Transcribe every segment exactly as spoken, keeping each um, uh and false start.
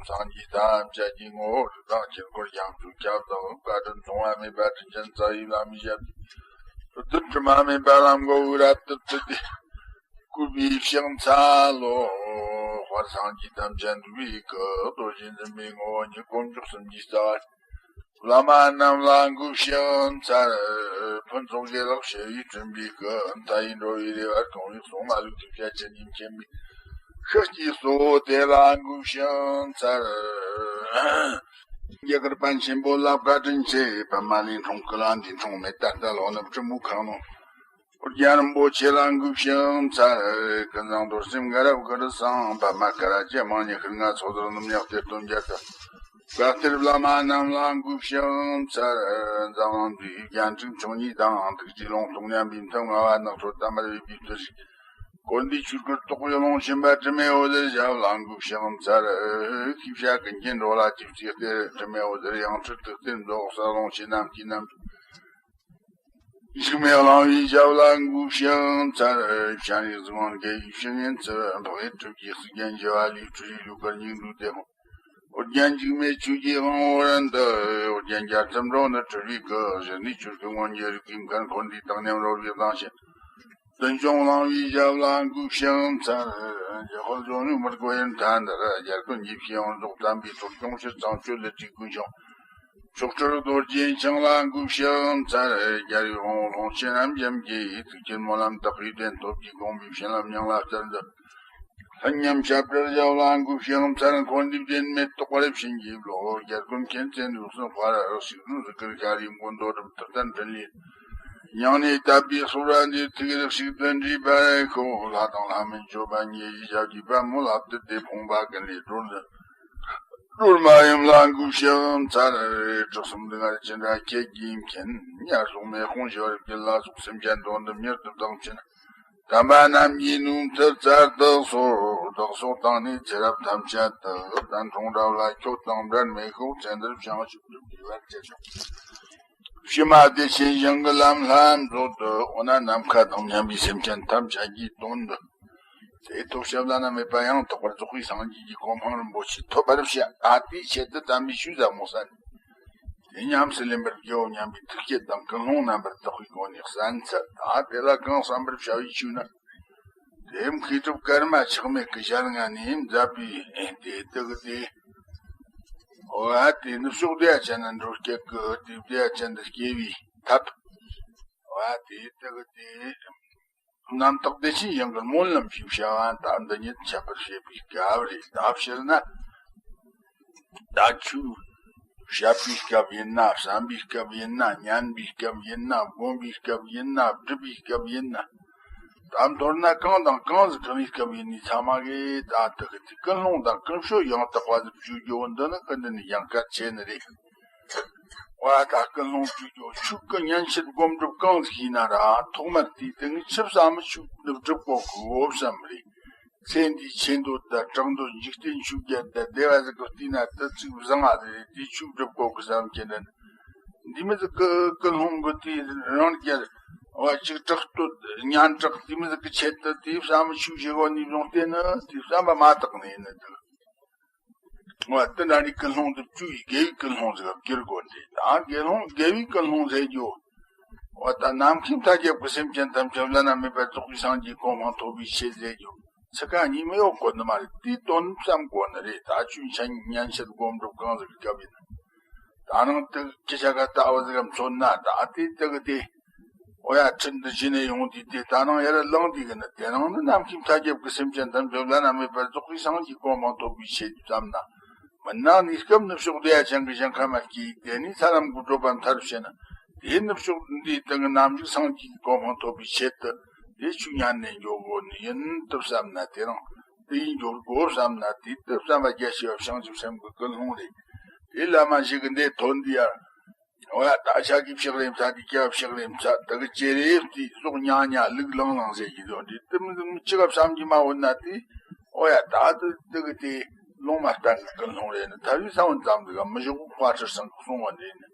སངས་རྒྱས་ཐམས་ཅད་ཀྱི་ངོ་བོ་རིགས་དང་དཀྱིལ་འཁོར་བྱང་ཆུབ་ཁྱབ་བདག་བཀའ་དྲིན་མཚུངས་པ་མེད་པ་དྲིན་ཅན་རྩ་བའི་བླ་མའི་ཞབས་ཀྱི་རྡུལ་དྲི་མ་མེད་པ་ལམ་མགོ་དབུས་རབ་ཏུ་བརྟུལ་ཏེ། བཀོད་པའི་ཕྱག་འཚལ་ལོ། དཔལ་སངས་རྒྱས་ཐམས་ཅད་འདུས་པའི་སྐུ། རྡོ་རྗེ་འཛིན་པའི་ངོ་བོ་ཉིད་དཀོན་མཆོག་གསུམ་གྱི་རྩ་བ། བླ་མ་རྣམས་ལ་འགོད་ཕྱག་འཚལ། ཕུན་ཚོགས་དགེ་ལེགས་བྱེ་བས་བསྐྲུན་པའི་སྐུ། མཐའ་ཡས་འགྲོ་བའི་རེ་བ་སྐོང་བའི་གསུང་མ་ལུས་ཐེག་པ་ཆེན་ཉིད་མཁྱེན་པའི་ཤེས་ཀྱི་གཙོ་བོ་དེ་ལ་འགོད་ཕྱག་འཚལ། རྒྱ་གར་པཎ་ཆེན་པོ་ལ་བཀའ་དྲིན་ཆེ། པདྨ་གླིང་འཁྲུངས་སྐུ་ལ་འདས་འཁྲུངས་མེད། ད་ལྟ་ལོ་ནུབ་གྲུ་མོ་ཁང་ནང་། ཨོ་རྒྱན་རིན་པོ་ཆེ་ལ་འགོད་ཕྱག་འཚལ། ཀུན་བཟང་རྡོར་སེམས་དགའ་རབ་གུ་རུ་ཚང་། པདྨ་ཀ་ར་རྒྱ་མང་ཉི་ཤུ་ལྔ་ཚོགས་ཟོར་འཛོམས་ཉག་གཏེར་སྟོན་རྒྱལ་དུ། བཀའ་གཏེར་བླ་མ་རྣམས་ལ་འགོད་ཕྱག་འཚལ། འཛམ་གླིང་འདིའི་རྒྱན་དྲུག་མཆོག་གཉིས་དང་། ཐུགས་རྗེའི་ལུང་སྟོང་མཉམ་པའི་མཐུ། ལྔ་པ་ནགས་ཁྲོད་དམ་པར་སྦས་པའི་བརྟུལ་ཞུགས། ཀུན་འདུས་ཆོས་སྐུར་རྟོགས་པའི་ཀློང་ཆེན་པ། དྲི་མེད་འོད་ཟེར་ཞབས་ལ་འགོད་ཕྱག་འཚལ། ཤེས་བྱ་ཀུན་མཁྱེན་འགྲོ་ལ་སྤྱི་གཙུག་གཏེར། དྲི་མེད་འོད་ཟེར་ཡང་སྤྲུལ་ཐུགས་གཏེར་མཛོད། གསལ་ཀློང་ཆེ་རྣམས་ཀྱི་རྣམ་འཇུག་འཇིགས་མེད་གླིང་པའི་ཞབས་ལ་འགོད་ཕྱག་འཚལ། སྤྱན་རས་གཟིགས་དབང་རྒྱལ་བའི་བཤེས་གཉེན་ཚུལ། འཕགས་ཡུལ་གྲུབ་ཀྱི་གཙུག་རྒྱན་ཞི་བ་ལྷའི་སྤྲུལ་རིགས་ལུས་འཁོར་སྙིང་པོའི་དེད་དཔོན། ཨོ་རྒྱན་འཇིགས་མེད་ཆོས་ཀྱི་དབང་པོ་རིན་དུ། ཨོ་རྒྱན་རྒྱལ་ཚབ་འགྲོ་ནི་སྤྲུལ་པའི་སྐུ། གཞི་ནས་ཆོས་སྐུ་མངོན་གྱུར་རིགས་ཀྱི་མཁར། འཁོར་འདས་དང་མཉམ་རོལ་པའི་གདངས་ཅན། བདུད་འཇོམས་གླིང་པའི་ཞབས་ལ་འགོད་ཕྱག་འཚལ། འཇམ་དཔལ་འབྱུང་གནས་མི་བསྐོ་ཡུལ་མཐའ་འདིར། རྒྱལ་ཀུན་རྗེས་ཤེས་ཡོངས་རྫོགས་དམ་པའི་ཐོག །སྐྱོང་ཕྱིར་ཚངས་སྤྱོད་ཀླུ་སྒྲུབ་ཀུན་འབྱུང་། མཆོག་སྤྲུལ་རྡོ་རྗེ་འཆང་ལ་འགོད་ཕྱག་འཚལ། རྒྱལ་བའི་དབང་པོ་ཀློང་ཆེན་རྣམ་རྒྱལ་གྱིས། ཐུགས་བསྐྱེད་སྨོན་ལམ་དག་པའི་དོན། སྟོབས་ཀྱིས་དགོངས་པའི་བྱིན་རླབས་དབྱངས་ལ་གཏེར་དུ། ལྷུན་ཉམས་ཞབས་བཀྲ་ཞབས་ལ་འགོད་ཕྱག་འཚལ། འཁོར་འདས་བདེན་མེད་རྟོགས་པར་བྱིན་གྱིས་རློབས། རྒྱལ་ཀུན་མཁྱེན་བརྩེ་ནུས་གསུམ་དཔལ་རི་རབ། ཞིག་གསུམ་གཟིགས་དཀར་ཤཱ་རིའི་མགོན། རྡོ་གྲུབ་ཐུབ་བསྟན་ཕྲིན་ལས་མྱང་འདས། དད་པའི་གསོལ་བ་འདེབས། ཐུགས་རྗེ་ལེགས་བཤད་བརྩོན་འགྲུས་སྤེལ་ཤོག །ལྷ་དང་ལྷ་མིན་སྤྱོད་པ་ཉེ་ཞི། ཞབས་ཀྱི་པདྨོ་ལ་བཏུད་དེ། ཕོངས་པ་ཀུན་ལས་སྒྲོལ་ནས། སྒྲོལ་མ་ཡུམ་ལ་འགོད་ཕྱག་འཚལ། གྲོགས་གསུམ་སྡུག་བསྔལ་ཅི་འདྲ་ཁྱེད་ཀྱིས་མཁྱེན། ཉ་གཤོག་མེ་དཔུང་ཞི་བར་བསྐྱེད་ལ་སོགས། སེམས་ཅན་དོན་དུ་མྱུར་དུ་བདག་མཆི་ན། དམ་པ་རྣམས་ཀྱི་ནུས་མཐུ་རྩལ་དུ་གསོལ། བདག་སོགས་དང་ནི་ཚེ་རབས་ཐམས་ཅད་དུ། དལ་འབྱོར་འདྲ་བ་ཁྱོད་དང་འབྲལ་མི་ཤོག །ཚེ་འདིར་བྱང་ཆུབ་སྒྲུབ་པའི་བར་ཆད་སོགས། ཕྱི་མ་བདེ་ཆེན་ཞིང་གི་ལམ་ལྷ་མཛོད་དུ། འོ་ན་ནམ་མཁའ་དང་མཉམ་པའི་སེམས་ཅན་ཐམས་ཅད་ཀྱི་དོན་དུ། དེ་ཐོབ་བྱ་བླ་ན་མེད་པ་ཡང་དག་པར་རྫོགས་པའི་སངས་རྒྱས་ཀྱི་གོ་འཕང་རིན་པོ་ཆེ་ཐོབ་པར་བྱ། ཨ་དེའི་ཆེད་དུ་དམ་པའི་ཆོས་ཟབ་མོ་གསན། དེ་ཉམས་སུ་ལེན་པར་དགེའོ་སྙམ་པའི་ཐུགས་བསྐྱེད་དང་ཀུན་སློང་རྣམ་པར་དག་པའི་སྒོ་ནས་གསན་འཚལ། ད་དེ་ལ་གང་གསན་པར་བྱ་བའི་ཆོས་ནི། དེ་མཁས་གྲུབ་ཀརྨ་ཆགས་མེད་ཀྱི་ཞལ་སྔ་ནས་མཛད་པའི་དེ་དག་སྟེ། འོ་ཨ་དེ་ནུབ་ཕྱོགས་བདེ་བ་ཅན་ན་འགྲོ་སྐྱེ་གི་དེ་བདེ་བ་ཅན་དུ་སྐྱེ་བའི་ཐབས། འོ་ཨ་དེ་དག་སྟེ། རྣམ་དག་བདེ་ཆེན་ཞིང་གི་སྨོན་ལམ་ཞེས་བྱ་བ་ད་འདི་ཉིད་འཆད་པར་བྱེད་པའི་སྐབས་རེད། ད་སྤྱིར་ན་ད་ཆོས་བཤད་པའི་སྐབས་ཡིན་ན། བསམ་པའི་སྐབས་ཡིན་ན། ཉན་པའི་སྐབས་ཡིན་ན། སྒོམ་པའི་སྐབས་ཡིན་ན། སྒྲུབ་པའི་སྐབས་ཡིན་ན། ད་མདོར་ན་གང་དང་གང་ཟིག་གང་ཡིན་སྐབས་ཡིན་ནའི་ཚང་མ་གིས་ད་དེ་གི་དེ་ཀུན་སློང་དང་ཀུན་སྤྱོད་ཡང་དག་པ་ཟིག་བཅོས་རྒྱུ་འདི་ནི་ཀུན་ནས་ཡང་གལ་ཆེ་ནི་རེད། བ་ད་ཀུན་སློང་བཅོས་རྒྱུ། ཆོས་ཀྱི་ཉན་བཤད་སྒོམ་སྒྲུབ་གང་ཟིག་ཡིན་ན་ར་ཐོག་མར་དེའི་སྟེང་ཆི་བསམ་ཆོས་འདི་སྒྲུབ་དགོས་གི་འོ་བསམ་རེད། ཚེ་འདིའི་ཆེ་འདོད་དང་གྲགས་འདོད། འཇིག་རྟེན་ཆོས་བརྒྱད་དང་བདེ་བ་ཟིག་གི་བལྟས་ན་དེ་ཚིག་བཟང་ང་ཟིག་རེད། དེ་ཆོས་སྒྲུབ་དགོས་གི་བསམ་གྱི་ནི། འདི་མི་ཟིག་གི་ཀུན་སློང་གི་དེ་རང་རྒྱལ་བ་ཅིག་གྲགས་འདོད་སྙན་གྲགས་དེ་མི་ཟིག་གི་ཆེད་དུ་དེ་བསམ་ཆོས་བྱེད་དགོས་ནི་བཟུང་སྟེ་ནི་དེ་བསམ་པ་མ་དག་ནས་ནི་འདུག་འོ་དེ་འདྲ་ནི་ཀུན་སློང་དུ་བཅུག་ཡི་དགེ་བའི་ཀུན་སློང་ཟིག་ག་བསྒྱུར་དགོས་ཏེ། ད་དགེ་སློང་དགེ་བའི་ཀུན་སློང་ཟེར་རྒྱུ། འོ་ད་ནམ་མཁའི་མཐའ་ཁྱབ་ཀྱི་སེམས་ཅན་ཐམས་ཅད་བླ་ན་མེད་པ་རྫོགས་པའི་སངས་རྒྱས་གོ་འཕང་ཐོབ་པའི་ཆེད་ཟེར་རྒྱུ། ཚིག་ཁ་གཉིས་མེད་ཡོད་དགོས་ནི་མ་རེད། དེའི་དོན་བསམ་དགོས་ནི་རེད། ད་ཆོས་ཉན་ཉན་བཤད་སྒོམ་སྒྲུབ་གང་ཟིག་གི་སྐབས་ཡིན། ད་ནང་དུ་ཁྱི་ཤ་ཁ་ལྟ་བུ་ཟིག་གམ་མཚོན་ན་ད་དེ་དེ་གི་དེ། འོ་ཡ་ཁྲིད་འདི་བྱས་ནས་ཡོང་དུས་དེ་ད་ནང་ཡར་ལངས་དུས་གི་ནི་དེ་རང་ནི་ནམ་མཁའི་མཐའ་ཁྱབ་ཀྱི་སེམས་ཅན་ཐམས་ཅད་བླ་ན་མེད་པར་རྫོགས་པའི་སངས་རྒྱས་གོ་འཕང་ཐོབ་པའི་ཆེད་དུ་བསམ་ན། མི་ནག་ནས་སྐབས་ནུབ་ཕྱོགས་བདེ་བ་ཅན་གྱི་ཞིང་ཁམས་མ་སྐྱེས་དེ་ནས་ས་ལམ་གྱི་བགྲོད་པ་མཐར་ཕྱིན་ན། དེ་ནུབ་ཕྱོགས་འདིའི་སྟེང་གི་ནམ་ཞིག་སངས་རྒྱས་ཀྱི་གོ་འཕང་ཐོབ་པའི་ཆེད་དུ་དེ་ཆོས་ཉན་ནས་འགྱོ་དགོས་ནི་ཡིན་དུ་བསམ་ན། དེ་རང་དེ་ཡིན་འགྱོ་དགོས་བསམ་ན། དེ་དུ་བསམ་པ་རྒྱ་ཆེ་བ་བྱང་ཆུབ་སེམས་ཀྱི་ཀུན་སློང་རེད། དེ་བླ་མ་ཞིག་གི་འདི་ཐོན་དུས་ཡར། འོ་ཡ་ད་ཤ་གི་ཕྱག་རེ་མཚལ་དེ་སྐྱ་ཕྱག་རེ་མཚལ་དེ་གི་ཅེ་རེ་དེ་སོགས་ཉག་ཉག་ལུག་ལང་ལང་ཟེར་གྱི་འདུག་འདི་དེ་མི་ཅི་ག་བསམ་གྱི་མ་འོ་ན་དེ། འོ་ཡ་ད་དེ་དེ་གི་དེ་ལུང་མ་བསྟན་གི་ཀུན་སློང་རེད་ནི། ཐ་རི་ས་བོན་ཙམ་དེ་ག་མི་ཞོག་དཔའ་ཁྲི་སང་གི་གསུང་བ་འདི་ནི།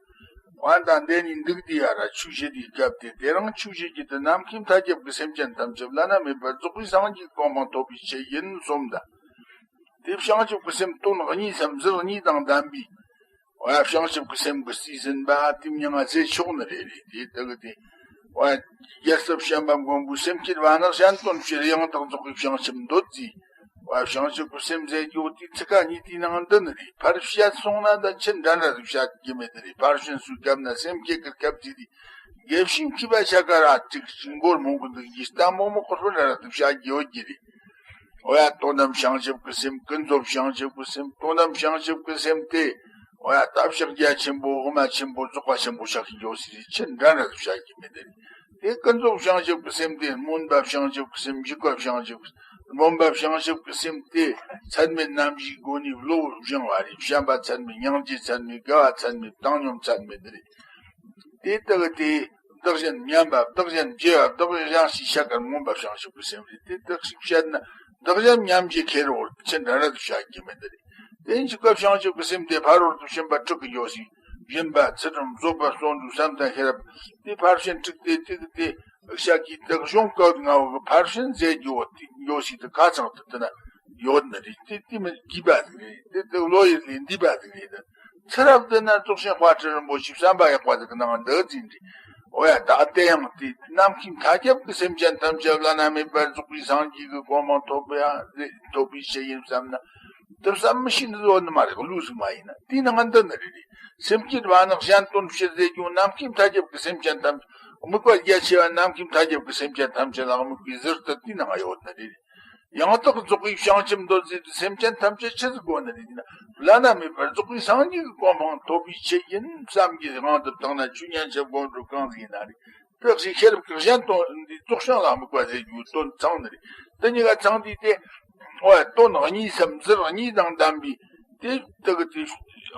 འོ་ཡ་ད་འདི་ནི་འདུག་དེ་ཡ་ར་ཆོས་བྱེད་དེའི་སྐབས་དེ་དེ་རང་ཆོས་བྱེད་ཀྱི་དེ་ནམ་མཁའི་མཐའ་ཁྱབ་ཀྱི་སེམས་ཅན་ཐམས་ཅད་བླ་ན་མེད་པར་རྫོགས་པའི་སངས་རྒྱས་གོ་འཕང་ཐོབ་པའི་ཆེད་ཡིན་གསུངས་ད། དེ་བྱང་ཆུབ་ཀྱི་སེམས་དོན་གཉིས་སམ་ཟུར་གཉིས་དང་ལྡན་པའི། འོ་ཡ། བྱང་ཆུབ་ཀྱི་སེམས་ཀྱི་རྩིས་ཟིན་པ་དེ་མྱང་ང་ཟེར་ཆོག་ནི་རེད། རེད་དེ་དག་གི་དེ། འོ་ཡ། རྒྱལ་ཚབ་བྱམས་པ་མགོན་པོའི་སེམས་བསྐྱེད་པ་ནི་གཞན་དོན་ཕྱིར་ཡང་དག་རྫོགས་པའི་བྱང་ཆུབ་འདོད་རྩིས། འོ་ཡ། བྱང་ཆུབ་ཀྱི་སེམས་ཟེར་རྒྱུ་དེ་ཚིག་ཁ་གཉིས་དེའི་ནང་འདི་ནི་རེད། ཕར་བཤད་སོང་ན་ད་ཆི་འདྲ་འདྲ་ཟིག་བཤད་རྒྱུ་མེད་ནི་རེད། ཕར་ཕྱིན་སུའི་སྐབས་ན་སེམས་བསྐྱེད་ཀྱི་སྐབས་ཚིག་དེ། དགེ་བཤེས་མཁས་པ་ཆ་ག་ར་ཅིག་ཅིག་མགོར་མོ་གི་འདུག་རྒྱུ་ལྟ་མོ་མོ་ཁོ་ཚོ་འདྲ་ར་ཟིག་བཤད་རྒྱུ་ཡོད་རྒྱུ་རེད། འོ་ཡ། དོན་དམ་བྱང་ཆུབ་ཀྱི་སེམས། ཀུན་རྫོབ་བྱང་ཆུབ་ཀྱི་སེམས། དོན་དམ་བྱང་ཆུབ་ཀྱི་སེམས་དེ། འོ་ཡ། ད་ཕྱག་རྒྱ་ཆེན་པོ། དབུ་མ་ཆེན་པོ། རྫོགས་པ་ཆེན་པོ་ཆགས་ཀྱི་འགྱོ་སྲིད་རེད། ཆི་འདྲ་འདྲ་ཟིག་བཤད་ཀྱི་མེད་དེ། དེ་ཀུན་རྫོབ་བྱང་ཆུབ་ཀྱི་སེམས་དེ། སྨོན་པ་བྱང་ཆུབ་ཀྱི་སེམས། འཇུག་པ་བྱང་ཆུབ་ཀྱི། སྨོན་པ་བྱང་ཆུབ་ཀྱི་སེམས་དེ་ཚད་མེད་རྣམ་བཞིའི་སྒོ་ནས་བློ་བཞེངས་པ་རེད། བྱམས་པ་ཚད་མེད། སྙིང་རྗེ་ཚད་མེད། དགའ་བ་ཚད་མེད། བཏང་སྙོམས་ཚད་མེད་དེ་རེད། དེ་དག་དེ་བདག་གཞན་མཉམ་པ། བདག་གཞན་བརྗེ་བ། བདག་གཞན་ཞི་བྱ་གར་མངོན་པ་བྱང་ཆུབ་ཀྱི་སེམས་རེད། དེ་དག་ཞིག་བཤད་ན་བདག་གཞན་མཉམ་བརྗེ་ཁེར་བོར་ཆི་འདྲ་འདྲ་དུ་བཤད་རྒྱུ་མེད་དེ་རེད། དེ་འཇུག་པ་བྱང་ཆུབ་ཀྱི་སེམས་དེ་ཕ་རོལ་ཏུ་ཕྱིན་པ་དྲུག་གི་འགྱོ་ཞིང་། སྦྱིན་པ། ཚུལ་ཁྲིམས། བཟོད་པ། བརྩོན་འགྲུས། བསམ་གཏན་ཤེས་རབ། དེ་ཕར་ཕྱིན་དྲུག་དེ་དེ་གི་དེ་བཤད་ཀྱི་དག་གཞུང་སྐབས་ལྔ་བོ་གི་ཕར་ཕྱིན་ཟེར་རྒྱུ་བོ་དེ་འགྱོ་ཞིག་དེ་ཁ་ཚང་དུ་དེ་ན་ཡོད་ནི་རེད། དེ་དེ་མི་དགོས་པ་ཟིག་རེད། དེ་དེ་བློ་ཡུལ་ལས་འདས་པ་ཟིག་རེད། ཚེ་རབས་འདི་ན་རྫོགས་ཆེན་དཔལ་སྤྲུལ་རིན་པོ་ཆེའི་བསམ་པ་ཡག་པ་ཟིག་གི་ནང་འདི་ཟིན་རེད། འོ་ཡ། ད་དེ་ཡང་དེ་ནམ་མཁའི་མཐའ་ཁྱབ་ཀྱི་སེམས་ཅན་ཐམས་ཅད་བླ་ན་མེད་པར་རྫོགས་པའི་སངས་རྒྱས་ཀྱི་གོ་འཕང་ཐོབ་པ་ཡང་རེད། ཐོབ་པའི་ཆེད་ཡིན་བསམ་ན། དེ་བསམ་མི་ཤེས་ནི་བཟོ་ནི་མ་རེད། བློ་ཟིག་མ་ཡིན་ན། དེའི་ནང་འདི་ནི་རེད། རེད། སེམས་བསྐྱེད་པ་ནི་གཞན་དོན་ཕྱིར་ཟེར་རྒྱུ་ནམ་མཁའི་མཐའ་ཁྱབ་ཀྱི་སེམས་ཅན་ཐམས། དམིགས་པ་རྒྱ་ཆེ་བ་ནམ་མཁའི་མཐའ་ཁྱབ་ཀྱི་སེམས་ཅན་ཐམས་ཅད་ལ་དམིགས་པའི་ཟུར་དུ་དེའི་ནང་ཡོད་ནི་རེད། ཡང་དག་རྫོགས་པའི་བྱང་ཆུབ་འདོད་ཟེར་དུས་སེམས་ཅན་ཐམས་ཅད་ཆི་ཟིག་དགོས་ནི་རེད་ན། བླ་ན་མེད་པར་རྫོགས་པའི་སངས་རྒྱས་ཀྱི་གོ་འཕང་ཐོབ་པའི་ཆེད་ཡིན་བསམ་གྱི་དབང་དུ་བཏང་ན་ཆོས་ཉན་ཆ་སྒོམ་སྒྲུབ་གང་ཟིག་ཡིན་ན་རེད། དེ་ཞིག་ཤེས་རབ་ཀྱི་གཞན་དོན་འདི་རྫོགས་བྱང་ལ་དམིགས་པ་ཟེར་རྒྱུའི་དོན་ཚང་ནི་རེད། དེ་གཉིས་ཀ་ཚང་དུས་དེ། འོ་ཡ། དོན་གཉིས་སམ་ཟུར་གཉིས་དང་ལྡན་པའི། དེ་དག་གི་དེ།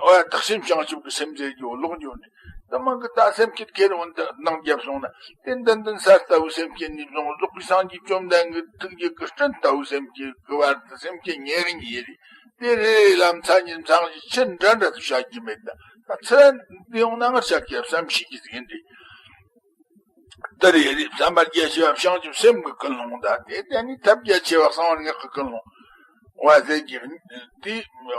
འོ་ཡ། བདག་སེམས་བྱང་ཆུབ་ཀྱི་སེམས་ཟེར་རྒྱུ་ལོག་འགྱོ་ནས། དེ་མང་གི་ད་སེམས་བསྐྱེད་ཁེར་བོ་འདི་གནང་རྒྱབ་སོང་ན། དེ་འདི་འདི་ས་ལྟ་བུའི་སེམས་བསྐྱེད་ནས་བཟུང་རྫོགས་པའི་སངས་རྒྱས་བཅོམ་ལྡན་གྱི་ཐུགས་རྗེ་ཀྱི་སྤྲིན་ལྟ་བུའི་སེམས་བསྐྱེད་ཀྱི་བར་དུ་སེམས་བསྐྱེད་ཉེ་རིང་ཡིན་རེད། དེ་རེ་རེ་ལ་མཚན་ཉིད་མཚན་གཞི་ཆི་འདྲ་འདྲ་དུ་བྱ་རྒྱུ་མེད། ད་ད་ཚུར་འདི་ཡོང་ན་ང་ཤ་སྐྱ་བསམ་ཤེས་ཀྱི་ཟིག་ཡིན་རེད། འདི་རེད། རེད། བསམ་པ་རྒྱ་ཆེ་བ་བྱང་ཆུབ་སེམས་ཀྱི་ཀུན་སློང་དང་། དེ་དེ་ནི་ཐབས་རྒྱ་ཆེ་བ་གསང་བ་སྔགས་ཀྱི་ཀུན་སློང་བ་ཟེར་གྱི་དེ་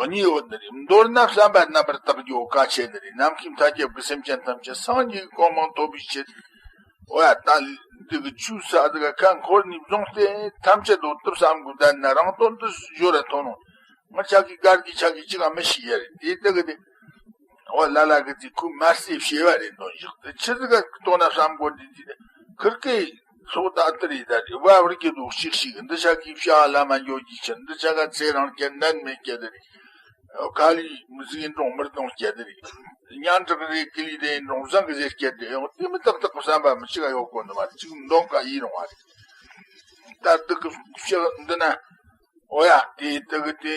གཉིས་ཡོད་ནི་རེད། མདོར་ན་བསམ་པ་རྣམ་པར་དག་རྒྱུ་གལ་ཆེ་ནི་རེད། ནམ་མཁའི་མཐའ་ཁྱབ་ཀྱི་སེམས་ཅན་ཐམས་ཅད་སངས་རྒྱས་ཀྱི་གོ་འཕང་ཐོབ་པའི་ཕྱིར། འོ་ཡ། ད་འདི་གི་ཆོས་ས་འདི་ག་ཁ་འཁོར་ནས་བཟུང་སྟེ་ཐམས་ཅད་དོ་དུ་བསམ་དགོས། ད་ན་རང་དོན་དུ་སྦྱོར་ར་ཐོན་ནོ། ང་ཅག་གི་གར་གི་ཆག་གི་ཅི་ག་མི་ཤེས་ཡ་རེད། དེ་དག་གི་དེ། འོ་ལ་ལ་གི་དེ་ཁུ་མ་སེ་ཤེས་པ་རེད། དོན་བཞག་དེ་ཆི་ཟིག་ག་དོ་ན་བསམ་དགོས། འདི་དེ་ཁིར་ཀའི་སོགས་ད་ལྟ་རེད། ད་རེད། བ་བར་གྱི་དུ་ཞིག་ཞིག་འདི་ཆ་གི་བྱ་བ་ལ་མ་འཇོག་གི་ཕྱིར། འདི་ཆ་ག་ཚེ་རིང་སྐྱེ་ནད་མེད་སྐྱེ་དེ་རེད། ཁ་ལི་མི་ཟིག་ཡིན་རུང་མི་གཏོང་སྐྱེ་དེ་རེད། སྙན་གྲགས་རེད། ཀི་ལི་དེ་ཡིན་རུང་བཟང་གི་ཟེར་སྐྱེ་དེ་ཡང་དེ་མི་ཏག་ཏག་གི་བསམ་པ་མི་གཅིག་ག་ཡོད་དགོས་ནི་མ་རེད། གཅིག་འདོན་ཀ་ཡིན་རུང་བ་རེད། ད་འདི་གི་ཕྱི་འདི་ན། འོ་ཡ། དེ་དག་གི་དེ་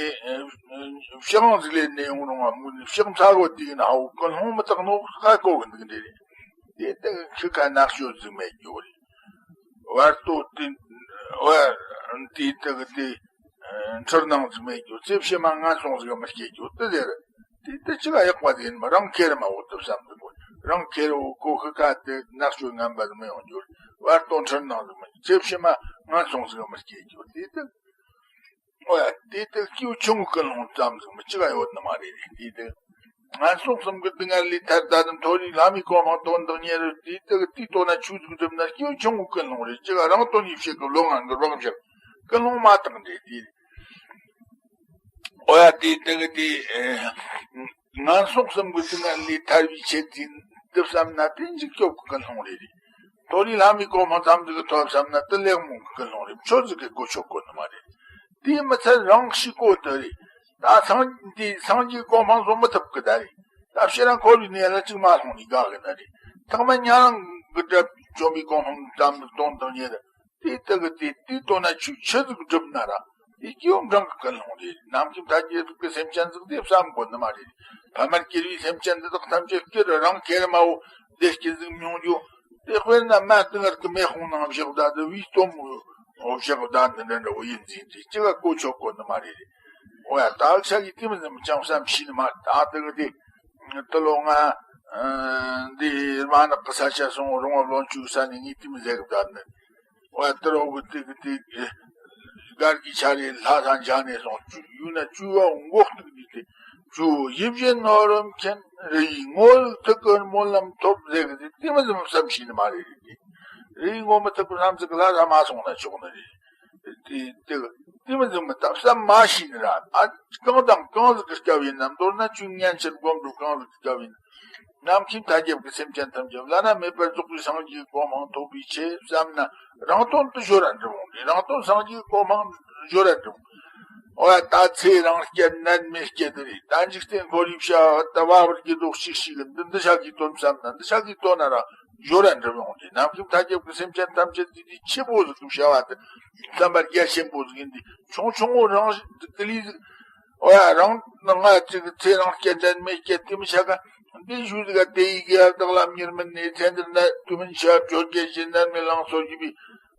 ཕྱི་དབང་ཟིག་ལས་ནས་ཡོང་རུང་བ་མུ་ནི་ཕྱི་མཚར་བོ་དེ་ཡིན་ཧའོ། ཀུན་སློང་མི་དག་ནོ་ཧ་གོ་གི་འདུག་འདྲེ་རེད། དེ་དག་གི་ཁི་ཁ་ནག་ཤོད་ཟིག་མེད་རྒྱུ་རེད། བར་དོ་དེ། འོ་ཡ། དེ་དག་གི་དེ་འཁྲུལ་སྣང་ཟིག་མེད་རྒྱུ། ཚེ་ཕྱི་མ་ངན་སོང་ཟིག་མི་སྐྱེ་རྒྱུ་དེ་ཟེར། དེ་དེ་ཅི་ག་ཡག་པ་ཟིག་ཡིན་མ། རང་ཁེར་མ་འོ་དུ་བསམ་དུ་གོ། རང་ཁེར་འོ་ཁོ་ཁི་ཁ་དེ་ནག་ཤོད་ངན་པ་ཟིག་མི་ཡོང་རྒྱུ་རེད། བར་དོ་འཁྲུལ་སྣང་ཟིག་མི། ཚེ་ཕྱི་མ་ངན་སོང་ཟིག་མི་སྐྱེ་རྒྱུ་དེ་དག་འོ་ཡ། དེ་ལྟར་སྐྱེས་བུ་ཆུང་ངུའི་ཀུན་སློང་ཙམ་ཟིག་མི་གཅིག་ག་ཡོད་ནི་མ་རེད། དེ་ལྟར་ངན་སོང་གསུམ་གྱི་སྡུག་བསྔལ་ལས་ཐར། ད་དུང་མཐོ་རིས་ལྷ་མིའི་གོ་འཕང་དོན་དུ་གཉེར། དེ་ལྟར་དེའི་དོན་ན་ཆོས་ཟིག་སྒྲུབ་ན་སྐྱེས་བུ་ཆུང་ངུའི་ཀུན་སློང་རེད། གཅིག་ག་རང་དོན་ཡིད་བྱེད་ཀྱི་བློ་ངན་གྱི་རང་བཞག་ཀུན་སློང་མ་དག་འདྲེ་དེ་རེད། འོ་ཡ། དེ་ལྟར་དེ། ངན་སོང་གསུམ་གྱི་སྡུག་བསྔལ་ལས་ཐར་བའི་ཆེད་དུ་འདི་བསམ་ན་དེ་འཇིགས་སྐྱོབ་ཀྱི་ཀུན་སློང་རེད། མཐོ་རིས་ལྷ་མིའི་གོ་འཕང་ཙམ་ཟིག་ཐོབ་བསམ་ན་དེ་ལེགས་མོང་གི་ཀུན་སློང་རེད། ཆོས་ཟིག་གི་གོ་ཆོད་གོ་ནི་མ་རེད། དེའི་མི་ཚད་རང་ཤི་གོ་དེ་རེད། ད་སངས་འདི་སངས་རྒྱས་གོ་འཕང་བཟོ་མི་ཐུབ་གི་ད་རེད། ད་ཕྱི་རང་འཁོར་བའི་གནས་ལ་གཅིག་མ་ལྷུང་ནས་དགའ་གི་ན་རེད། ཐོག་མ་ཉན་རང་གི་དགྲ་བཅོམ་པའི་གོ་འཕང་ཙམ་དོན་དུ་གཉེར། དེ་ལྟ་གི་དེ་དེའི་དོན་ན་ཆོས་ཆི་ཟིག་སྒྲུབ་ན་ར། དེ་སྐྱེ་བོ་འབྲིང་གི་ཀུན་སློང་རེད། ནམ་མཁའི་མཐའ་རྒྱས་གཟུགས་ཀྱི་སེམས་ཅན་ཟིག་དེ་བསམ་དགོས་ནི་མ་རེད། ཕ་མར་སྐྱེས་པའི་སེམས་ཅན་འདི་དག་ཐམས་ཅད་སྐྱེ་རུ་རང་ཁེར་མ་བོ་བདེ་སྐྱིད་ཟིག་མྱོང་རྒྱུ། དེ་དཔེར་ན་མ་དེ་ངར་གི་མེ་དཔུང་ནང་བཞག་ད་དེ་བའི་སྟོན་མོ་བཞག་ད་འདི་འདྲ་འདྲ་བོ་ཡིན་ཟིན་དེ་གཅིག་ག་གོ་ཆོད་དགོས་ནི་མ་རེད། འོ་ཡ། ད་ཤ་གི་དེ་མི་ཟིན་ཅང་བསམ་ཤེས་ནི་མ་རེད། ད་དེ་གི་དེ་དེ་ལོ་ང་འདི་རྨ་ནག་གི་ས་ཆ་སོང་རོང་བ་ལོན་ཆུ་ས་ནས་ངས་དེ་མི་ཟེར་གི་ད་ནི། འོ་ཡ། དེ་རོགས་གི་དེ་གི་དེ་ སྒར་གྱི་ཆ་རེ་ལྷ་དང་འཇག་ནས་སོང་། ཡུལ་ན་བཅུ་བ་མགོ་གཏུགས་ནས་དེ། ཇོ་བོ་ཡིད་བཞིན་ནོར་བུ་མཁྱེན། རི་ཡི་ངོ་བོ་ཐུགས་ཀྱི་སྨོན་ལམ་ཐོབ་ཟེར་གི་དེ་དེ་མི་ཙམ་བསམ་ཤེས་ནི་མ་རེད་རེད་དེ། རི་ཡི་ངོ་བོ་ཐུགས་ཀྱི་བསམ་ཚིག་གི་ལྷ་ས་མ་སོང་ན་ཆོག་ནི་རེད། དེ་དེ་དེ་མི་ཙམ་མི་ད་བསམ་མ་ཤེས་ནི་ར། ཨ་གང་དང་གང་ཟིག་གི་སྐྱབས་ཡིན་ནམ། མདོར་ན་ཆོས་ཉན་ཕྱིར་སྒོམ་སྒྲུབ་གང་ཟིག་གི་སྐྱབས་ཡིན། ནམ་མཁའི་མཐའ་ཁྱབ་ཀྱི་སེམས་ཅན་ཐམས་ཅད་བླ་ན་མེད་པར་རྫོགས་པའི་སངས་རྒྱས་ཀྱི་གོ་འཕང་ཐོབ་པའི་ཆེད་བསམ་ན། རང་དོན་དུ་ཤོར་ར་འགྲུབ་འོང་གི། རང་དོན་སངས་རྒྱས་ཀྱི་གོ་འཕང་ཤོར་ར་འགྲུབ་འོང་། ཨོ་ཡ། ད་ཚེ་རིང་སྐྱེ་ནད་མེད་སྐྱེ་དེ་རེད། ད་འཇིག་རྟེན་འཁོར་བའི་བྱ་བ་ད་བ་བར་གྱི་རྡོག་ཅིག་ཞིག་གི་འདི་འདི་ཆ་གི་དོན་བསམ་ན། འདི་ཆ་གི་དོན་ན་ར་ཤོར་ར་འགྲུབ་འོང་གི། ནམ་མཁའི་མཐའ་ཁྱབ་ཀྱི་སེམས་ཅན་ཐམས་ཅད་དེ་དེ་ཆེ་བོ་ཟིག་གི་བྱ་བ་དེ་བསམ་པ་རྒྱ་ཆེན་པོ་ཟིག་ཡིན། དེ་ཆུང་ཆུང་བོ་རང་བཞིན་དེ་ལས་ཟིག་ཨོ་ཡ། རང་ང་ཅིག་ཚེ་རིང་སྐྱེ་ནད་མེད་སྐྱེ་དེ་མི་ཆ་ག་འདི་ཞུ་ཟིག་ག་དེ་ཡི་གེ་བདག་ལ་མྱུར་མིན་ནས། ཚེ་འདིར་ན་དུས་མིན་འཆི་བ་བཅོ་བརྒྱད་ཀྱི་ནད་མེད་ལང་ཚོ་བཞི་པའི།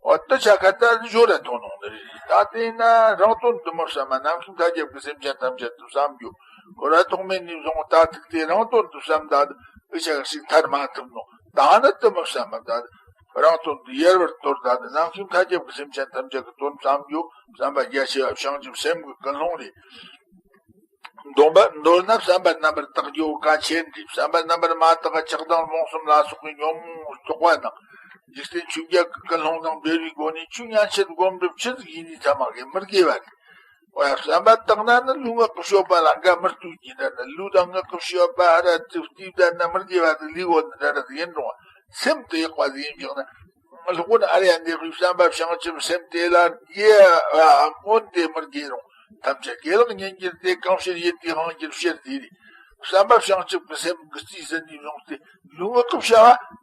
ཨོ་དེ་ཆ་ག་ད་ཤོར་ར་ཐོན་འོང་ནི་རེད། ད་དེ་ན་རང་དོན་དུ་མི་བསམ་མ། ནམ་མཁའི་མཐའ་ཁྱབ་ཀྱི་སེམས་ཅན་ཐམས་ཅད་དུ་བསམ་རྒྱུ། འཁོར་བ་ཐོག་མེད་ནས་བཟུང་ད་ཐུག་དེ་རང་དོན་དུ་བསམ། ད་འུ་ཆ་ག་ཞིག་ཐར་མ་ཐུབ་ནོ། ད་ནི་དུ་མི་བསམ་མ། ད་རང་དོན་དུ་ཡལ་བར་དོར། ད་ནི་ནམ་མཁའི་མཐའ་ཁྱབ་ཀྱི་སེམས་ཅན་ཐམས་ཅད་ཀྱི་དོན་བསམ་རྒྱུ། བསམ་པ་རྒྱ་ཆེ་བ་བྱང་ཆུབ་སེམས་ཀྱི་ཀུན་སློང་རེད། མདོར་ན་མདོར་ན་བསམ་པ་རྣམ་པར་དག་རྒྱུ་གལ་ཆེན་ཏེ། བསམ་པ་རྣམ་པར་མ་དག་ཆགས་སྡང་རྨོངས་གསུམ་ལ་སོགས་པའི་ཉོན་མོངས་བཙོག་པ་དང་། འཇིག་རྟེན་ཆོས་བརྒྱད་ཀྱི་ཀུན་སློང་དང་འབྲེལ་བའི་སྒོ་ནས་ཆོས་ཉན་ཕྱིར་སྒོམ་སྒྲུབ་ཆི་ཟིག་ཡིན་ནའི་ཚང་མ་གིས་མི་དགེ་བ་རེད། འོ་ཡ། བསམ་པ་དག་ན་ནི་ལུས་ངག་གི་སྤྱོད་པ་ལ་འགའ་མི་ལྟོས་ཀྱི་འདྲ་ན། ལུས་དང་ངག་གི་སྤྱོད་པ་ཧ་ར་ཙི་བལྟས་བསྡད་ན་མི་དགེ་བ་དེ་ལུས་འོ་ནི་འདྲ་འདྲ་ཡིན་རུང་། སེམས་དེ་ཡག་པ་ཟིག་ཡིན་བཞག་ན། སློབ་དཔོན་ཨཱརྱ་ནས་བསམ་པ་བྱང་ཆུབ་སེམས་དེ་ལ་དགེ་བ་སྔོན་དེ་མི་དགེ་རུང་། ཐམས་ཅད་དགེ་ལེགས་མྱུར་འགྱུར་ཏེ། གང་ཕྱིར་ཡིད་དེའི་དབང་གྱུར་ཕྱིར་དེ་རེད། བསམ་པ་བྱང་ཆུབ་ཀྱི་སེམས་ཀྱི་རྩིས་ཟིན་ནས་བཟུང་སྟེ། ལུས་ངག་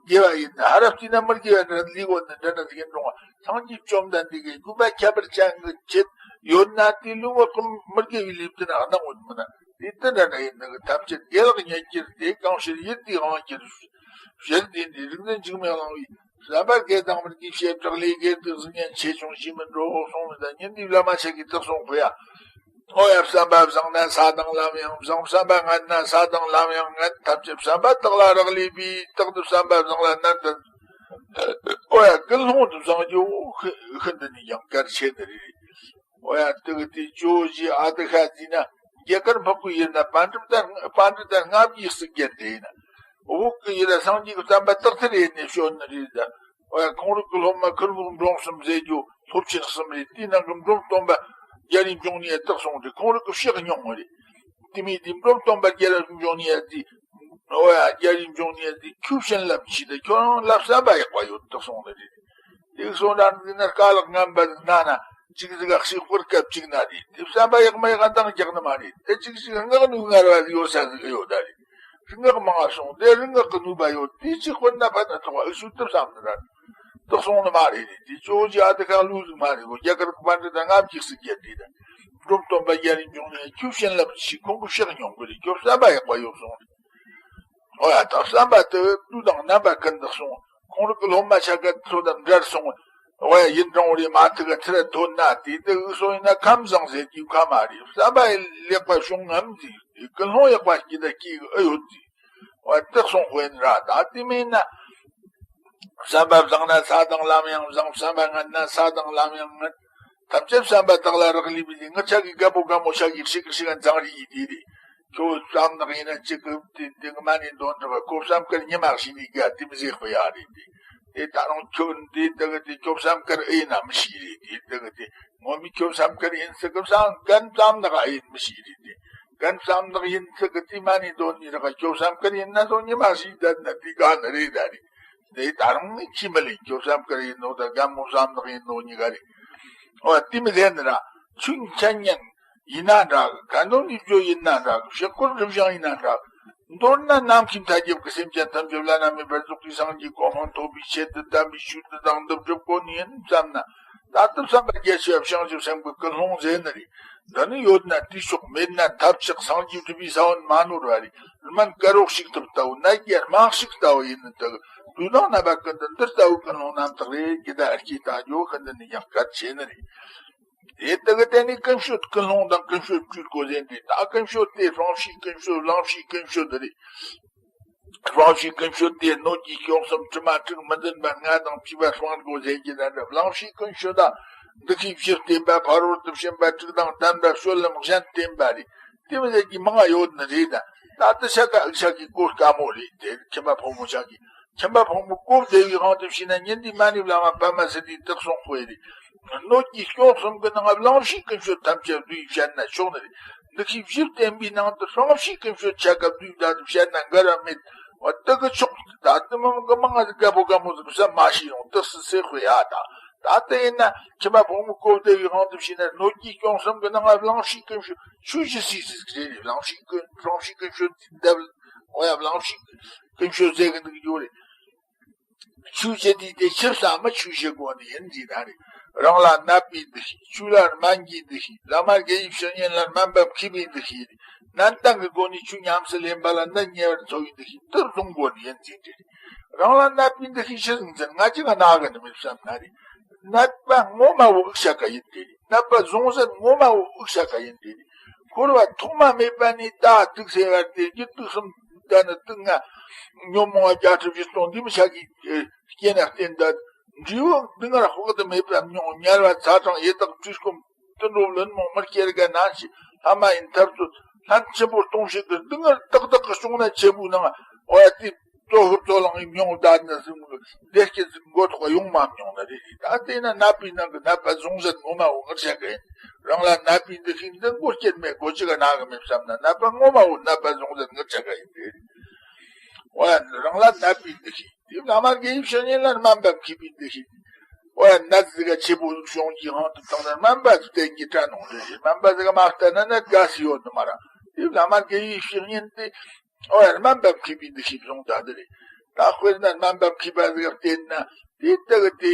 གི་བྱ་བ་དགེ་བ་ཡིན་ན་ཧ་ར་བལྟས་ན་མི་དགེ་བ་འདྲ་ལུས་འོ་ནི་འདྲ་འདྲ་ཡིན་རུང་། སངས་རྒྱས་བཅོམ་ལྡན་འདས་ཀྱིས་དགོས་པ་ཁྱད་པར་ཅན་གྱི་ཆེད་ཡོད་ན། དེ་ལུས་ངག་གི་མི་དགེ་བའི་ལུས་དེ་ན་སྣང་ངོ་མིན་ན། དེ་ལྟར་འདྲ་འདྲ་ཡིན་ནི་གི། ཐམས་ཅད་དགེ་ལེགས་མྱུར་འགྱུར་ཏེ། གང་ཕྱིར་ཡིད་དེའི་དབང་གྱུར་ཕྱིར་དེ་འདི། རིག་འཛིན་འཇིགས་མེད་གླིང་པས། བསམ་པ་དགེ་དང་མི་དགེའི་བྱེ་བྲག་ལས། དགེ་སྡིག་གཟུགས་བརྙན་ཆེ་ཆུང་ཞེས་མི་འགྲོ་གསུངས་ནས། ད་ཉིན་འདིའི་བླ་མ་ཆ་གིས་དེ་གསུངས་པ་ཡ། ཨོ་ཡ། བསམ་པ་བཟང་ན་ས་དང་ལམ་ཡང་བཟང་། བསམ་པ་ངན་ན་ས་དང་ལམ་ཡང་ངན། ཐམས་ཅད་བསམ་པ་དག་ལ་རག་ལས་པས། རྟག་ཏུ་བསམ་པ་བཟང་ལ་ནན་ཏན། ཨོ་ཡ། ཀུན་སློང་དུ་བཟང་རྒྱུ་ཤིན་ཤིན་ཏུ་ནས་ཀྱང་གལ་ཆེ་ནི་རེད། ཨོ་ཡ། དེ་གི་དེ་ཇོ་བོ་རྗེ་ཨ་ཏི་ཤ་ཟེར་ན་རྒྱ་གར་འཕགས་པའི་ཡུལ་ན་པཎྜི་ཏ་པཎྜི་ཏ་ལྔ་བརྒྱའི་གཙུག་རྒྱན་དེ་ཡིན་ན། འོག་གི་ཡུལ་ལ་སངས་རྒྱས་ཀྱི་བསྟན་པ་དག་ཐེར་ཡེ་ནས་བྱོན་ནི་རེད་ད། ཨོ་ཡ། ཁོང་རང་གི་སློབ་མ་ཁུར་འབུམ་འབུམ་གསུམ་ཟེར་རྒྱུ་སློབ་ཆེན་གསུམ་རེད། དེའི་ནང་གི་འབྲོམ་སྟོན་པ་རྒྱལ་བའི་འབྱུང་གནས་དག་སོང་རེད། ཁོང་རང་གི་ཕྱག་མྱོང་བ་རེད། དེ་མིན་དེ་འབྲོམ་སྟོན་པ་རྒྱལ་བའི་འབྱུང་གནས་དེ། ཨོ་ཡ། རྒྱལ་བའི་འབྱུང་གནས་དེ་ཁྱོད་བྱིན་རླབས་ཆེ་ད། ཁྱོད་རང་ལ་བསམ་པ་ཡག་པ་ཡོད་དག་སོང་ནི་རེད། དེ་གསུང་རང་འདི་ན་དཀའ་ལས་ངན་པ་ཟིག་ན་ན་ཅིག་ཟིག་ག་ཞིག་དཔེར་སྐབས་གཅིག་ན་རེད། དེ་བསམ་པ་ཡག་མ་ཡག་འདང་རྒྱག་ནི་མ་རེད། དེ་ཅིག་ཞིག་ངག་ནུས་ངར་བ་ཟིག་ཡོད་ས་ཟིག་ཡོད་ད་རེད། ངག་མང་སོང་དེ་རིང་ངག་གི་ནུས་པ་ཡོད། དེ་ཅིག་དཔེར་ན་ཕན་ན་ཐོགས་པ་ཨུ་ཆུ་དུ་བསམ་ནི་ར་དག་སོང་ནི་མ་རེད། དེ་ཇོ་བོ་རྗེ་ཨ་ཏི་ཤ་ལུགས་ཟིག་མ་རེད་གོ། རྒྱ་གར་གི་པཎྜི་ཏ་ལྔ་བརྒྱའི་གཙུག་རྒྱན་དེ་ད། འབྲོམ་སྟོན་པ་རྒྱལ་བའི་འབྱུང་གནས་ཁྱོད་བྱིན་རླབས་ཆེ། ཁོང་གི་ཕྱག་མྱོང་གི་རེད། ཁྱོད་བསམ་པ་ཡག་པ་ཡོད་སོང་རེད། ཨོ་ཡ། ད་བསམ་པ་དེ་དུས་དང་རྣམ་པ་ཀུན་ཏུ་སོང་། ཁོང་རང་གི་སློབ་མ་ཆ་ག་ཚོ་དང་འབྲལ་སོང་། ཨོ་ཡ། ཡུན་རིང་བོ་རེ་མ་ཐུག་ག་ཚུར་ཐོན་ན་དེ་དེ་ཨུ་སོ་ཡིན་ན་ཁམས་བཟང་ཟེར་གྱི་ཁ་མ་རེད། བསམ་པ་ལེགས་པ་བྱུང་ངམ་ཟིག་ཀུན་སློང་ཡག་པ་སྐྱིད་ད་སྐྱིད་གི་ཨེ་ཡོད་ཟིག་ཨོ་ཡ། དེ་སོང་དཔེ་ཡིན་ར། ད་དེ་མིན་ན་བསམ་པ་བཟང་ན་ས་དང་ལམ་ཡང་བཟང་། བསམ་པ་ངན་ན་ས་དང་ལམ་ཡང་ངན། ཐམས་ཅད་བསམ་པ་དག་ལ་རག་ལས་པས། ངི་ཆ་གི་རྒད་པོ་རྒད་མོ་ཆ་གི་ཤི་གི་ཤི་ག་མཚང་རི་ཡི་དེ་རེད། ཁྱོད་བསམ་ནག་ཡིན་ན་ཅི་གི་དེ་དེ་གི་མ་ནི་འདོན་འདྲི་བ་ཁོ་བསམ་དཀར་ཉི་མ་ཤི་ནི་ག་དེ་མི་ཟེར་པ་ཡ་རེད། དེ་དེ་ད་རུང་ཁྱོད་འདི་དེ་གི་དེ་ཁྱོད་བསམ་དཀར་ཨེ་ཡིན་ན་མི་ཤི་རེད། དེ་དེ་གི་དེ་ངོ་མི་ཁྱོད་བསམ་དཀར་ཡིན་ཟེར་གི་བསམ་རྒན་བསམ་ནག་ཨེ་ཡིན་མི་ཤི་རེད། དེ་རྒན་བསམ་ནག་ཡིན་ཟེར་གི་དེ་མ་ནི་འདོན་ནི་ར་ག་ཁྱོད་བསམ་དཀར་ཡིན་ན་སོ་ཉི་མ་ཤི་ད་ན་དེ་ག་ནི་རེད་ད་རེད། དེ་ད་རུང་ནི་ཁྱི་མི་ལེན། ཁྱོད་བསམ་དཀར་ཡིན་ནོ་ད་རྒན་མོ་བསམ་ནག་ཡིན་ནོ་གཉིས་ཀ་རེད། ཨོ་དེ་མི་ལེན་ནི་ར། ཆོས་འཆད་ཉན་ཡིན་ན་འདྲ་གི། ཁ་འདོན་ནུས་རྒྱུ་ཡིན་ན་འདྲ་གི། ཕྱག་སྐོར་སྒྲུབ་སྦྱང་ཡིན་ན་འདྲ་གི། མདོར་ན་ནམ་མཁའི་མཐའ་ཁྱབ་ཀྱི་སེམས་ཅན་ཐམས་ཅད་བླ་ན་མེད་པར་རྫོགས་པའི་སངས་རྒྱས་གོ་འཕང་ཐོབ་པའི་ཆེད་དུ་དམ་པའི་ཆོས་འདི་དང་འདི་སྒྲུབ་དགོས་ནི་ཡིན་བསམ་ན། ད་ལྟ་བསམ་པ་རྒྱ་ཆེ་བ་བྱང་ཆུབ་སེམས་ཀྱི་ཀུན་སློང་ཟེར་ནི་རེད། འདི་ནི་ཡོད་ན་དུས་ཆོག་མེད་ན་ཐབས་ཆག་སངས་རྒྱས་གྲུབ་པའི་ས་བོན་མ་ནོར་བ་རེད། སྨན་དཀར་པོ་ཞིག་ཐུབ་ལྟ་བུ་ནད་ཀྱི་རྨང་ཞིག་ལྟ་བུ་ཡིན་ནི་དག་དུས་དང་རྣམ་པ་ཀུན་ཏུ་འདི་ལྟ་བུའི་ཀུན་སློང་རྣམ་དག་རེད། ཀྱི་ད་ཨར་ཀྱི་ད་ཡོད་ཀུན་ཏུ་ནི་ཡང་གལ་ཆེ་ནི་རེད། དེ་དག་གི་དེ་ནི་ཀུན་སྤྱོད་ཀུན་སློང་དང་ཀུན་སྤྱོད་བཅུའི་སྒོ་ཟེར་འདི་ད་ཀུན་སྤྱོད་དེ་དབང་ཕྱུག་ཀུན་སྤྱོད་གླང་ཕྱུག་ཀུན་སྤྱོད་རེད། དབང་ཕྱུག་ཀུན་སྤྱོད་དེ་སྣོད་ཀྱི་སྐྱོན་གསུམ་དྲི་མ་དྲུག་མི་འཛིན་པ་ལྔ་དང་བཅས་པ་སྤང་དགོས་ཟེར་གྱི་ན་འདྲ། གླང་ཕྱུག་ཀུན་སྤྱོད་ད་ འདུ་ཤེས་བཞི་བརྟེན་པ། ཕ་རོལ་ཏུ་ཕྱིན་པ་དྲུག་དང་ལྡན་པ། སྤྱོད་ལམ་གཞན་བརྟེན་པ་རེད། དེ་མི་ཟེར་གྱི་མང་ང་ཡོད་ནི་རེད་ད། ད་ལྟ་ཤ་ཀ་ཨུག་ཤ་ཀའི་གོ་དཀའ་མོ་རེད་དེ། ཁྱིམ་པ་ཕོ་མོ་ཤ་ཀའི། ཁྱིམ་པ་ཕོ་མོ་གོ་བདེ་བའི་དབང་དུ་བྱས་ན་ཉིན་དེའི་མ་ཎི་བླ་མ་པདྨ་སིདྡྷིའི་དག་སོང་དཔེ་རེད། སྣོད་ཀྱི་སྐྱོང་གསུམ་གྱི་ནང་བླངས་ཤིང་ཀུན་སྤྱོད་ཐམས་ཅད་བསྡུས་བཤད་ན་ཆོག་ནི་རེད། འདུ་ཤེས་བཞི་བརྟེན་པའི་ནང་དུ་ཧྲང་ཤིས་ཀུན་སྤྱོད་ཆ་སྐབས་བསྡུས་བདག་ཏུ་བཤད་ན་འགལ་བ་མེད། འོ་དེ་གི་ཕྱོགས་ད་དེ་མི་མི་གི་མང་ང་ཟིག་དཀའ་པོ་དཀའ་མོ་ཟིག་བསམ་མ་ཤེས་རུང་དེ་སུ་སེ་དཔེ་ཡ་ད། ད་དེ་ཡིན་ན་ཁྱིམ་པ་ཕོ་མོ་གོ་བདེ་བའི་དབང་དུ་བྱས་ན་སྣོད་ཀྱི་སྐྱོང་གསུམ་གྱི་ནང་ང་བླངས་ཤིས་ཀུན་སྤྱོད་ཆོས་ཀྱི་སྲིད་ཟིག་རེད། བླངས་ཤིས་ཀུན་ཧྲང་ཤིས་ཀུན་སྤྱོད་འདབ་འོ་ཡ་བླངས་ཤིས་ཀུན་སྤྱོད་ཟེར་གི་འདུག་རྒྱུ་རེད། ཆོས་བྱེད་དུས་དེ་ཆིབས་སམ་མི་ཆོས་བྱེད་དགོས་ནི་ཡིན་ཟེར་ན་རེད། རང་ལ་གནས་པའི་འདུ་ཤེས། ཆོས་ལ་སྨན་གྱི་འདུ་ཤེས། བླ་མ་དགེ་བའི་བཤེས་གཉེན་ལ་སྨན་པ་མཁས་པའི་འདུ་ཤེས་རེད། ནན་ཏན་གྱི་སྒོ་ནས་ཆོས་ཉམས་སུ་ལེན་པ་ལ་གནད་ཉེ་བར་འཚོ་བའི་འདུ་ཤེས་འདི་བཟུང་དགོས་ནི་ཡིན་ཟེར་ཏེ་རེད། རང་ལ་གནས་པའི་འདུ་ཤེས་ཆི་ཟིག་འཛིན་ང་ཅི་ག་ན་གི་ནི་མི་བསམ་ན་རེད། གནས་པ་ངོ་མ་བོ་ཨུག་ཤ་ཀ་ཡིན་ཏེ་རེད། གནས་པ་གཟུང་ཟིན་ངོ་མ་བོ་ཨུག་ཤ་ཀ་ཡིན་ཏེ་རེད། འཁོར་བ་ཐོག་མ་མེད་པ་ནས་ད་དུག་སེལ་བར་དེ་རྒྱུ་དུག་གསུམ་ད་ནི་དུག་ལྔ། ཉོན་མོངས་པ་བརྒྱད་ཁྲི་བཞི་སྟོང་འདི་མི་ཆགས་ཀྱི་སྐྱེ་ན་བརྟེན་ད་འབྲས་བུ་འདི་སྔར་དཔག་ཏུ་མེད་པ་མྱོང་། དམྱལ་བ་ཚ་གྲང་ཡི་དྭགས་བཀྲེས་སྐོམ་དུད་འགྲོ་བླུན་རྨོངས་མི་སྐྱེ་རྒ་ན་འཆི་ལྷ་མ་ཡིན་ཐར་ཚུལ་ལྷན་ཆེན་པོ་སྟོང་བྱེད་ཀྱི་འདི་སྔར་ཏག་ཏག་གི་བྱུང་ན་ཆེན་པོའི་ནང་འོ་ཡ་དེ། ཙོ་ཧུར་ཙོ་ལང་ཡིན་མྱོང་ད་ནི་སུ་མི་བདེ་སྐྱིད་ཟིག་མགོ་ཐོག་ཡོང་མ་མྱོང་ནི་རེད། ད་དེ་ན་གནས་པའི་ནང་གི་གནས་པ་གཟུང་ཟིན་ངོ་མ་བོ་ངར་ཆ་གི་ཡིན། རང་ལ་གནས་པའི་འདུ་ཤེས་འདི་མགོ་སྐྱེད་མེད་གོ་ཅི་ག་ན་གི་མེད་བསམ་ན་གནས་པ་ངོ་མ་བོ་གནས་པ་གཟུང་ཟིན་ངར་ཆ་གི་ཡིན་ཏེ། འོ་ཡ་རང་ལ་གནས་པའི་འདུ་ཤེས་དེ་བླ་མ་དགེ་བའི་བཤེས་གཉེན་ལ་སྨན་པ་མཁས་པའི་འདུ་ཤེས། འོ་ཡ་ནད་ཟིག་ག་ཆེ་པོ་ཟིག་བྱུང་གི་ཧང་དུ་བཏང་ན་སྨན་པ་ཟིག་བསྟེན་གྱི་དྲ་ནང་རེད། སྨན་པ་ཟིག་ག་མ་བསྟེན་ན་ནད་དགའ་སི་ཡོད་ནི་མ་ར། དེ་བླ་མ་དགེ་བའི་བཤེས་གཉེན་དེ། འོ་ཡ་སྨན་པ་མཁས་པའི་འདུ་ཤེས་བཟུང་ད་འདི་རེད། ད་དཔེར་ན་སྨན་པ་མཁས་པ་ཟིག་བསྟེན་ན་དེ་ལྟ་གི་དེ་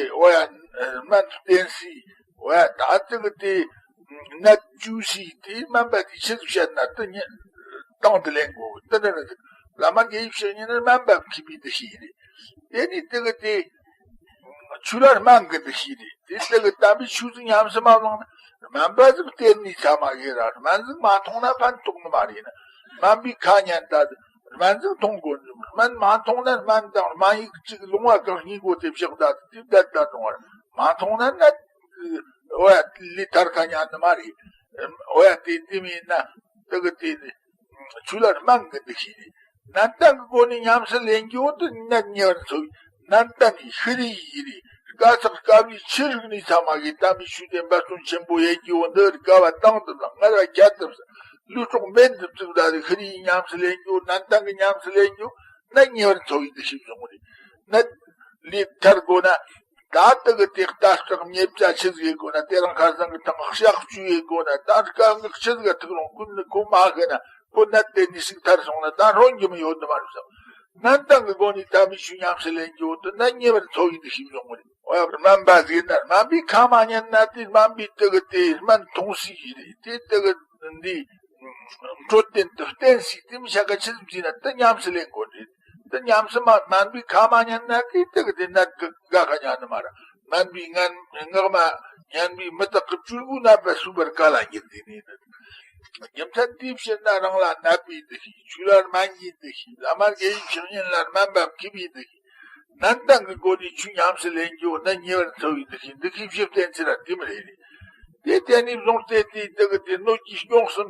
འོ་ཡ་སྨན་བསྟེན་སྲིད། འོ་ཡ་ད་ལྟ་གི་དེ་ནད་བཅོས་སྲིད། དེ་སྨན་པ་དེ་ཆི་ཟིག་བཤད་ན་དེ་ཉན་དང་དུ་ལེན་དགོས་འདི་འདྲ་རེད། བླ་མ་དགེ་བའི་བཤེས་གཉེན་ནི་སྨན་པ་མཁས་པའི་འདུ་ཤེས་རེད། དེ་ནི་དེ་གི་དེ། ཆོས་ལ་སྨན་གི་འདུ་ཤེས་རེད། དེ་ལྟ་གི་དམ་པའི་ཆོས་ཟིག་ཉམས་སུ་མ་བླངས་ན་སྨན་པ་ཟིག་བསྟེན་ནས་ཚ་མ་གི་ར་སྨན་ཟིག་མ་འཐུང་ན་ཕན་ཐོགས་ནི་མ་རེད་ན། སྨན་པའི་ཁ་ཉན་ད་སྨན་ཟིག་འཐུང་དགོས་ནི། སྨན་མ་འཐུང་ན་སྨན་དང་སྨན་ཡིག་གཅིག་ལུང་བ་གང་སྙིང་གོ་དེ་བཞག་ད་དེ་བསྡད་ད་འཐུང་བར་མ་འཐུང་ན་ནད་འོ་ཡ་ལས་ཐར་ཁ་ཉན་ནི་མ་རེད། འོ་ཡ་དེ་དེ་མིན་ན་དེ་གི་དེ་ནི། ཆོས་ལ་སྨན་གི་འདུ་ཤེས་རེད། ནན་ཏན་གི་སྒོ་ནས་ཉམས་སུ་ལེན་རྒྱུ་དེ་ནད་ཉེ་བར་འཚོ་བའི་ནན་ཏན་ནི་ཤི་རི་ཡི་རེད། དཀའ་ཚེགས་དཀའ་བའི་ཆི་རིག་ནས་ཚང་མ་གིས་དམ་པའི་ཆོས་དེ་འབད་བརྩོན་ཆེན་པོ་ཡེད་རྒྱུ་འདི་དཀའ་བ་དང་དུ་ལ་ངལ་བ་ཁྱད་དུ་ལུས་སྲོག་འབེན་དུ་བཙུགས་ད་རེ་ཤི་རི་ཡི་ཉམས་སུ་ལེན་རྒྱུ་ནན་ཏན་གི་ཉམས་སུ་ལེན་རྒྱུ་ནད་ཉེ་བར་འཚོ་བའི་འདུ་ཤེས་བཟུང་རེད། ནད་ལས་ཐར་དགོས་ན། ད་ལྟ་གི་དེ་ལྟ་སྐྲག་ཉེས་བྱ་ཆི་ཟིག་ཡེད་དགོས་ན། དེ་རིང་ཁ་སང་གི་ཐང་གཤག་བཅོས་ཡེད་དགོས་ན། ད་དཀའ་ངལ་ཆི་ཟིག་ག་ཐུག་རུང་ཀུན་ནི་ཁོ་མ་ཤི་ན་ཁོ་ནད་དེ་ནས་ཟིག་ཐར་སོང་ན་ད་རོ་འགྱུར་མི་ཡོད་ནི་མ་རེད་བསམ། ནན་ཏན་གི་སྒོ་ནས་དམ་པའི་ཆོས་ཉམས་སུ་ལེན་རྒྱུ་དེ་ནད་ཉེ་བར་འཚོ་བའི་འདུ་ཤེས་བཟུང་གི་རེད། འོ་ཡ་སྨན་པ་ཟིག་ན་སྨན་པའི་ཁ་མ་ཉན་ན་དེ་སྨན་པའི་དེ་གི་དེ་སྨན་འཐུང་སྲིད་ཀྱི་རེད། དེ་དེ་གི་འདི། འཕྲོད་བསྟེན་དུ་བསྟེན་སྲིད་དེ་མི་ཤ་ཀ་ཆི་ཟིག་བྱས་ན་དེ་ཉམས་སུ་ལེན་དགོས་རེད། དེ་ཉམས་སུ་མ་སྨན་པའི་ཁ་མ་ཉན་ན་དེ་དེ་གི་དེ་ནད་གི་དགའ་ཁ་ཉན་ནི་མ་ར། སྨན་པའི་ངན་ངག་མ་ཉན་པའི་མི་དག་གི་སྤྲུལ་སྐུ་ནད་པ་གསོ་བར་ག་ལ་འགྱུར་ཏེ་ནས་ནི། རྒྱུ་མཚན་དེའི་ཕྱིར་ན་རང་ལ་ནད་པའི་འདུ་ཤེས། ཆོས་ལ་སྨན་གྱི་འདུ་ཤེས། བླ་མ་དགེ་བའི་བཤེས་གཉེན་ལ་སྨན་པ་མཁས་པའི་འདུ་ཤེས། ནན་ཏན་གྱི་སྒོ་ནས་ཆོས་ཉམས་སུ་ལེན་རྒྱུ་ནད་ཉེ་བར་འཚོ་བའི་འདུ་ཤེས། འདུ་ཤེས་བཞི་བསྟེན་ཚུལ་ལ་དེ་མི་རེ་རེ། དེ་བསྟེན་ནས་བཟུང་སྟེ་དེའི་དེ་གི་དེ་སྣོད་ཀྱི་སྐྱོང་གསུམ་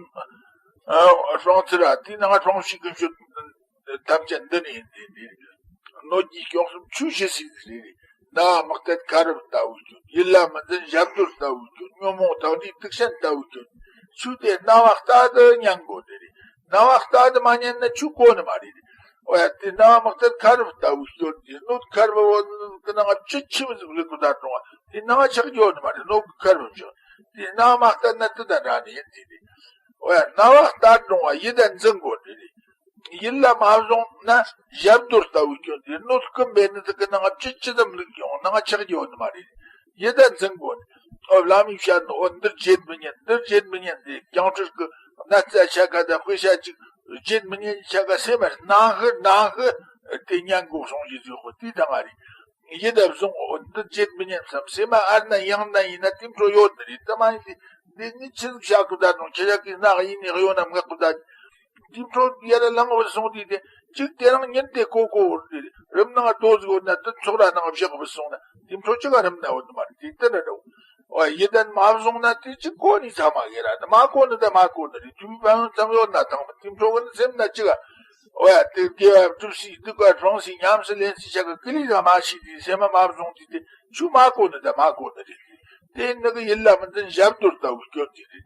ཧྲང་ཚུལ་ལ་དེའི་ནང་ཧྲང་ཤིས་ཀུན་སྤྱོད་ཐམས་ཅད་འདི་ནི་ཡིན་ཏེ། དེ་སྣོད་ཀྱི་སྐྱོང་གསུམ་ཆོས་ཞི་སའི་རེ་རེ། ན་བ་མི་གཏད་ཁ་རུབ་ལྟ་བུའི་སྐྱོན། ཡིད་ལ་མི་འཛིན་ཞབས་རྡོལ་ལྟ་བུའི་སྐྱོན། ཉོན་མོངས་དག་སྒྲིབ་དུག་ཤན་ལྟ་བུའི་སྐྱོན། ཆོས་དེ་རྣ་བ་ལྟ་དུ་ཉན་དགོས་རེ་རེ། རྣ་བ་ལྟ་དུ་མ་ཉན་ན་ཆོས་གོ་ནི་མ་རེད། འོ་ཡ་དེ་རྣ་བ་མི་གཏད་ཁ་རུབ་ལྟ་བུའི་སྐྱོན་དེ་སྣོད་ཁ་རུབ་བོ་གི་ནང་ང་ཆུ་ཆི་མི་ཟིག་ལུས་པ་ད་གྲོང་བ་དེ་ནང་ཆགས་ཡོད་ནི་མ་རེད། སྣོད་ཀྱི་ཁ་རུབ་བཞག་དེ་རྣ་བ་མ་གཏད་ན་དེ་དང་འདྲ་ནི་ཡིན་དེ་རེད། འོ་ཡ་རྣ་བ་ལྟ་གྲོང་བ་ཡིད་དང་འཛིན་དགོས་རེ་རེ། ཡིད་ལ་མ་བཟུང་ན་ཞབས་རྡོལ་ལྟ་བུའི་སྐྱོན་དེ་སྣོད་ཀྱི་འབེན་ནི་དེ་གི་ནང་ང་ཅི་ཅི་ཙམ་ལུག་ཡོང་ནང་ཆགས་ཡོད་ནི་མ་རེད། ཡིད་དང་འཛིན་དགོས་ནི། ཨོ་བླ་མའི་བཤད་ནི་ཨོ་འདིར་བརྗེད་མི་ཉན་འདིར་བརྗེད་མི་ཉན་དེ་སྤྱང་ཁྲིར་གི་ན་ཚ་ཆ་ག་དང་དཔེ་ཆ་ཅིག་བརྗེད་མི་ཉན་ཆ་ག་སེམས་མར་ནང་ཧི་ནང་ཧི་དེ་ཉན་དགོས་སོང་ཡིད་ཡོད་གོ་དེ་དང་མ་རེད། ཡིད་དང་བཟུང་ཨོ་འདིར་བརྗེད་མི་ཉན་བསམ་སེམས་མ་ཨར་ན་ཡང་ན་ཡིན་ན་དེ་འཕྲོ་ཡོད་ནི་རེད། དེ་མ་ཡིན་དེ་འདི་ནི་ཆི་ཟིག་བཤད་གི་ད་དང་ཁྱེད་ཅག་གི་ནག་ཡིན་ནི་གཡོ་ན་མངག་གི་ད། འདི་འཕྲོ་ཡར་ལངས་བར་སོང་དུས་དེ་གཅིག་དེ་རང་ཉིན་དེ་གོ་གོ་བར་དེ་རིམ་ནང་རྡོ་ཟིག་ཡོད་ན་དེ་ཚོགས་ར་ནང་བཞག་བར་སོང་ན་འདི་འཕྲོ་གཅིག་ག་རིམ་ན་འོ་དུ་མ་རེད། དེ་ལྟར་ར་འདྲ་བོ། ཨོ་ཡི་དམ་མ་བཟུང་ན་དེ་ཅི་གོ་ནི་ཚང་མ་གི་ར་ནི་མ་གོ་ནི་ད་མ་གོ་ནི་རེད། དུས་པའང་ཙམ་ཡོད་ན་དང་མ་དེ་འཕྲོ་གི་ནི་སེམས་ན་ཅི་ག་ཨོ་ཡ་དེ་དགེ་བ་སྒྲུབ་སྲིད་སྡིག་པ་སྦྱོང་སྲིད་ཉམས་སུ་ལེན་སྲིད་ཤ་གི་ཀི་ལི་ད་མ་ཤི་དེ་སེམས་མ་མ་བཟུང་དེ་དེ་ཆུ་མ་གོ་ནི་ད་མ་གོ་ནི་རེད། དེ་ནི་གི་ཡིད་ལ་མི་འཛིན་ཞབས་རྡོལ་ལྟ་བུ་སྐྱོན་དེ་རེད།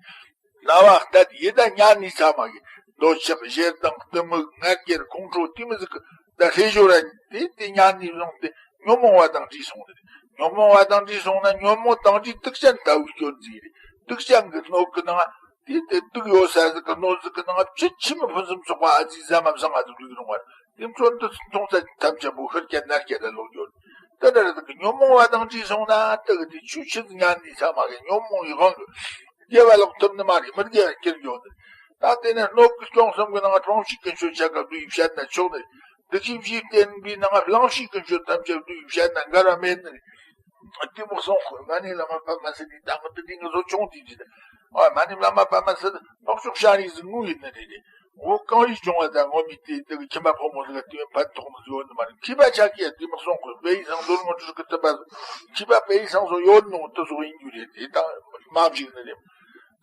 ལ་བ་ལྟ་ཡི་ད་ཉན་ནི་ཚ་མ་གི་འདོད་ཆགས་ཞེ་སྡང་གཏི་མུག་ང་རྒྱལ་ཁོང་ཁྲོ་དེ་མི་ཟིག་གི་ད་ལྷེ་ཞོ་ར་དེ་དེ་ཉན་ནི་བཟུང་སྟེ་ཉོན་མོངས་པ་དང་བྲིས་སོང་ནི་རེད། ཉོན་མོངས་པ་དང་བྲིས་སོང་ན་ཉོན་མོངས་དང་བྲིས་དུག་ཅན་ལྟ་བུ་སྐྱོན་ཟིག་རེད། དུག་ཅན་གི་སྣོད་ཀྱི་ནང་དེ་དེ་དུག་ཡོད་ས་ཟིག་གི་སྣོད་ཟིག་གི་ནང་ཕྱི་ཕྱི་མི་ཕུན་སུམ་ཚོགས་པ་ཨ་ཙི་ཟ་མ་བཟང་ང་དུ་ལུས་རུང་བར་དེ་འཕྲོ་འདི་མཐོང་ས་ཐམས་ཅད་པོ་ཤར་སྐྱ་ནར་སྐྱ་ལ་ལོག་འགྱོ། དེ་འདྲ་རེད་གི་ཉོན་མོངས་པ་དང་བྲིས་སོང་ན་དེ་གི་དེ་ཆུ་ཆུ་ཉན་ནི་ཚ་མ་གི་ཉོན་མོངས་ཡི་དབང་གི་དགེ་བ་ལོག་ཐུབ་ནི་མ་རེད། མི་དགེ་བ་སྐྱེར་འགྱོ་ནི་ད་དེ་ནས་སྣོད་ཀྱི་སྐྱོང་གསུམ་གྱི་ནང་གྲོང་ཞིག་ཀུན་སྤྱོད་ཆ་ག་བསྡུས་བཤད་ན་ཆོག་ནི་རེད། འདུ་ཤེས་བཞི་བསྟེན་པའི་ནང་གླང་ཞིག་ཀུན་སྤྱོད་ཐམས་ཅད་བསྡུས་བཤད་ན་འགལ་བ་མེད་ནི་རེད། གཏི་མུག་སོང་ཁོས་མ་ཎི་བླ་མ་པདྨ་སིདྡྷི་དང་གི་དེ་ངེད་ཚོ་ཆུང་དུས་ཀྱི་ཨ་མ་ཎི་བླ་མ་པདྨ་སིདྡྷི་ལོག་ཕྱོགས་ཤ་རིགས་ཟིག་ངུ་ཡིན་ནི་རེད། འོ་གང་ཡིན་བྱུང་བ་དང་ངོ་མི་དེ་དེ་གི་ཁྱིམ་པ་ཕོ་མོ་ཟིག་ག་དེ་བས་ཕན་ཐོགས་མི་ཟིག་ཡོད་ནི་མ་རེད། མཁས་པ་ཆ་གིས་གཏི་མུག་སོང་ཁོས་དཔེ་ཡི་སང་ཟོར་ངོ་སྤྲུལ་གི་ཐུབ་པ་ཟིག་མཁས་པ་དཔེ་ཡི་སང་ཟོ་ཡོད་ནོ་དེ་ཟོ་ཡིན་རྒྱུ་རེད། དེ་དང་མ་བཞིག་ནི་རེད།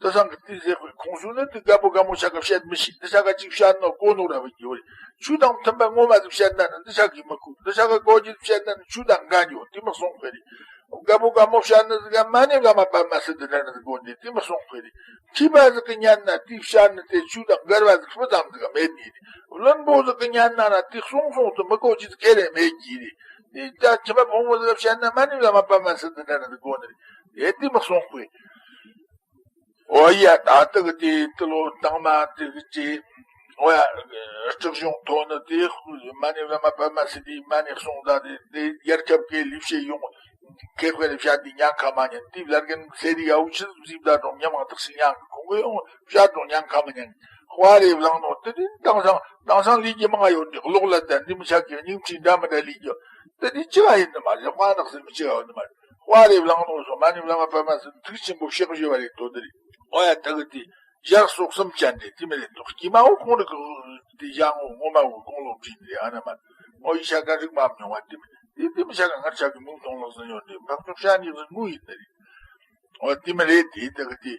དེ་སང་གི་དེ་ཟེར་ཁོས་ཁོང་ཚོ་ནི་དེ་དགའ་པོ་དགའ་མོ་ཆ་ག་བཤད་མི་ཤེས། འདི་ཆ་ག་ཅིག་བཤད་ནོ་གོ་ནོ་ར་བ་རྒྱུ་རེད། ཆོས་དང་མཐུན་པ་ངོ་མ་ཟིག་བཤད་ན་ནི་འདི་ཆ་གི་མི་ཁུག་འདི་ཆ་ག་གོ་རྒྱུ་བཤད་ན་ནི་ཆོས་དང་འགལ་འགྱོ་གཏི་མུག་སོང་ཁོས་རེད། དགའ་པོ་དགའ་མོ་བཤད་ནི་ཟིག་ག་མ་ཎི་བླ་མ་པདྨ་སིདྡྷི་འདྲ་ནི་ཟིག་གོ་ནི་གཏི་མུག་སོང་ཁོས་རེད། མཁས་པ་ཟིག་གི་ཉན་ན་དེ་བཤད་ནི་དེ་ཆོས་དང་འགལ་བ་ཟིག་སྤུ་ཙམ་ཟིག་ག་མེད་ནི་རེད། བླུན་པོ་ཟིག་གི་ཉན་ན་ན་དེ་གསུང་གསུང་དུ་མི་གོ་རྒྱུ་ཟིག་ཁས་ལེན་མེད་ཀྱི་རེད། དེ་ད་ཁྱིམ་པ་ཕོ་མོ་ཟིག་ག་བཤད་ན་མ་ཎི་བླ་མ་པདྨ་སིདྡྷི་འདྲ་ནི་ཟིག་གོ་ནི་རེད། དེ་གཏི་མུག་སོང་ཁོས། འོ་ཡ་ད་ལྟ་གི་དེ་ཏི་ལོ་དང་མ་དེ་གི་ཅི། འོ་ཡ་སྲིད་གཞུང་ཐོག་ནི་དེ་མ་ཎི་བླ་མ་པདྨ་སིདྡྷི་མ་ཎི་གསུང་ད་དེ་དེ་རྒྱལ་ཁབ་ཀྱི་ལས་བྱེད་ཡོང་ཁེ་ཁེ་ལས་བྱ་དེ་ཉན་ཁ་མ་ཉན་དེ་བླ་རྒན་སེ་རི་ཡའུ་ཆི་ཟིག་ད་དང་ཉམ་ང་དག་སི་ཉན་གི་ཁོང་གི་ཡོང་བྱ་དང་ཉན་ཁ་མ་ཉན་ཁོ་རེ་བླང་ནོ་དེ་དེ་དེང་སང་དེང་སང་ལས་ཀྱི་མང་ཡོད་འདི་གློག་ལ་ད་འདི་མི་ཆག་གི་སྙིང་ཁྲིའི་འདྲ་མི་འདྲ་ལས་ཀྱི་དེ་དེ་ཅི་ལ་ཡིན་ནི་མ་རེད། དཔའ་ནག་སེ་མི་ཅི་ལ་ཡོད་ནི་མ་རེད། དཔའ་རེ་བླངས་ནོ་སོ་མ་ཎི་བླ་མ་པདྨ་སིདྡྷི་ཐུགས་ཆེན་པོ་ཕྱག་བཞི་བ་རེ་དོ་འདི་རེད། ཨོ་ཡ་ད་གི་དེ་ཞག་སོག་གསུམ་ཅན་དེ་དེ་མི་རེད་དོ། སྐྱེས་མ་འོ་ཁོང་རེ་གི་དེ་ཞག་ངོ་ངོ་མ་འོ་ཁོང་ལོ་བྲིས་ནི་རེད། ཨ་ན་མ་འོ་ཡི་ཤ་ཀ་རིག་མ་མྱོང་བ་དེ་མི་དེ་དེ་མི་ཤ་ཀ་ངར་ཤ་གི་མིང་ཐོང་ལོ་ཟིན་ཡོད་དེ་འཕགས་མཆོག་ཤ་ནི་རིག་ངུ་ཡིན་ནི་རེད། ཨོ་དེ་མི་རེད་དེ་ད་གི་དེ།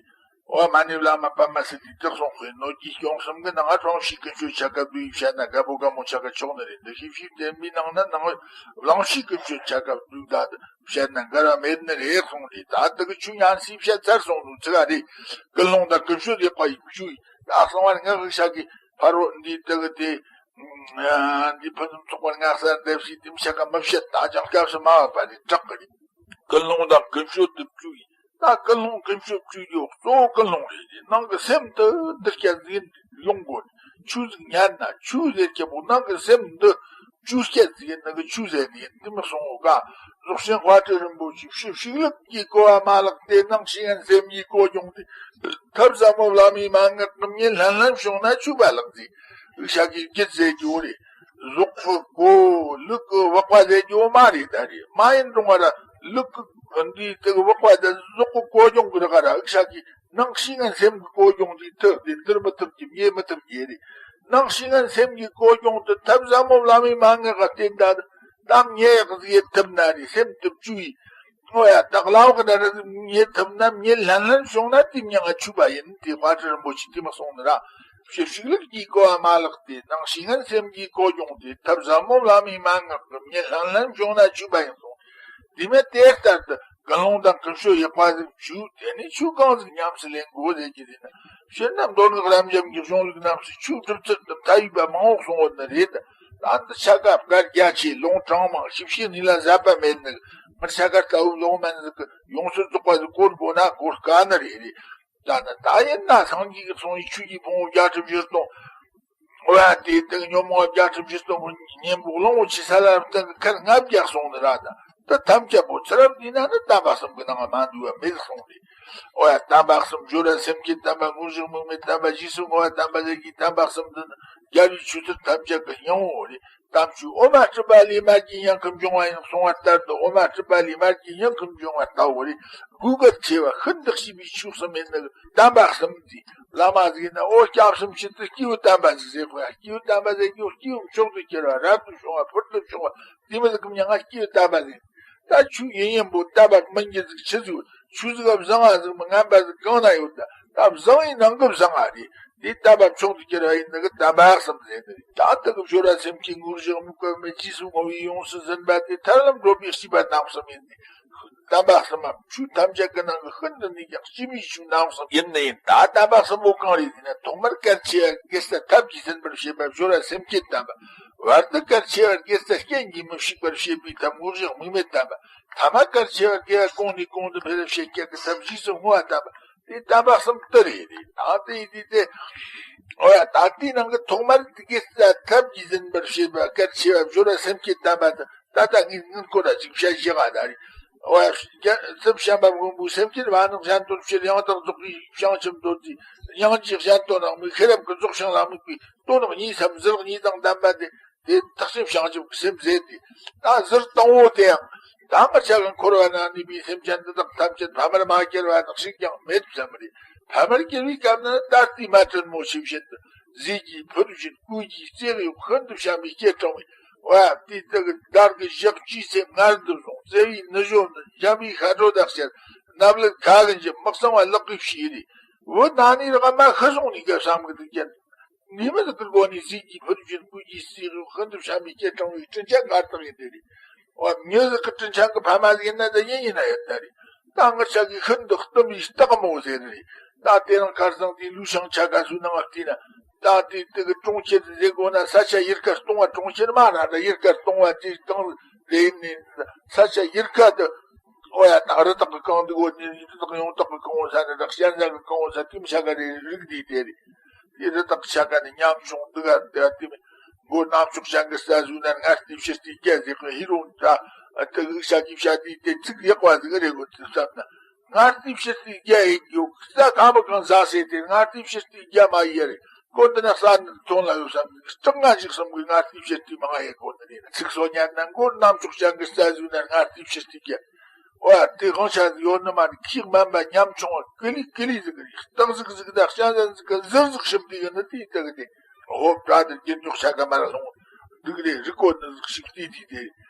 ཨོ་མ་ཎི་བླ་མ་པདྨ་སིདྡྷི་དེ་གསུང་ཁོས་སྣོད་ཀྱི་སྐྱོང་གསུམ་གྱི་ནང་ང་གྲངས་ཤིག་ཀུན་སྤྱོད་ཆ་ག་བསྡུས་བཤད་ན་དགའ་པོ་དགའ་མོ་ཆ་ག་ཆོག་ནི་རེད། འདུ་ཤེས་བཞི་བསྟེན་པའི་ནང་ན་ནང་གླང་ཤིག་ཀུན་སྤྱོད་ཆ་ག་བསྡུས་ད་བཤད་ན་འགལ་བ་མེད་ནི་རེད་གསུངས་རེད། ད་དེ་གི་ཆོས་ཉན་སྲིད་བཤད་ཚར་སོང་ནོ་ཚིག་ག་རེད། ཀུན་སློང་དང་ཀུན་སྤྱོད་ཡག་པ་ཡིན་ཆོས་ཡིན། ད་གསང་བར་ངག་གི་ཤ་གི་ཕ་རོ་འདི་དེ་གི་དེ་འདི་ཕུན་སུམ་ཚོགས་པར་ངག་གསར་འདེབས་སྲིད་དེ་མི་ཤ་ག་མི་བཤད། ད་ཅང་སྐབས་སུ་མ་བབ་པ་རེད་དྲག་གི་རེད། ཀུན་སློང་དང་ཀུན་སྤྱོད་དུ་བཅུག་ཡིན། ད་ཀུན་སློང་ཀུན་སྤྱོད་བཅུག་རྒྱུ་གཙོ་བོ་ཀུན་སློང་རེད། ནང་གི་སེམས་དུ་འདི་སྐྱ་ཟིག་ཡིན་ཡོང་དགོས་ནས་ཆོས་ཟིག་ཉན་ན་ཆོས་ཟེར་རྒྱུ་བོ་ནང་གི་སེམས་འདི་ཆོས་སྐྱ་ཟིག་ཡིན་ནང་གི་ཆོས་ཟེར་ནི་ཡིན་དེ་མི་སོང་ངོ་ག་རྫོགས་ཆེན་དཔལ་སྤྲུལ་རིན་པོ་ཆེ་ཕྱི་ཕྱིག་ལུགས་ཀྱི་གོ་བ་མ་ལག་དེ་ནང་ཤི་ཡན་སེམས་ཀྱི་གོ་སྦྱོང་དེ་ཐབས་ཟབ་མོ་བླ་མའི་མན་ངག་གི་ཉིན་ལྷན་ལྷན་བྱུང་ན་ཆོས་པ་ལག་ཟིག་ཤ་གི་རྒྱུད་ཟེར་རྒྱུ་རེད། གཟུགས་ཀྱི་གོ་ལུག་གི་བག་པ་ཟེར་རྒྱུ་མ་རེད་ད་རེད། མ་ཡིན་རུང་བ་ར་ལུག་གི་འདིའི་དེ་གི་བག་པ་དེ་གཟུགས་ཀྱི་གོ་སྦྱོང་གི་ར་ག་ར་ཨིག་ཤ་གི་ནང་ཤི་ངན་སེམས་ཀྱི་གོ་སྦྱོང་དེ་ཐུབ་དེ་འདིར་མི་ཐུབ་ཀྱི་མྱེ་མི་ཐུབ་ཀྱི་རེད། ནང་ཤི་ངན་སེམས་ཀྱི་གོ་སྦྱོང་དེ་ཐབས་ཟབ་མོ་བླ་མའི་མན་ངག་ག་བརྟེན་ད་དམ་ཉེ་ཡག་ཟིག་ཡེ་ཐུབ་ན་རེད། སེམས་ཐུབ་བཅུག་ཡིན། ཨོ་ཡ་ད་གླ་བ་གི་ད་ར་ཉེ་ཐུབ་ན་ཉེ་ལྷན་ལྷན་བྱུང་ན་དེ་མྱ་ང་ཆོས་པ་ཡིན་དེ་དཔལ་སྤྲུལ་རིན་པོ་ཆེ་དེ་མ་གསུངས་ནི་ར། ཕྱི་ཕྱིག་ལུགས་ཀྱི་གོ་བ་མ་ལག་སྟེ་ནང་ཤི་ངན་སེམས་ཀྱི་གོ་སྦྱོང་སྟེ་ཐབས་ཟབ་མོ་བླ་མའི་མན་ངག་གི་ཉེ་ལྷན་ལྷན་བྱུང་ན་ཆོས་པ་ཡིན་གསུངས། དེ་མེད་དེ་ལྟར་དུ་ཀུན་སློང་དང་ཀུན་སྤྱོད་ཡག་པ་ཟིག་བཅུག་དེ་ནས་ཆོས་གང་ཟིག་ཉམས་སུ་ལེན་དགོས་ཟེར་གྱི་རེད་ན། སྤྱིར་ན་མདོ་སྔགས་རབ་འབྱམས་ཀྱི་གཞུང་ལུགས་རྣམས་སུ་ཆོས་སྒྲུབ་ཚུལ་དང་མཐའ་ཡས་པ་མང་བོ་གསུངས་ཡོད་ནི་རེད། ད་འདི་ཆ་ག་བཀའ་རྒྱ་ཆེ་ལུང་དྲངས་མང་ཞིབ་བཤེར་ནུས་ལ་ཟད་པ་མེད་ནི་མི་ཆ་ག་ལྟ་བུ་ལོག་མན་ཟིག་གི་ཡོངས་སུ་རྫོགས་པ་ཟིག་གོ་དགོས་ན་གོ་དཀའ་ནི་རེད་རེད། ད་ནི་ད་ཡིན་ན་སངས་རྒྱས་ཀྱི་གསུང་བའི་ཆོས་ཀྱི་ཕུང་པོ་བརྒྱ་ཁྲི་བཞི་སྟོང་། འོ་ཡ་དེའི་སྟེང་ཉོན་མོངས་བརྒྱ་ཁྲི་བཞི་སྟོང་གི་གཉེན་པོ་གླང་པོ་ཆེ་ས་ལ་སྟེང་གི་ཁལ་ལྔ་བརྒྱ་གསུངས་ནི་ར་ད། ད་ཐམས་ཅད་པོ་ཚུར་རབ་བསྡུས་ན་ནི་དམ་པ་གསུམ་གྱི་ནང་ང་མ་འདུས་པ་མེད་གསུངས་ཏེ། འོ་ཡ་དམ་པ་གསུམ་སྦྱོར་བ་སེམས་བསྐྱེད་དམ་པ་མངོན་ཤེས་དམིགས་མེད་དམ་པ་རྗེས་སུ་བསྔོ་བ་དམ་པ་ལས་ཀྱི་དམ་པ་གསུམ་འདི་ནི་རྒྱལ་བའི་ཆོས་ཚུལ་ཐམས་ཅད་ཀྱི་སྙིང་པོ་རེད། དམ་ཆོས་འོ་མ་སྤྲུལ་པ་ལས་མར་གྱི་སྙིང་ཁམས་འབྱུང་བ་ཡིན་གསུང་བ་ལྟར་དུ་འོ་མ་སྤྲུལ་པ་ལས་མར་གྱི་སྙིང་ཁམས་འབྱུང་བ་ལྟ་བུ་རེད། གུས་བཀུར་ཆེ་བ་ཤིན་ཏུ་གཤིས་པའི་ཆོས་གསུམ་ཡིན་ནི་དམ་པ་གསུམ་དེ་བླ་མ་ཟིག་ཡིན་ན་འོ་སྐྱབས་གསུམ་ཆེད་དུ་སྐྱེས་བུ་དམ་པ་ཟིག་ཟེར་གོ་ཡ། སྐྱེས་བུ་དམ་པ་ཟེར་རྒྱུ་སྐྱེས་བུ་མཆོག་ཏུ་གྱུར་པ་རབ་ཏུ་བྱུང་བ་ཕུལ་དུ་བྱུང་བ་དེ་མི་ཟིག་གམ་ཡང་ང་སྐྱེས་བུ་དམ་པ་ཟིག་ད་ཆོས་ཡིན་ཡིན་པོ་དམ་པ་མི་འགྱུར་ཟིག་ཆི་ཟིག་ཆུ་ཟིག་ག་བཟང་ང་ཟིག་མི་ངན་པ་ཟིག་གང་ན་ཡོད་ད། ད་བཟང་ཡིན་ནང་གི་བཟང་ང་རེད། དེ་དམ་པ་མཆོག་ཏུ་གྱུར་པ་ཡིན་ནི་གི་དམ་པ་གསུམ་ཟེར་ནི་རེད། ད་དེ་གི་བྱོ་ར་སེམས་བསྐྱེད་དངོས་གཞི་དམིགས་པ་མེད་རྗེས་སུ་བསྔོ་བས་ཡོངས་སུ་ཟིན་པ་དེ་ཐར་ལམ་བགྲོད་པའི་སྐྱེས་པ་རྣམ་གསུམ་ཡིན་ཏེ། དམ་པ་གསུམ་མམ་ཆོས་ཐམས་ཅད་ཀྱི་ནང་གི་ཤིན་ཏུ་ནས་ཀྱང་སྐྱེས་བུའི་ཆོས་རྣམ་གསུམ་ཡིན་ནི་ཡིན། ད་དམ་པ་གསུམ་པོ་གང་རེད་ཟེར་ན། ཐོག་མར་གལ་ཆེ་བ་དགེ་རྩ་ཐབས་ཀྱིས་ཟིན་པར་བྱེད་པ་བྱོ་ར་སེམས་བསྐྱེད་དམ་པ། བར་དུ་གལ་ཆེ་བ་དགེ་རྩ་རྐྱེན་གྱིས་མི་ཤིགས་པར་བྱེད་པའི་ཐབས་དངོས་གཞི་དམིགས་མེད་དམ་པ། ཐ་མ་གལ་ཆེ་བ་དགེ་བ་གོང་ནས་གོང་དུ་འཕེལ་བར་བྱེད་ཀྱག་གི་ཐབས་རྗེས་སུ་བསྔོ་བ་དམ་པ། དེ་དམ་པ་གསུམ་དེ་རེད། ད་དེ་དེ་དེ། འོ་ཡ། ད་དེའི་ནང་གི་ཐོག་མར་དགེ་རྩ་ཐབས་ཀྱིས་ཟིན་པར་བྱེད་པ་གལ་ཆེ་བ་བྱོ་ར་སེམས་བསྐྱེད་དམ་པ་དེ། ད་ལྟ་ངས་སྔོན་སྐོར་ར་ཅིག་བཤད་བཞག་ག་ད་རེད། འོ་ཡ། རྩིབས་བྱམས་པ་མགོན་པོའི་སེམས་བསྐྱེད། བར་སྣང་གཞན་དོན་ཕྱིར། ཡང་དག་རྫོགས་པའི་བྱང་ཆུབ་མདོ་སྡེ། སྙིང་རྗེ་གཞན་དོན་ནང་མི་ཤེས་རབ་ཀྱི་རྫོགས་བྱང་ལ་དམིགས་པའི་དོན་གཉིས་སམ་ཟུར་གཉིས་དང་ལྡན་པ་དེ། དེ་ཐེག་ཆེན་བྱང་ཆུབ་ཀྱི་སེམས་ཟེར་ཏེ། ད་ཟུར་དང་པོ་དེ་ཡང་། ད་ང་ཅག་གི་འཁོར་བ་ན་གནས་པའི་སེམས་ཅན་འདི་དག་ཐམས་ཅད་ཕ་མར་མ་གྱུར་པ་དག་ཞིག་ཀྱང་མེད་བསམ་པ་རེད། ཕ་མར་གྱུར་བའི་སྐབས་ན་ད་ལྟའི་མ་དྲིན་མོ་ཆེ་བཞིན་དུ་ཟས་ཀྱིས་ཕུད་བཞིན་གོས་ཀྱིས་གཙེས་ཡོད། ཤིན་ཏུ་བྱམས་པའི་སྐྱེ་དྲང་བའི། བ་དེ་དག་གི་བདག་གི་ཞག་བཅུའི་ཚེ་ངལ་དུ་སོང་། བརྩེ་བའི་ནུ་ཞོ་ནི་འཇམ་པའི་ཤ་དྲོད་དག་ཕྱིར། སྣབས་ལུད་ཁ་གི་འཇིབ། མི་གཙང་བ་ལག་གིས་བྱས་རེད། བུ་ན་ནིང་རག་མ་ཤི་སོང་ནི་ག་བསམ་གི་འདུག་ཀྱང་། ནི་མི་ཟིག་གི་སྒོ་ནས་ཟས་ཀྱིས་ཕུད་བཞིན་གོས་ཀྱིས་གཙེས་ཡོད། ཤིན་ཏུ་བྱམས་པའི་སྐྱེ་དྲང་བའི་དྲིན་ཆེན་ངར་དག་ཡིན་དེ་རེད། འོ། མྱི་ཟིག་གི་དྲིན་ཆེན་གི་ཕ་མ་ཟིག་ཡིན་ན་ད་ཡིན་ཡིན་ན་ཡོད་ད་རེད། ད་ང་ཅག་གིས་ཤིན་ཏུ་བསྟིམ་པའི་སྟག་མོ་ཟེར་རེད། ད་དེ་རིང་ཁ་སང་དེའི་ལུས་ཤིང་ཆ་ག་ཚོའི་ནང་བལྟས་ན། ད་དེ་དེ་གི་གྲོང་ཁྱེར་ཟེར་དགོས་ན་ས་ཆ་ཡུལ་ཁ་སྟོང་བ་གྲོང་ཁྱེར་མ་ར་ད་ཡུལ་ཁ་སྟོང་བ་དེའི་སྟེང་རེད་ནི། ས་ཆ་ཡུལ་ཁ་དུ། འོ་ཡ། ད་རི་དྭགས་ཀྱི་གང་འདུག་གོ་ནི། རི་དྭགས་ཡོངས་གྲགས་ཀྱི་གང་བོ་ས་ནི་དག་ཤན་ས་གི་གང་བོ་ས་དེ་མི་ཆ་ག་རེ་རིགས་འདི་དེ་རེད། དེ་རི་དྭགས་ཆ་ག་ནི་ཉམ་ཆུང་འདུག་ག་དེ་དེ་མི་མགོ་རྣམ་ཅོག་ཅན་གི་རྩ་ཟུག་ན་ངར་ལྟས་ཕྱིར་ལྟས་རྒྱ་ཟེར་གི་ཧི་རུ་འདྲ། དེ་གི་ཤ་གི་ཤ་དེ་དེ་ཚིག་ཡག་པ་ཟིག་རེད་གོ་དེ་བསམ་ན། ངར་ལྟས་ཕྱིར་ལྟས་རྒྱ་ཡིན་རྒྱུ་རྩ་གང་བ་གང་ཟ་ཟེར་དེ་ངར་ལྟས་ཕྱིར་ལྟས་རྒྱ་མ་ཡི་རེད། ཀོ་འདི་ན་ས་འདི་ཐོན་ལ་ཡོད་བསམ་གི་སྐྲག་ང་ཞིག་བསམ་གི་ངར་ལྟས་ཕྱིར་ལྟས་མང་ཡི་ཀོ་འདི་ནི་ཚིག་སོ་ཉན་ན་མགོ་རྣམ་ཅོག་ཅན་གི་རྩ་ཟུག་ན་ངར་ལྟས་ཕྱིར་ལྟས་རྒྱ། འོ་ཡ། དེ་དབང་ཆ་ཡོད་ནི་མ་ནི་ཁྱི་སྨན་པ་ཉམ་ཆུང་བ་ཀི་ལི་ཀི་ལི་ཟིག་གི་རེད། སྟག་ཟིག་ཟིག་དང་ཤ་ཟན་ཟིག་གི་ཟུར་ཟིག་ཞིབ་དེ་གི་ནི་དེའི་དག་དེ་ཧོབ་དྲ་དེ་རྒྱན་འཇོག་ཆ་ག་མ་ལ་ལྷུང་འདུག་རེད། རི་ཀོ་ནི་ཟིག་ཞིག་དེ་དེ་དེ།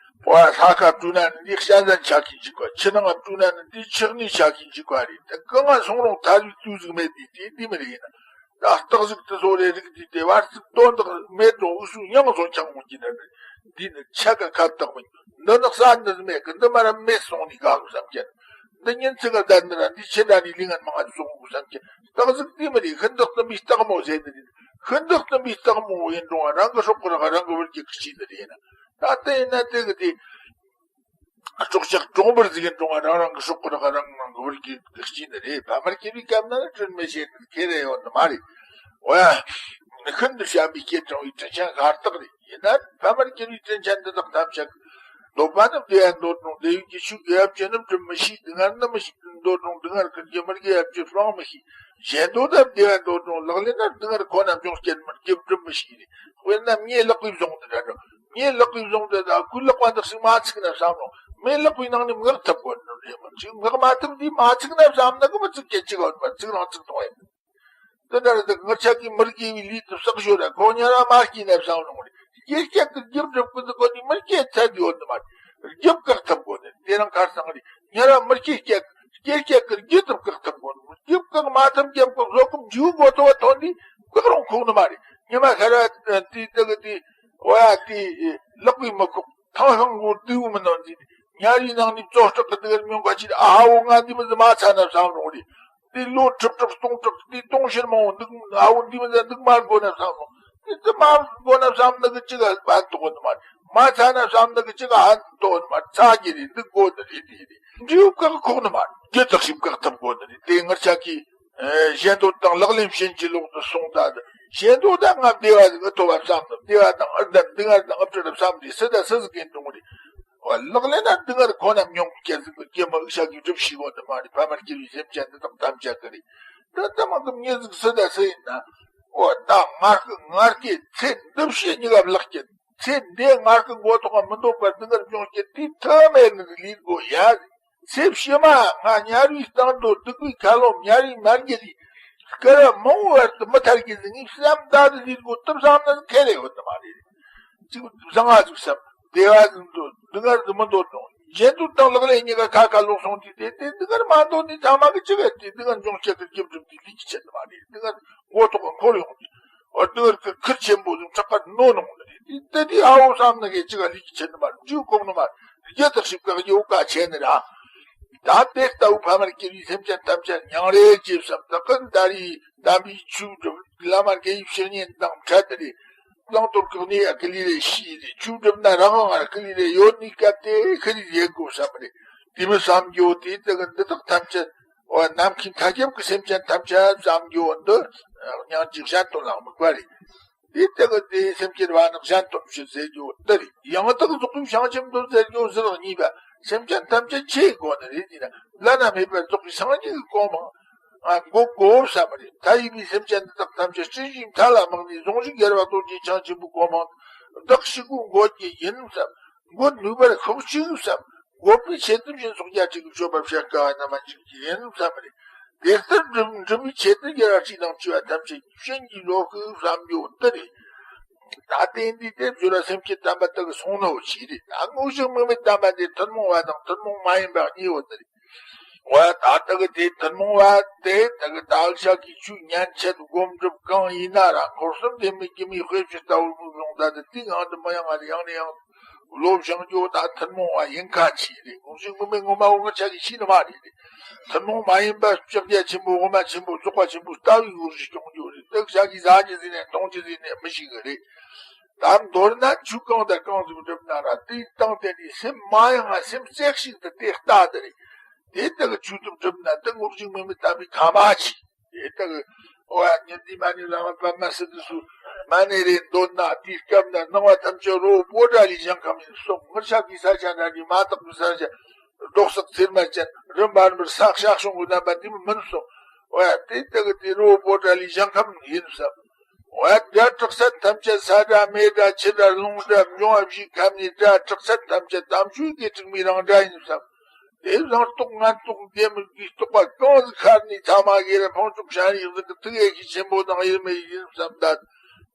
འོ་ཡ། ལྷ་ཁ་བཀྲུ་ན་ནི་དེ་ཤ་ཟན་ཆ་གི་འཇིག་པ། ཆུ་ནང་བཀྲུ་ན་ནི་དེ་ཆུ་ནི་ཆ་གི་འཇིག་པ་རེད། ད་གང་ང་སོང་རུང་ཐ་རུས་དུས་ཟིག་མེད་དེ་དེ་དེ་མི་རེད་ཡིན་ན། ད་སྟག་ཟིག་དེ་ཚོ་རེ་རིགས་འདི་དེ་བར་ཚིག་དོན་དག་མེད་འགྲོ་འུ་སུ་ཡང་སོ་ཆང་འོང་གི་ནི་རེད། འདི་ནི་ཆ་ག་ཁ་བཏགས་མིན། འདི་ནི་ས་འདི་མེད་གི་འདི་མ་ར་མེད་སོང་ནི་ག་གི་བསམ་གྱི། འདི་ཉིན་ཚིག་ག་བསྡད་ནི་ར་འདི་ཕྱི་འདྲ་ནི་ལི་ངན་མང་ང་སོང་གི་བསམ་གྱི། སྟག་ཟིག་དེ་མི་རེད། ཤིན་ཏུ་བསྟིམ་པའི་སྟག་མོ་ཟེར་ནི་རེད། ཤིན་ཏུ་བསྟིམ་པའི་སྟག་མོ་ཡིན་རུང་རང་གི་སྲོག་གི་ར་རང་གི་བུར་གྱི་ཁི་ཆི་ནི་རེད་ན། ད་ལྟ་ཡིན་ན་དེ་གི་དེ། སྲོག་ཆགས་གྲོང་བུར་ཟིག་ཡིན་རུང་རང་རང་གི་སྲོག་གི་རག་རང་རང་གི་བུར་གྱི་གི་སྐྱིད་ནི་རེད། ཕ་མར་གྱུར་བའི་སྐབས་ན་ནི་དྲིན་མི་ཤེས་ནི་ཁེ་རེ་ཡོད་ནི་མ་རེད། འོ་ཡ། ཤིན་ཏུ་བྱམས་པའི་སྐྱེ་དྲང་བའི་དྲིན་ཆེན་ཤ་སྟག་རེད། ཡིན་ན་ཕ་མར་གྱུར་བའི་དྲིན་ཆེན་འདི་དག་ཐམས་ཅད་ཀྱི། འདོད་པ་ནི་བདེ་བ་འདོད་རུང་བདེ་བའི་གི་ཆོས་དགེ་བ་བཅུ་རྣམས་སྒྲུབ་མི་ཤེས། སྡུག་བསྔལ་ནི་མི་ཤེས་འདོད་རུང་སྡུག་བསྔལ་ཀུན་གྱི་མི་དགེ་བ་བཅུ་སྤང་མི་ཤེས། གཞན་དོན་དང་བདེ་བ་འདོད་རུང་ལག་ལེན་ན་སྡུག་བསྔལ་ཁོ་ན་འབྱུང་རྐྱེན་མི་སྒྲུབ་སྒྲུབ་མི་ཤེས་རེད། དཔེར་ན་མྱེ་ལག་པའི་བཟུང་དུ་འདྲ་འགྲོ། མྱེ་ལག་པའི་བཟུང་དུ་དང་གོས་ལག་པ་འདི་ཞིག་མ་ཚིག་ན་བསམ་རུང་མེ་ལག་པའི་ནང་ནས་མངག་ཐུབ་དགོས་ནི་རེད་མ་གཏོགས་མངག་མ་ཐུབ་དུས་མ་ཚིག་ན་བསམ་ན་གི་མི་ཚིག་གི་ཅི་གོ་མ་ཚིག་རང་ཚིག་གཏོང་ཡིན། དེ་འདྲ་རེད། ད་ང་ཅག་གིས་མི་དགེ་བའི་ལས་དེ་བསགས་ཞོར་ར་ཁོ་ཉ་ར་མ་སྐྱིད་ན་བསམ་རུང་རེད། སྐྱེ་སྐྱེ་གི་རྒྱབ་སྒྲུབ་ཀུན་ཏུ་ཀོ་ནི་མི་སྐྱེ་ཚད་ཡོད་ནི་མ་རེད། རྒྱབ་བཀག་ཐུབ་དགོས་ནི་དེ་རང་ཁར་སང་རེད། ཉ་ར་མི་སྐྱེ་སྐྱེ་སྐྱེ་སྐྱེ་གི་རྒྱུ་དེ་བཀག་ཐུབ་དགོས་ནི་རྒྱབ་བཀག་མ་ཐུབ་རྒྱབ་བཀག་བཟོད་སྒོམ་འཇུག་དགོས་ཐུབ་པ་ཐོན་དུས་བཀག་རུང་ཁུག་ནི་མ་རེད། ཉི་མ་ཤར་བ་དེ་དེ་གི་དེ་འོ་ཡ་དེ་ལག་པའི་མི་ཁུག་ཐང་ཤང་གོ་དེའུ་མི་ནང་འཛིན། ཉ་རིའི་ནང་ནས་བཙོག་སྐྲག་གི་དེ་གར་མྱོང་ག་ཕྱིར་ཨ་ཧ་འོ་ང་འདི་མི་ཟི་མ་ཚ་ན་བསམ་རུང་རེད། དེ་ལོ་ཁྲི་ཁྲི་སྟོང་ཁྲི་དེ་སྟོང་ཕྱིར་མ་འོང་འདུག་ཨ་འོ་འདི་མི་ཟ་འདུག་མ་དགོས་ན་བསམ་རུང་དེ་དེ་མ་དགོས་ན་བསམ་ན་གི་ཅི་ག་བན་དུ་གོ་ནི་མ་རེད། མ་ཚ་ན་བསམ་ན་གི་ཅི་ག་ཧན་དུ་གོ་ནི་མ་རེད། ཚ་གི་རེད་འདུག་དགོས་ནི་རེད། དེ་རེད་འབྲས་བུ་བཀག་ཁོག་ནི་མ་རེད། རྒྱུ་དག་ཞིབ་བཀག་ཐུབ་དགོས་ནི་རེད། དེ་ངར་ཆ་གི་གཞན་དོན་དང་ལག་ལེན་ཕྱིན་ཅི་ལོག་ཏུ་སོང་ད་དུ། གཞན་དོན་དང་ང་བདེ་བ་ཟིག་ཐོབ་པ་བསམ་དུ་བདེ་བ་དང་ཨར་འདམ་སྡུག་བསྔལ་དང་ཨབ་ཕྲ་བསམ་དུས་སུ་དང་སུ་ཟིག་གིན་འགྲོ་རེད། ལག་ལེན་ན་སྡུག་བསྔལ་ཁོ་ན་མྱོང་གི་སྐྱེ་ཟིག་གི་སྐྱེ་མ་ཨུ་ཤ་གི་སྒྲུབ་ཤིག་གོ་འདི་མ་རེད། ཕ་མར་སྐྱེ་བའི་སེམས་ཅན་འདི་དག་ཐམས་ཅད་ཀྱི་རེད། ད་ལྟ་མ་གི་མྱི་ཟིག་སུ་དང་སུ་ཡིན་ན། འོ་ད་ངར་གི་ངར་གི་ཚེ་འདི་ཕྱི་གཉིས་ཀ་ལག་སྐྱེ། ཚེ་འདི་ངར་གི་མགོ་ཐོག་མི་འདོད་པར་སྡུག་བསྔལ་མྱོང་སྐྱེ་དུས་ཐབས་མེད་ནི་ལུས་དགོས་ཡ། ཚེ་ཕྱི་མ་ང་ཉར་བའི་སྟེང་དུ་སྡུག་པའི་ཁ་ལོ་ཉར་བའི་མར་གྱི་རིགས་སྐར་མང་བར་དུ་མི་ཐར་གྱི་ཟིན་ངེས་བསམ་བཏང་དུ་ལུས་དགོས་ཐུབ་བསམ་ན་ཁེ་ལས་ཡོད་ནི་མ་རེད། ཅིག་བཟང་ང་ཟིག་བསམ་བདེ་བ་ཟིག་འདོད་སྡུག་བསྔལ་ཟིག་མི་འདོད་དང་ གཞན་དུ་དང་ལག་ལེན་གཉིས་ཀ་ཁ་ཁ་ལོག་སོང་དུས་དེ་དེ་འདི་གར་མ་འདོད་ནི་ཚང་མ་གི་ཅི་ག་དེ་འདི་གར་འབྱུང་སྐྱེ་གི་སྐྱིབ་སྒྲུབ་དེ་ལུས་ཀྱི་ཆེད་དུ་མ་རེད། འདི་གར་མགོ་ཐོག་གི་འཁོར་ཡོང་དུས་འོ་འདི་གར་གི་ཁུར་ཆེན་པོ་ཟིག་ཁྲག་ག་རྣོ་ནོ་ནི་རེད། དེ་དེ་དེ་ཨ་བོ་བསམ་ནི་གི་ཅི་ག་ལུས་ཀྱི་ཆེད་དུ་མ་རེད། འཇུ་གོམ་ནི་མ་རེད། རྒྱུ་དག་ཞིབ་དག་ཡོད་ག་ཆེ་ནི་ར། ད་དེ་ལྟ་བུ་ཕ་མར་སྐྱེ་བའི་སེམས་ཅན་ཐམས་ཅད་མྱང་རེ་ཅེས་བསམ་དག་གི་འདར་ཡི་དམ་པའི་ཆོས་སྒྲུབ་བླ་མ་དགེ་བའི་བཤེས་གཉེན་དང་འཕྲད་དེ་རེད། བླང་དོར་བཀག་ནས་ཨ་ཀི་ལི་རེ་ཤི་རེ་ཆུ་འགྲུབ་ན་རང་དབང་ཨ་ཀི་ལི་རེ་ཡོད་ནི་སྐབས་དེ་ཁི་རི་ཡེ་དགོས་བསམ་རེད། དེ་མི་བསམ་རྒྱུ་དེ་དེ་གི་འདི་དག་ཐམས་ཅད་འོ་ནམ་མཁའི་མཐའ་ཁྱབ་ཀྱི་སེམས་ཅན་ཐམས་ཅད་བསམ་རྒྱུ་འདི་སྙིང་རྗེ་གཞན་དོན་ལ་དམིགས་པ་རེད། དེ་དེ་གི་དེ་སེམས་ཅན་བ་ནི་གཞན་དོན་ཞེས་ཟེར་རྒྱུ་འདི་རེད། ཡང་དག་རྫོགས་པའི་བྱང་ཆུབ་འདོད་ཟེར་རྒྱུ་ཟེར་གཉིས་པ་སེམས་ཅན་ཐམས་ཅད་ཆོས་ཀྱི་སྒོ་ནས་རེད། དེ་ན་བླ་ན་མེད་པར་རྫོགས་པའི་སངས་རྒྱས་ཀྱི་གོ་འཕང་ང་མགོ་གོ་བསམ་རེད། མཐའ་ཡས་པའི་སེམས་ཅན་འདི་དག་ཐམས་ཅད་སྤྱི་གཞིའི་མཐའ་ལ་དམིགས་ནས་ཟུང་འཇུག་རྒྱལ་བ་རྡོ་རྗེ་འཆང་ཆེན་པོའི་གོ་འཕང་བདག་གཅིག་པུ་འགོད་ཀྱི་ཡིན་བསམ། འགོད་ནུས་པར་ཤོག་ཅིག་བསམ། འགོད་པའི་ཆེད་དུ་སྦྱིན་སོགས་རྒྱ་ཆེ་གི་སྤྱོད་པ་བྱེད་དཀའ་བ་རྣམ་པ་འཇིག་གི་ཡིན་བསམ་རེད། དེ་ལྟར་འགྲུབ་འགྲུབ་པའི་ཆེད་དུ་རྒྱལ་བ་སྲས་དང་བཅས་པ་ཐམས་ཅད་ཀྱིས་བྱིན་གྱིས་རློབས་ཤིག་བསམ་རྒྱུ་འདི་རེད། ད་ལྟའི་འདི་དེ་བཟོད་ར་སེམས་བསྐྱེད་དམ་པ་དག་གི་སོང་ནོ་ཞིག་རེད། ད་དངོས་གཞི་དམིགས་མེད་དམ་པ་འདི་ཐུན་མོང་བ་དང་ཐུན་མོང་མ་ཡིན་པ་གཉིས་པོ་འདི་རེད། འོ་ད་ལྟ་གི་དེ་ཐུན་མོང་བ་དེ་ད་གི་ད་ལ་ཤ་གི་ཆུ་ཉན་ཆད་སྒོམ་སྒྲུབ་གང་ཡིན་ན་ར་འཁོར་གསུམ་དེ་མི་དགེ་མི་དཔེ་ཕྱིར་ལྟ་བུར་མི་བཟུང་ད་དེ་དེའི་ངང་དུ་མི་ཡང་ང་ཡང་ནས་ཡང་ལོ་བྱང་རྒྱུ་ད་ཐུན་མོང་བ་ཡིན་ཁ་ཆེ་རེད། དངོས་གཞི་དངོས་མེད་ངོ་མ་འོ་ང་ཆ་གི་ཤི་ནི་མ་རེད། ཐུན་མོང་མ་ཡིན་པ་ཕྱག་རྒྱ་ཆེན་པོ་དབུ་མ་ཆེན་པོ་རྫོགས་པ་ཆེན་པོ་ལྟ་བུའི་འོ་རིགས་སྐྱོང་རྒྱུ་རེད། དེ་ཤ་གི་ཟ་རྒྱུ་ཟིན་ནས་འཐུང་རྒྱུ་ཟིན་ནས་མི་ཤི་གི་རེད། ད་མདོར་ན་ཆོས་གང་དང་གང་ཟིག་འགྲུབ་ན་ར་དེའི་སྟེང་དེ་ནས་སེམས་མ་ཡེངས་ང་སེམས་རྩེ་གཅིག་ཏུ་དེ་ལྟ་དེ་རེད། དེ་ལྟ་གི་ཆོས་དུ་འགྲུབ་ན་དེ་དངོས་གཞི་དངོས་མེད་དམ་པའི་ཁ་མ་ཆེ། དེ་ལྟ་གི་ཨོ་ཡ་ཉིན་འདི་མ་ཎི་བླ་མ་པདྨ་སིདྡྷི་སུ་མ་ཎི་རེ་འདོན་ན་དེའི་སྐབས་ན་སྣང་བ་ཐམས་ཅད་རོ་བོ་ཌ་ལི་ཞིང་ཁམས་ཡིན་སོགས་ངར་ཤ་གི་ས་ཆ་འདྲ་གི་མ་དག་གི་ས་ཆ་རྡོག་སག་ཚེར་མ་ཅན་རིམ་པར་མར་ས་ཤ་ཤོང་གི་རྣམ་པ་འདི་མི་མིན་སོགས་ཨོ་ཡ་དེ་ལྟ་གི་དེ་རོ་བོ་ཌ་ལི་ཞིང་ཁམས་ཡིན་བསམ། འོ་ཡ་དགྲ་དྲག་ས་ཐམས་ཅད་ས་དགྲ་མེ་དགྲ་ཆུ་དགྲ་རླུང་དགྲ་འབྱུང་བ་བཞིའི་ཁམས་ནས་དགྲ་དྲག་ས་ཐམས་ཅད་དམ་ཆོས་ཀྱི་དྲུག་མའི་རང་དགྲ་ཡིན་བསམ། དེ་བཟང་རྟོག་ངན་རྟོག་འདི་མི་དགེ་རྟོག་པ་གང་ཟིག་ཤར་ནས་ཚང་མ་གི་ར་ཕུང་ཆུང་ཤར་ཡིག་ཟིག་གི་ཐུགས་ཡེ་ཤེས་ཆེན་པོ་དང་ཡེ་མེད་ཡིན་བསམ་ད།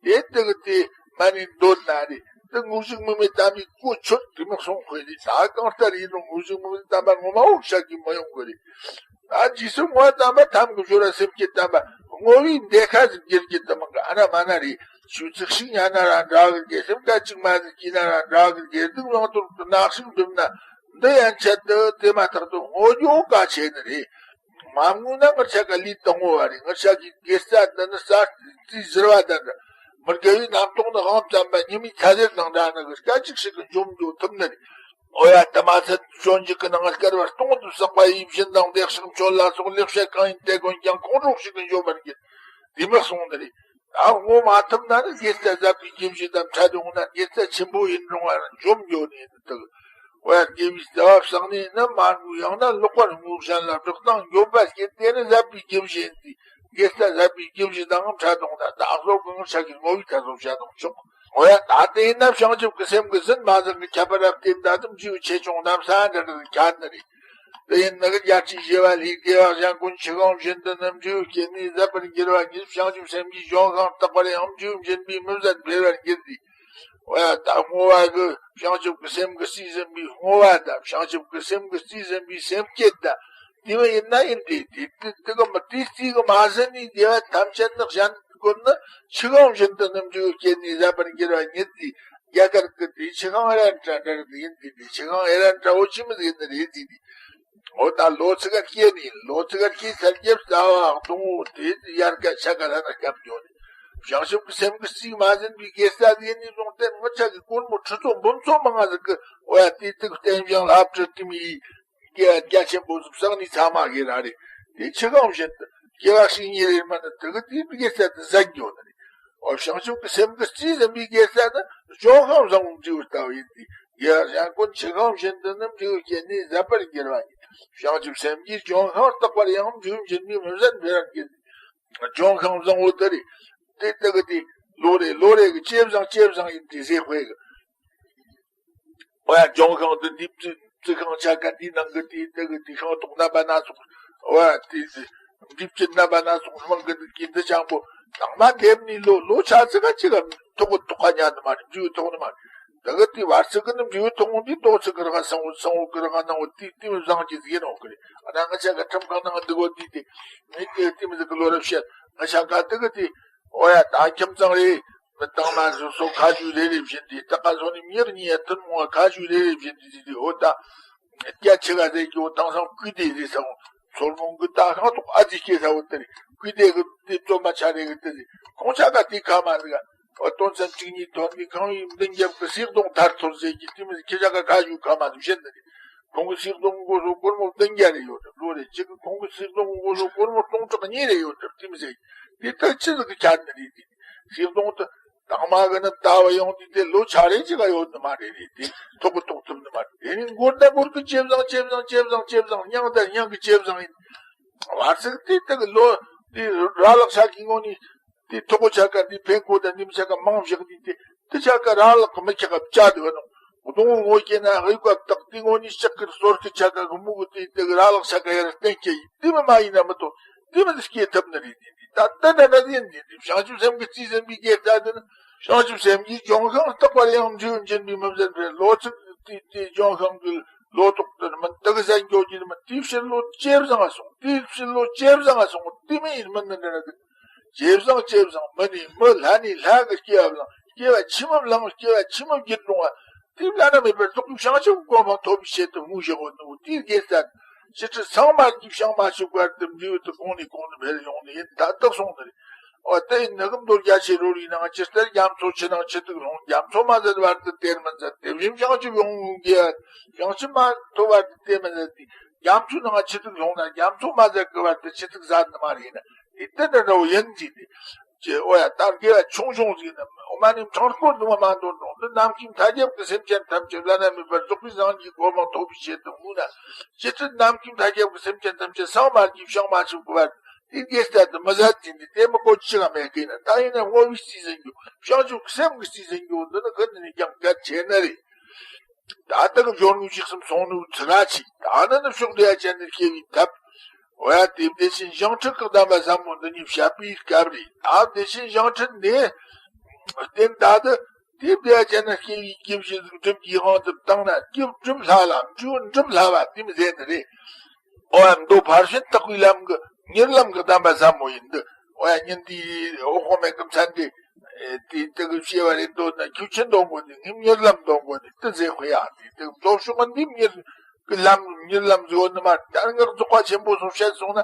དེ་དེ་གི་དེ་མ་ནི་འདོད་ན་རེ་དེ་དངོས་གཞི་དངོས་མེད་དམ་པའི་གོ་ཆོད་དེ་མི་སོང་དཔེ་རེད། ད་གང་ལྟར་ཡིན་རུང་དངོས་གཞི་དངོས་མེད་དམ་པ་ངོ་མ་འོ་ཤ་གི་མི་ཡོང་གི་རེད། ད་རྗེས་སུ་བསྔོ་བ་དམ་པ་ཐམ་གྱི་ཞོར་ལ་སེམས་བསྐྱེད་དམ་པ་བསྔོ་བའི་འདེད་ཁ་ཟིག་འགྱུར་གྱི་དམ་ག་ཨ་ན་མ་ན་རེད། ཆུ་ཚིག་ཤིག་ཉན་ན་ར་འདྲ་གི་དགེ་སེམས་ཀ་གཅིག་མ་ཟིག་གྱིས་ན་ར་འདྲ་གི་དགེ་སྡིག་ལོངས་སྟོབས་ཀྱི་ནག་ཤིག་འགྲུབ་ན་འདི་ཡན་ཆད་དུ་དེ་མ་ཐག་ཏུ་བསྔོ་རྒྱུ་ག་ཆེ་ནི་རེད། མ་བསྔོ་ན་ངར་ཆ་ག་ལུས་དང་བསྔོ་བ་རེད། ངར་ཆ་གི་དགེ་རྩ་འདི་ནི་རྩ་རྩིས་ཟེར་བ་འདི་འདྲ་མི་དགེ་བའི་རྣམ་རྟོག་ནི་དབང་ཙམ་པ་ཉི་མའི་ཚ་ཟེར་དང་འདྲ་ནི་གི་སྐད་ཅིག་ཞིག་གི་འཇོམས་འཇོག་ཐུབ་ནི་རེད། ཨོ་ཡ་དེ་མ་ཚད་སྤྱོད་འཇུག་གི་ནང་བསྐལ་པ་སྟོང་དུ་བསགས་པ་ཡི་བཞིན་དང་བདེ་གཤེགས་མཆོད་ལ་སོགས་ལེགས་བཤད་གང་ཡིན་དེ་ཀུན་ཀྱང་ཁོང་ཁྲོ་ཞིག་གི་འཇོམས་པར་འགྱུར། དེ་མི་གསུངས་ནི་རེད། ད་བསྔོ་མ་ཐུབ་ན་ནི་དགེ་རྩ་ཟབ་པའི་རྒྱུ་བཞི་དང་ཕྲད་འོང་ན་དགེ་རྩ་ཆེན་པོ་ཡིན་རུང་བར་འཇོམས་འགྱོ་ནི་ཡིན་དུ། ཨོ་ཡ་དགེ་བའི་རྩ་བ་བསགས་ནས་ནི་མ་བསྔོས་ཡང་ན་ལོག་པར་བསྔོ་གཞན་ལ་བདག་དང་འགྱོད་པ་སྐྱེས་དེ་ནི་ཟབ་པའི་རྒྱུ་བཞི་ཡིན་ཏེ། དགེ་རྩ་ཟབ་པའི་རྒྱུ་བཞི་དང་ཕྲད་འོང་ན་ད་གཟོད་གང་ཆགས་ཀྱི་བསྔོ་བའི་ཐ་ཚོགས་བྱ་དང་ཆོག་ཨོ་ཡ་ད་དེ་ཡིན་ན་བྱང་ཆུབ་ཀྱི་སེམས་ཀྱི་ཟིན་མ་ཟིན་གྱི་ཁྱད་པར་རབ་བསྟན་ད་དུ་འཇུག་ཆེ་ཆུང་གནམ་ས་འདྲ་འདྲ་ཁྱད་ནི་རེད། དེ་ཡིན་ན་གི་རྒྱལ་སྲས་ཞི་བ་ལྷའི་དགེ་བ་གཞན་ཀུན་ཆུ་ཁང་བཞིན་དུ་ནི་འབྲས་བུ་སྐྱེས་ནས་ཟད་པར་འགྱུར་བ་ཉིད། བྱང་ཆུབ་སེམས་ཀྱི་ལྗོན་ཤིང་རྟག་པར་ཡང་འབྲས་བུ་འབྱིན་པའི་མི་བཟད་འཕེལ་བར་འགྱུར་ཏེ། འོ་ཡ་ད་བསྔོ་བ་གི་བྱང་ཆུབ་ཀྱི་སེམས་ཀྱི་རྩིས་ཟིན་པའི་བསྔོ་བ་དང་བྱང་ཆུབ་ཀྱི་སེམས་ཀྱི་རྩིས་ཟིན་པའི་སེམས་བསྐྱེད་དང་དེ་མ་ཡིན་ན་ཡིན་ཏེ་དེ་དེ་དེ་གི་མི་དེའི་རྩིས་གི་མ་ཟིན་ནས་བདེ་བ་ཐམས་ཅད་ནི་གཞན་ཀུན་ནི་ཆུ་ཁང་བཞིན་དུ་ནི་འབྲས་བུ་སྐྱེས་ནས་ཟད་པར་འགྱུར་བ་ཉིད་དེ། རྒྱ་གར་གྱི་དེ་ཆུ་ཁང་ཨེ་རན་ཏྲ་འདྲ་གི་ཡིན་དེ་དེ་ཆུ་ཁང་ཨེ་རན་ཏྲ་འོ་ཆི་མི་ཟིག་ཡིན་ནི་རེད་དེ་དེ། འོ་ད་ལོ་ཚིག་ག་སྐྱེས་ནི་ལོ་ཚིག་ག་སྐྱེས་ཚར་རྒྱབ་རྩ་བ་གདོང་འོ་དེ་དེ་ཡར་ཀ་ཆ་ག་ལ་ན་སྐྱབས་འགྱོ་ནི། བྱང་ཆུབ་ཀྱི་སེམས་ཀྱི་རྩིས་མ་ཟིན་པའི་དགེ་རྩ་དེ་ནི་བཟུང་སྟེ་ངུ་ཆ་གི་སྒོར་མོ་ཁྲི་ཚོ་འབུམ་ཚོ་མང་ང་ཟིག་གི་འོ་ཡ་དེ་དེ་གི་རྟེན་བཞེངས་ལྷ་བྲིས་དེ་མི་ཡི། སྐྱེ་བ་རྒྱ་ཆེན་པོ་ཟིག་བསགས་ནས་ཚང་མ་གི་ར་རེད། དེ་ཆུ་ཁང་བཞིན་དུ་སྐྱེ་བ་ཞིག་ཉིན་རེར་མ་ནི་དེ་གི་དེའི་དགེ་རྩ་དེ་ཟད་འགྱོ་ནི་རེད། འོ་བྱང་ཆུབ་ཀྱི་སེམས་ཀྱི་རྩིས་ཟིན་པའི་དགེ་རྩ་ནི་ལྗོན་ཤིང་བཟང་པོ་འབྲས་བུ་ལྟ་བུ་ཡིན་ཏེ། དགེ་བ་གཞན་ཀུན་ཆུ་ཁང་བཞིན་དུ་ནི་འབྲས་བུ་སྐྱེས་ནས་ཟད་པར་འགྱུར་བ་ཡིན། བྱང་ཆུབ་སེམས་ཀྱི་ལྗོན་ཤིང་རྟག་པར་ཡང་འབྲས་བུ་འབྱིན་པའི་མི་བཟད་འཕེལ་བར་འགྱུར་ཏེ། ལྗོན་ཤིང་བཟང་པོ་དེ་རེད། དེ་དེ་གི་དེ་ལོ་རེ་ལོ་རེ་གི་ཇེ་བཟང་ཇེ་བཟང་ཡིན་ཏེ་ཟེར་དཔེ་གི། འོ་ཡ་ལྗོན་ཤིང་འདི་འདི་བཙུགས་བཙུགས་ཤིང་ཆ་ག་འདི་ནང་གི་དེ་དེ་གི་དེ་ཤིང་ཏོག་རྣམ་པ་སྣ་ཚོགས། འོ་ཡ་དེ་དེ་འདི་བཅུད་རྣམ་པ་སྣ་ཚོགས་སྨན་གི་འདི་གི་འདི་ཅང་པོ་དང་མ་འདེབས་ནི་ལོ་ལོ་ཆ་ཚིག་ག་ཅི་ག་ཐོག་གི་ཐོག་ག་ཉལ་ནི་མ་རེད། འཇུ་ཐོག་ནི་མ་རེད། ད་གི་དེ་བར་ཚིག་གི་ནི་འབྲས་བུ་ཐོག་འོང་དུས་ཏོག་ཙི་གི་ར་ག་སང་བོ་སང་བོ་གི་ར་ག་ནང་བོ་དེ་དེ་མི་བཟང་གི་ཟིག་ཡིན་ནོ་གི་རེད། ཨ་ན་ང་ཆ་ག་ཁྲིམས་ཁང་ནང་འདུག་གོ་དེ་དེ་ངས་དེ་དེ་མི་ཟིག་གི་ལོ་རབས་བཤད། ང་ཆ་ག་དེ་གི་དེ། ཨོ་ཡ། ད་ཁྱིམ་ཚང་རེད། མི་དང་མ་སོ་སོ་ཁ་ཆུ་རེ་རེ་བཞིན་དེ་ད་ག་སོ་ནི་མྱིར་ཉེ་ཐུན་མོ་ཁ་ཆུ་རེ་རེ་བཞིན་དེ་དེ་དེ་ཨོ་ད། སྐྱ་ཆེ་ག་ཟེར་རྒྱུ་དེང་སང་ཀུས་དེ་རེད་ས་འོང་། སོར་མོ་གི་ད་ཤང་ཐོག་ཨ་ཙི་སྐྱེ་ས་འོ་དེ་རེད། ཀུས་དེ་གི་དེ་བཙོན་མ་ཆ་རེ་གི་དེ་རེད། ཁོང་ཆ་ག་དེ་ཁ་མ་ཟིག་ག་ཨོ་དོན་ཚན་གཅིག་གཉིས་ཐོན་དེ་ཁང་ཡིན་མདུན་རྒྱབ་གི་སིལ་སྡོང་ཐར་ཐོར་ཟེར་གྱི་དེ་མི་ཁྱེད་ཆ་ག་ཁ་ཆུ་ཁ་མ་ཟིག་བཞིན་དེ་རེད། ཁོང་གི་སིལ་སྡོང་གི་སྒོ་ཟོ་སྒོར་མོ་བདུན་བརྒྱ་རེ་ཡོད་གྲབས་ལོ་རེ་གཅིག་གི་ཁོང་གི་སིལ་སྡོང་གི་སྒོ་ཟོ་སྒོར་མོ་སྟོང་ཕྲག་གཉིས་རེ་ཡོད་གྲབས་དེ་མི་ཟེར་གྱི་དེ་ད་ཆི་ཟིག་གི་ཆ་ནི་རེད། དེ་སིལ་སྡོང་དེ་དང་མ་གི་ནི་ཟླ་བ་ཡོང་དུས་དེ་ལོ་ཆ་རེ་གཅིག་ག་ཡོད་ནི་མ་རེད་རེད། དེ་ཐོག་གི་ཐོག་ཐུབ་ནི་མ་རེད། དེ་ནི་འགོར་ད་འགོར་གི་ཇེ་བཟང་ཇེ་བཟང་ཇེ་བཟང་ཇེ་བཟང་། མྱང་ད་མྱང་གི་ཇེ་བཟང་ཡིན། བར་ཚིག་དེ་དེ་གི་ལོ་དེ་ར་ལག་ཆ་གི་ངོ་ནི། དེ་ཐོག་ཆ་ག་འདི་ཕན་གོ་ད་འདི་མི་ཆ་ག་མང་བཞག་འདི་དེ་དེ་ཆ་ག་ར་ལག་གི་མི་ཆ་ག་བཅའ་དེ་བ་ནོ། གདོང་བོ་ངོ་སྐྱེ་ན་ཧེ་བཀབ་བཏགས་དེ་ངོ་ནི་ལྕགས་ཀྱི་སོར་གི་ཆ་ག་གི་མུ་གུ་དེ་དེ་གི་ར་ལག་ཆ་ག་ཡར་བསྟན་སྐྱེ་ཡིན། དེ་མི་མ་ཡིན་ན་མི་ཐོག་དེ་མི་དེ་སྐྱེ་ཐུབ་ནི་རེད། དེ་དེ་ད་ད་ད་ད་ཡིན་དེ་དེ་བྱང་ཆུབ་སེམས་ཀྱི་རྩིས་ཟིན་པའི་སྐྱེ་ད་དེ་ནི་བྱང་ཆུབ་སེམས་ཀྱི་ལྗོན་ཤིང་རྟག་པར་ཡང་འབྲས་བུ་འབྱིན་པའི་མི་ཟད་པའི་ལོ་ཚིགས་དེ་དེ་ལྗོན་ཤིང་གི་ལོ་ཏོག་དེ་ནི་མི་དེ་གི་ཟན་འཇོག་རྒྱུ་ནི་མི་དེའི་ཕྱིར་ལོ་ཇེ་བཟང་ང་སོང་། དེའི་ཕྱིར་ལོ་ཇེ་བཟང་ང་སོང་། དེ་མི་ཡིན་མི་ནི་འདྲ་ན་དེ། ཇེ་བཟང་ཇེ་བཟང་། མི་ནི་མི་ལྷ་ནི་ལྷ་གི་སྐྱེ་བ་བླངས། སྐྱེ་བ་ཕྱི་མ་བླངས། སྐྱེ་བ་ཕྱི་མ་བརྒྱུད་འགྲོ་བ། དེ་བླ་ན་མེད་པར་རྫོགས་པའི་བྱང་ཆུབ་གོ་འཕང་ཐོབ་པའི་ཆེད་དུ་དམིགས་བཞག་པ་ནོ། དེའི་དགེ་རྩ་ཕྱི་ཁྲིད་ཚང་མ་རྒྱུ་བྱང་མ་ཆུབ་བར་དུ་འབྲས་བུ་དེ་གོང་ནས་གོང་དུ་འཕེལ་ཡོང་ནི་ཡིན། ད་རྟགས་སོང་ནི་རེད། འོ་དེ་ཡིན་ན་གི་མདོ་རྒྱ་ཆེར་རོལ་བའི་ནང་ཇི་ལྟར་རྒྱ་མཚོ་ཆུ་ནང་ཆུ་ཐིགས་ལྷུང་། རྒྱ་མཚོ་མ་ཟད་བར་དུ་གཏེར་མི་མཛད། དེ་བཞིན་བྱང་ཆུབ་ཡོངས་བསྔོ་དགེ་བ། བྱང་ཆུབ་མ་ཐོབ་བར་དུ་གཏེར་མི་མཛད་དེ། རྒྱ་མཚོའི་ནང་ཆུ་ཐིགས་ལྷུང་ན་རྒྱ་མཚོ་མ་ཟད་ཀྱི་བར་དུ་ཆུ་ཐིགས་ཟ་ནི་མ་རེད་ན། དེ་ལྟར་འདྲ་འདྲ་བོ་ཡིན་གྱི་དེ། ཅེས་ཨོ་ཡ་ད་དགེ་བ་ཆུང་ཆུང་ཟིག་ནི་ཨོ་མ་ནི་ཕྲེང་སྐོར་དུ་མ་མ་འདོར་འགྲོ་འདི་ནམ་མཁའི་མཐའ་ཁྱབ་ཀྱི་སེམས་ཅན་ཐམས་ཅད་བླ་ན་མེད་པར་རྫོགས་པའི་སངས་རྒྱས་གོ་འཕང་ཐོབ་པའི་ཆེད་དུ་དམིགས་ན། ཅི་སྟེ་ནམ་མཁའི་མཐའ་ཁྱབ་ཀྱི་སེམས་ཅན་ཐམས་ཅད་སངས་མ་རྒྱས་བྱང་མ་ཆུབ་ཀྱི་བར་དེ་དགེ་རྩ་དུ་མི་ཟད་ཅིང་དེ་མི་གོ་ཅི་ལ་མེད་ཀི་ན། ད་ཡིན་ན་བསྔོ་བའི་རྩིས་ཟིན་རྒྱུ་བྱང་ཆུབ་སེམས་ཀྱི་རྩིས་ཟིན་རྒྱུ་འདི་ནི་ཁོ་ནི་ནི་ཀྱང་གལ་ཆེ་ནི་རེད། ད་ལྟ་གི་སྦྱོར་དངོས་ཅིག་གསུམ་སོང་ནུ་ཚི་ར་ཆི་ད་ནི་ནི་ཕྱོགས་འདི་ཡ་ཅན་ནི་སྐྱེ་བའི་ཐབས། འོ་ཡ་དེ་བདེ་ཆེན་ཞིང་ཁྲིད་ཀྱི་གདམས་པ་ཟབ་མོ་འདི་ཉིད་བཤད་པའི་སྐབས་རེད། ད་བདེ་ཆེན་ཞིང་ཁྲིད་འདི་བསྟན་ད་དུ་དེ་བདེ་ཡ་ཅན་ནི་སྐྱེ་བའི་སྐྱེ་བཞི་ཟིག་སྒྲུབ་ཀྱི་དབང་དུ་བཏང་ན་སྐྱེ་བ་སྒྲུབ་སླ་བ་འབྲས་བུ་འགྲུབ་སླ་བ་དེ་མི་ཟེར་ནི་རེད། ཨོ་ཡ་མདོ་ཕར་ཕྱིན་དག་པའི་ལམ་གྱི་གཉེར་ལམ་གྱི་གདམས་པ་ཟབ་མོ་ཡིན་འདི། ཨོ་ཡ་ཉིན་དེའི་འོ་ཧོ་མེ་གི་མཚན་དེ། དེ་དེ་གི་བཤད་པ་རེད་འདོད་ན་ཁྱོད་ཆི་འདོན་དགོས་ནི་ངས་གཉེར་ལམ་འདོན་དགོས་ནི་དེ་ཟེར་ཁོ་ཡ་དེ་དེ་མདོ་ཕྱོགས་འདི་གཉེར་གི་ལམ་གཉེར་ལམ་ཟེར་བ་ནི་མ་ད་ངར་རྫོགས་པ་ཆེན་པོ་སོགས་བཤད་སོང་ན་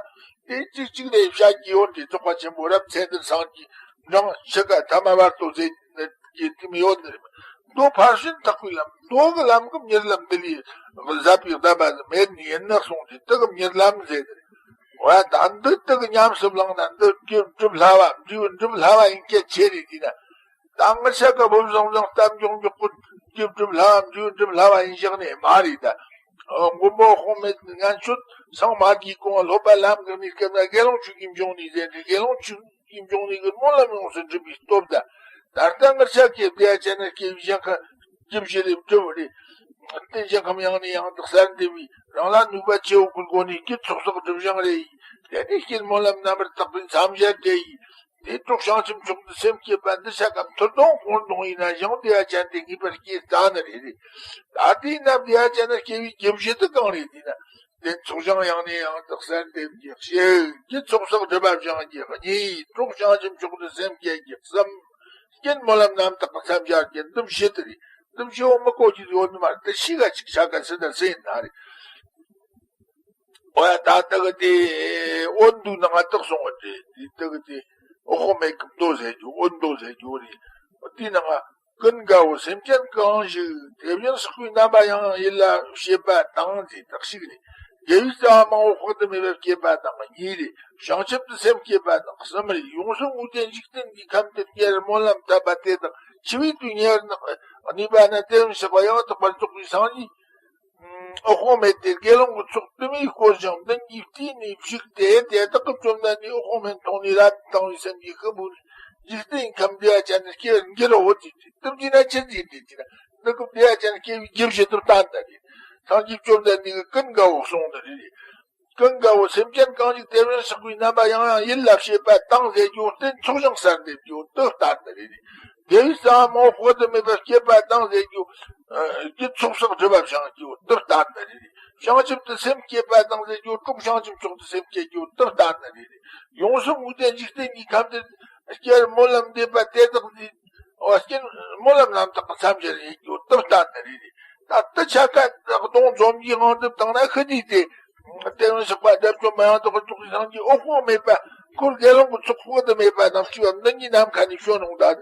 དེ་གཅིག་གཅིག་ལས་བཤད་ཀྱི་ཡོད་འདི་རྫོགས་པ་ཆེན་པོ་རབ་ཚད་འདིར་སངས་ཀྱི་འབྲང་ཤི་ཀ་ཐ་མ་བར་དུ་ཟེར་ནི་གི་དེ་མི་ཡོད་ནི་རེད། མདོ་ཕར་ཕྱིན་དག་པའི་ལམ་མདོ་གི་ལམ་གི་གཉེར་ལམ་འདི་ལས་ཟབ་པའི་གདམས་པ་མེད་ནི་ཡིན་ན་གསུངས་ཏེ་དེ་གི་གཉེར་ལམ་ཟེར་ནི་རེད། འོ་ད་འདི་དེ་གི་ཉམས་སུ་བླངས་ན་འདི་སྐྱེ་བ་སྒྲུབ་སླ་བ་འབྲས་བུ་འགྲུབ་སླ་བ་ཡིན་སྐད་ཆེ་རེད་དེ་ན། ད་ངར་ཤ་ཀ་བུ་བཟང་བཟང་གཏམ་མགྱོགས་མགྱོགས་ཀུན་སྐྱེ་བ་སྒྲུབ་སླ་བ་འབྲས་བུ་འགྲུབ་སླ་བ་ཡིན་བཞག་ནས་མ་རེད་ད། མགོན་པོ་དཔག་མེད་ངན་སྤྱོད་སངས་མ་རྒྱས་གོང་སློབ་པ་ལམ་གྱི་གནས་སྐབས་ན་དགེ་སློང་ཆོས་ཀྱི་འབྱུང་གནས་ཟེར་ཏེ་དགེ་སློང་ཆོས་ཀྱི་འབྱུང་གནས་ཀྱི་སྨོན་ལམ་ཡོངས་སུ་འགྲུབ་པའི་སྟོབས་ད། ད་ལྟ་ངར་ཤ་ཀའི་བདེ་བ་ཅན་ན་སྐྱེ་བའི་ཞིང་ཁམས་སྐྱེ་བཞི་ལས་སྒྲུབ་རེད། རྟེན་ཅིང་ཁམས་ཡང་ནས་ཡང་དུ་གསལ་འདེབས་པའི་རང་ལ་ནུས་པ་ཆེ་བོ་ཀུན་གོ་ནས་སྐྱེ་ཚོགས་བསགས་སྒྲིབ་སྦྱང་རེ་ཡིས། དེ་ནས་སྐྱེ་སྨོན་ལམ་རྣམ་པར་དག་པའི་མཚམས་སྦྱར་དེ་ཡིས། དེ་གྲོགས་བྱང་ཆུབ་མཆོག་ཏུ་སེམས་བསྐྱེད་པ་འདི་ཆ་ཀ་མཐུར་གདོང་དཔུང་གདོང་ཡིན་ན་ཞིང་བདེ་བ་ཅན་དེ་ངེས་པར་སྐྱེ་ལྟ་ནི་རེད། ད་དེའི་ན་བདེ་བ་ཅན་ན་སྐྱེ་བའི་རྒྱུ་བཞི་དེ་གང་རེད་དེ་ན། དེ་ཚོགས་ཞིང་ཡང་ནས་ཡང་དུ་གསལ་འདེབས་ཀྱི་ཞེས་ཀྱི་ཚོགས་བསགས་སྒྲིབ་པ་སྦྱང་གི་གཉིས། གྲོགས་བྱང་ཆུབ་མཆོག་ཏུ་སེམས་བསྐྱེད་ཀྱི་གསུམ། རྐྱེན་སྨོན་ལམ་རྣམ་དག་གི་མཚམས་སྦྱར་གྱི་འདུམ་བྱེད་དེ་རེད། འདུམ་བྱེད་འོ་མི་གོ་གི་ཡོད་ནི་མ་རེད། དེ་ཤི་ག་ཅིག་ཆ་ག་སི་ད་སི་ཡིན་ན་རེད། འོ་ཡ་ད་ལྟ་གི་དེ་འོ་འདུག་ནང་ང་དག་སོང་བ་རེད། དེ་ལྟ་གི་དེ་འོ་ཧོ་མེ་གི་མདོ་ཟེར་རྒྱུ་འོ་མདོ་ཟེར་རྒྱུ་རེད། དེའི་ནང་ང་ཀུན་དགའ་བོ་སེམས་ཅན་གང་ཞིག་དེ་བཞིན་གཤེགས་པའི་རྣམ་པ་ཡང་ཡིད་ལ་བྱེད་པ་དང་དེ་དག་ཞིག་ནས། དགེ་བའི་རྩ་བ་མང་བོ་དཔག་ཏུ་མེད་པ་བསྐྱེད་པ་དང་གཉིས་རེ། བྱང་ཆུབ་ཏུ་སེམས་བསྐྱེད་པ་དང་གསུམ་རེ། ཡོངས་སུ་བསྔོས་ཏེ་འཇིག་རྟེན་གྱི་ཁམས་དེར་སྔར་སྨོན་ལམ་བཏབ་པ་དེ་དང་འཆི་བའི་དུས་ཉེ་བར་གནས་པ་ན་དེ་བཞིན་གཤེགས་པ་ཡང་དག་པར་རྫོགས་པའི་སངས་རྒྱས་འོད་དཔག་མེད་དེ་དགེ་སློང་གི་ཚོགས་དུ་མས་བསྐོར་ཞིང་མདུན་གྱིས་བལྟས་ནས་བཞུགས་ཏེ། དེ་དག་གི་བཅོམ་ལྡན་འདས་འོད་དཔག་མེད་མཐོང་ནས་རབ་དང་བའི་སེམས་ཀྱིས་ཤུགས་བུ་ལས་འཇིག་རྟེན་ཁམས་བདེ་བ་ཅན་དུ་སྐྱེ་བར་འགྱུར་རོ། དེ་དེ་དུམ་གྱིས་ན་ཆེར་འཛིན་ཏེ་དེ་ན་འདི་གི་བདེ་བ་ཅན་སྐྱེ་བའི་རྒྱུ་བཞི་དུ་བསྟན་ཏེ་རེད། སངས་རྒྱས་བཅོམ་ལྡན་འདས་ཀྱི་ཀུན་དགའ་བོ་གསུངས་ཏེ་རེད། ཀུན་དགའ་བོ་སེམས་ཅན་གང་ཞིག་དེ་བཞིན་གཤེགས་པའི་རྣམ་པ་ཡང་ཡང་ཡིད་ལ་བྱེད་པ་དང་ཟེར་རྒྱུ་དེ་ཚོགས་ཞིང་གསལ་འདེབས་རྒྱུ་དུ་བསྟན་ཏེ་རེད། དེ་བས་ས་མང་དཔག་ཏུ་མེད་པ་སྐྱེས་པ་དང་ཟེར་རྒྱུ། རྒྱུ་ཚོགས་བསགས་སྒྲིབ་པ་བྱང་རྒྱུ་དེ་ལྟ་ན་རེ་རེ། བྱང་ཆུབ་ཏུ་སེམས་བསྐྱེད་པ་དང་ཟེར་རྒྱུ། གྲོགས་བྱང་ཆུབ་མཆོག་ཏུ་སེམས་བསྐྱེད་རྒྱུ་དེ་ལྟ་ན་རེ་རེ། ཡོངས་སུ་བསྔོས་ཏེ་འཇིག་རྟེན་གྱི་ཁམས་འདིར་སྐྱེ་བར་སྨོན་ལམ་འདེབས་པ་དེ་དག་འདི། འོ་སྐྱེ་སྨོན་ལམ་རྣམ་དག་གི་མཚམས་སྦྱར་ཡིན་རྒྱུ་དེ་ལྟ་ན་རེ་རེ། ད་དེ་ཆ་ཀ་གདོང་འཛོམས་ཀྱི་དབང་སྒྲུབ་བཏང་ན་ཤི་དུས་དེ། དེ་རིང་ཞག་པ་དགྲ་བཅོམ་མ་ཡང་དག་གི་ཚོགས་ཀྱི་སངས་རྒྱས་འོད་དཔག་མེད་པ། འཁོར་དགེ་སློང་གི་ཚོགས་དཔག་ཏུ་མེད་པ་རྣམས་སྤྱི་བ་འདི་གཉིས་ནམ་མཁའ་ནས་བྱོན་འོང་ད།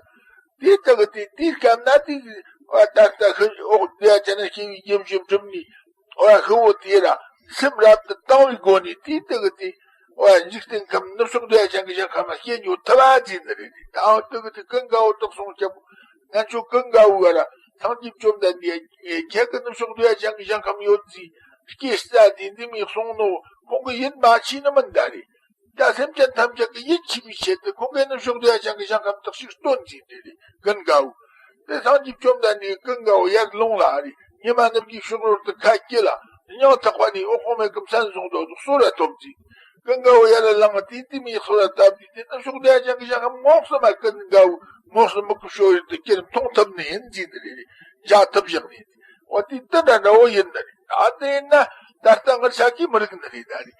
དེ་དག་གི་དེ་དེའི་སྐབས་ན་དེ། ཨ་ད་ལྟ་ཤི་འོག་དེ་ཡ་ཆ་ན་སྐྱེ་བའི་རྒྱུ་འབྱུང་གྲུབ་ནས། ཨ་ཤི་བོ་དེ་ར་སེམས་རབ་ཏུ་དང་བའི་སྒོ་ནས་དེ་དག་གི་དེ། ཨ་འཇིག་རྟེན་ཁམས་ནུབ་ཕྱོགས་དེ་ཡ་ཆ་གི་ཞིང་ཁམས་ལ་སྐྱེ་འགྱོ་ཐུབ་པ་ཅི་ནི་རེད། ད་ཨ་དག་གི་དེ་ཀུན་དགའ་བོ་དག་སོང་སྐྱབས། ང་ཚོ་ཀུན་དགའ་བོ་ག་ར་སངས་རྒྱས་བཅོམ་ལྡན་འདས་ཁྱེད་ཀྱི་ནུབ་ཕྱོགས་དེ་ཡ་ཆ་གི་ཞིང་ཁམས་ཡོད་ཅི། སྐྱེ་ས་དེ་འདི་མི་གསུང་ནོ་ཁོང་གི་ཡིད་མ་ཆེས་ནི་མིན་ད་རེད། ད་སེམས་ཅན་ཐམས་ཅད་ཀྱི་ཡིད་ཆེས་པའི་ཆེད་དུ་ཁོང་གིས་ནི་ཕྱོགས་དེ་ཡ་ཅང་གི་ཞིང་ཁམས་དག་ཞིག་སྟོན་ཟིན་ཏེ་རེད། ཀུན་དགའ་བོ། དེ་སངས་རྒྱས་བཅོམ་ལྡན་འདས་ཀུན་དགའ་བོ་ཡར་ལོངས་ལ་རེད། ཉི་མ་ནུབ་ཀྱི་ཕྱོགས་རོལ་དུ་ཁ་སྐྱེ་ལ། སྙིང་ཐག་པ་ནས་འོད་དཔག་མེད་ཀྱི་མཚན་བཟུང་དོ་གསོལ་བ་ཐོབ་ཟིན། ཀུན་དགའ་བོ་ཡར་ལངས་དེ་དེ་མིའི་ཚོགས་ལ་བཏབ་དུས་དེ་ནི་ཕྱོགས་དེ་ཡ་ཅང་གི་ཞིང་ཁམས་ངོགས་སུ་མ་ཀུན་དགའ་བོ་ངོགས་སུ་མི་ཁུག་ཕྱོགས་ཡུལ་དུ་སྐྱེ་རུ་མཐོང་ཐུབ་ནི་ཡིན་ཟིན་ཏེ་རེད། བཞག་ཐུབ་བཞག་ནི་ཡིན། འོ་དེ་དེ་འདྲ་འདྲ་བོ་ཡིན་ནི་རེད། ཨ་དེ་ཡིན་ན་ད་ལྟ་ངར་ཤ་ཀི་མི་རིག་ནི་རེད་ད་རེད།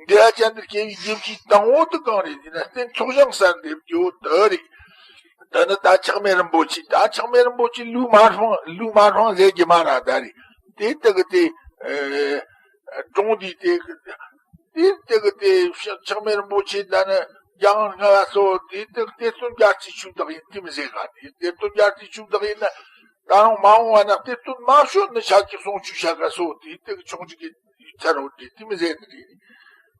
འདི་ལ་ཅན་འདིར་སྐྱེ་བའི་རྒྱུ་གཅིག་དང་པོ་དེ་གང་རེད་ཟེར་ན་རྟེན་ཚོགས་ཞིང་གསར་འདེབས་རྒྱུ་དེ་རེད། འདི་ནི་ད་ཆགས་མེད་རིན་པོ་ཆེ་ད་ཆགས་མེད་རིན་པོ་ཆེ་ལུས་མ་ཧྲོང་ལུས་མ་ཧྲོང་ཟེར་གྱི་མ་ར་ད་རེད། དེ་དེ་གི་དེ་གྲོང་འདི་དེ་དེ་དེ་གི་དེ་ཆགས་མེད་རིན་པོ་ཆེ་ད་ནི་རྒྱང་ལྔ་བ་སོ་དེ་དེ་གཏེར་སྟོན་རྒྱལ་སྲས་ཆོས་བདག་ཡིན་དེ་མི་ཟེར་ག་དེ་གཏེར་སྟོན་རྒྱལ་སྲས་ཆོས་བདག་ཡིན་ན་ད་རུང་མ་འོངས་བ་ན་གཏེར་སྟོན་མ་བྱོན་ནི་ཤཱཀྱ་གསུང་ཆོས་ཤཱཀྱ་སོ་དེ་དེ་གི་ཆོག་ཅིག་གི་ཚར་བ་འདི་དེ་མི་ཟེར་ནི་རེད།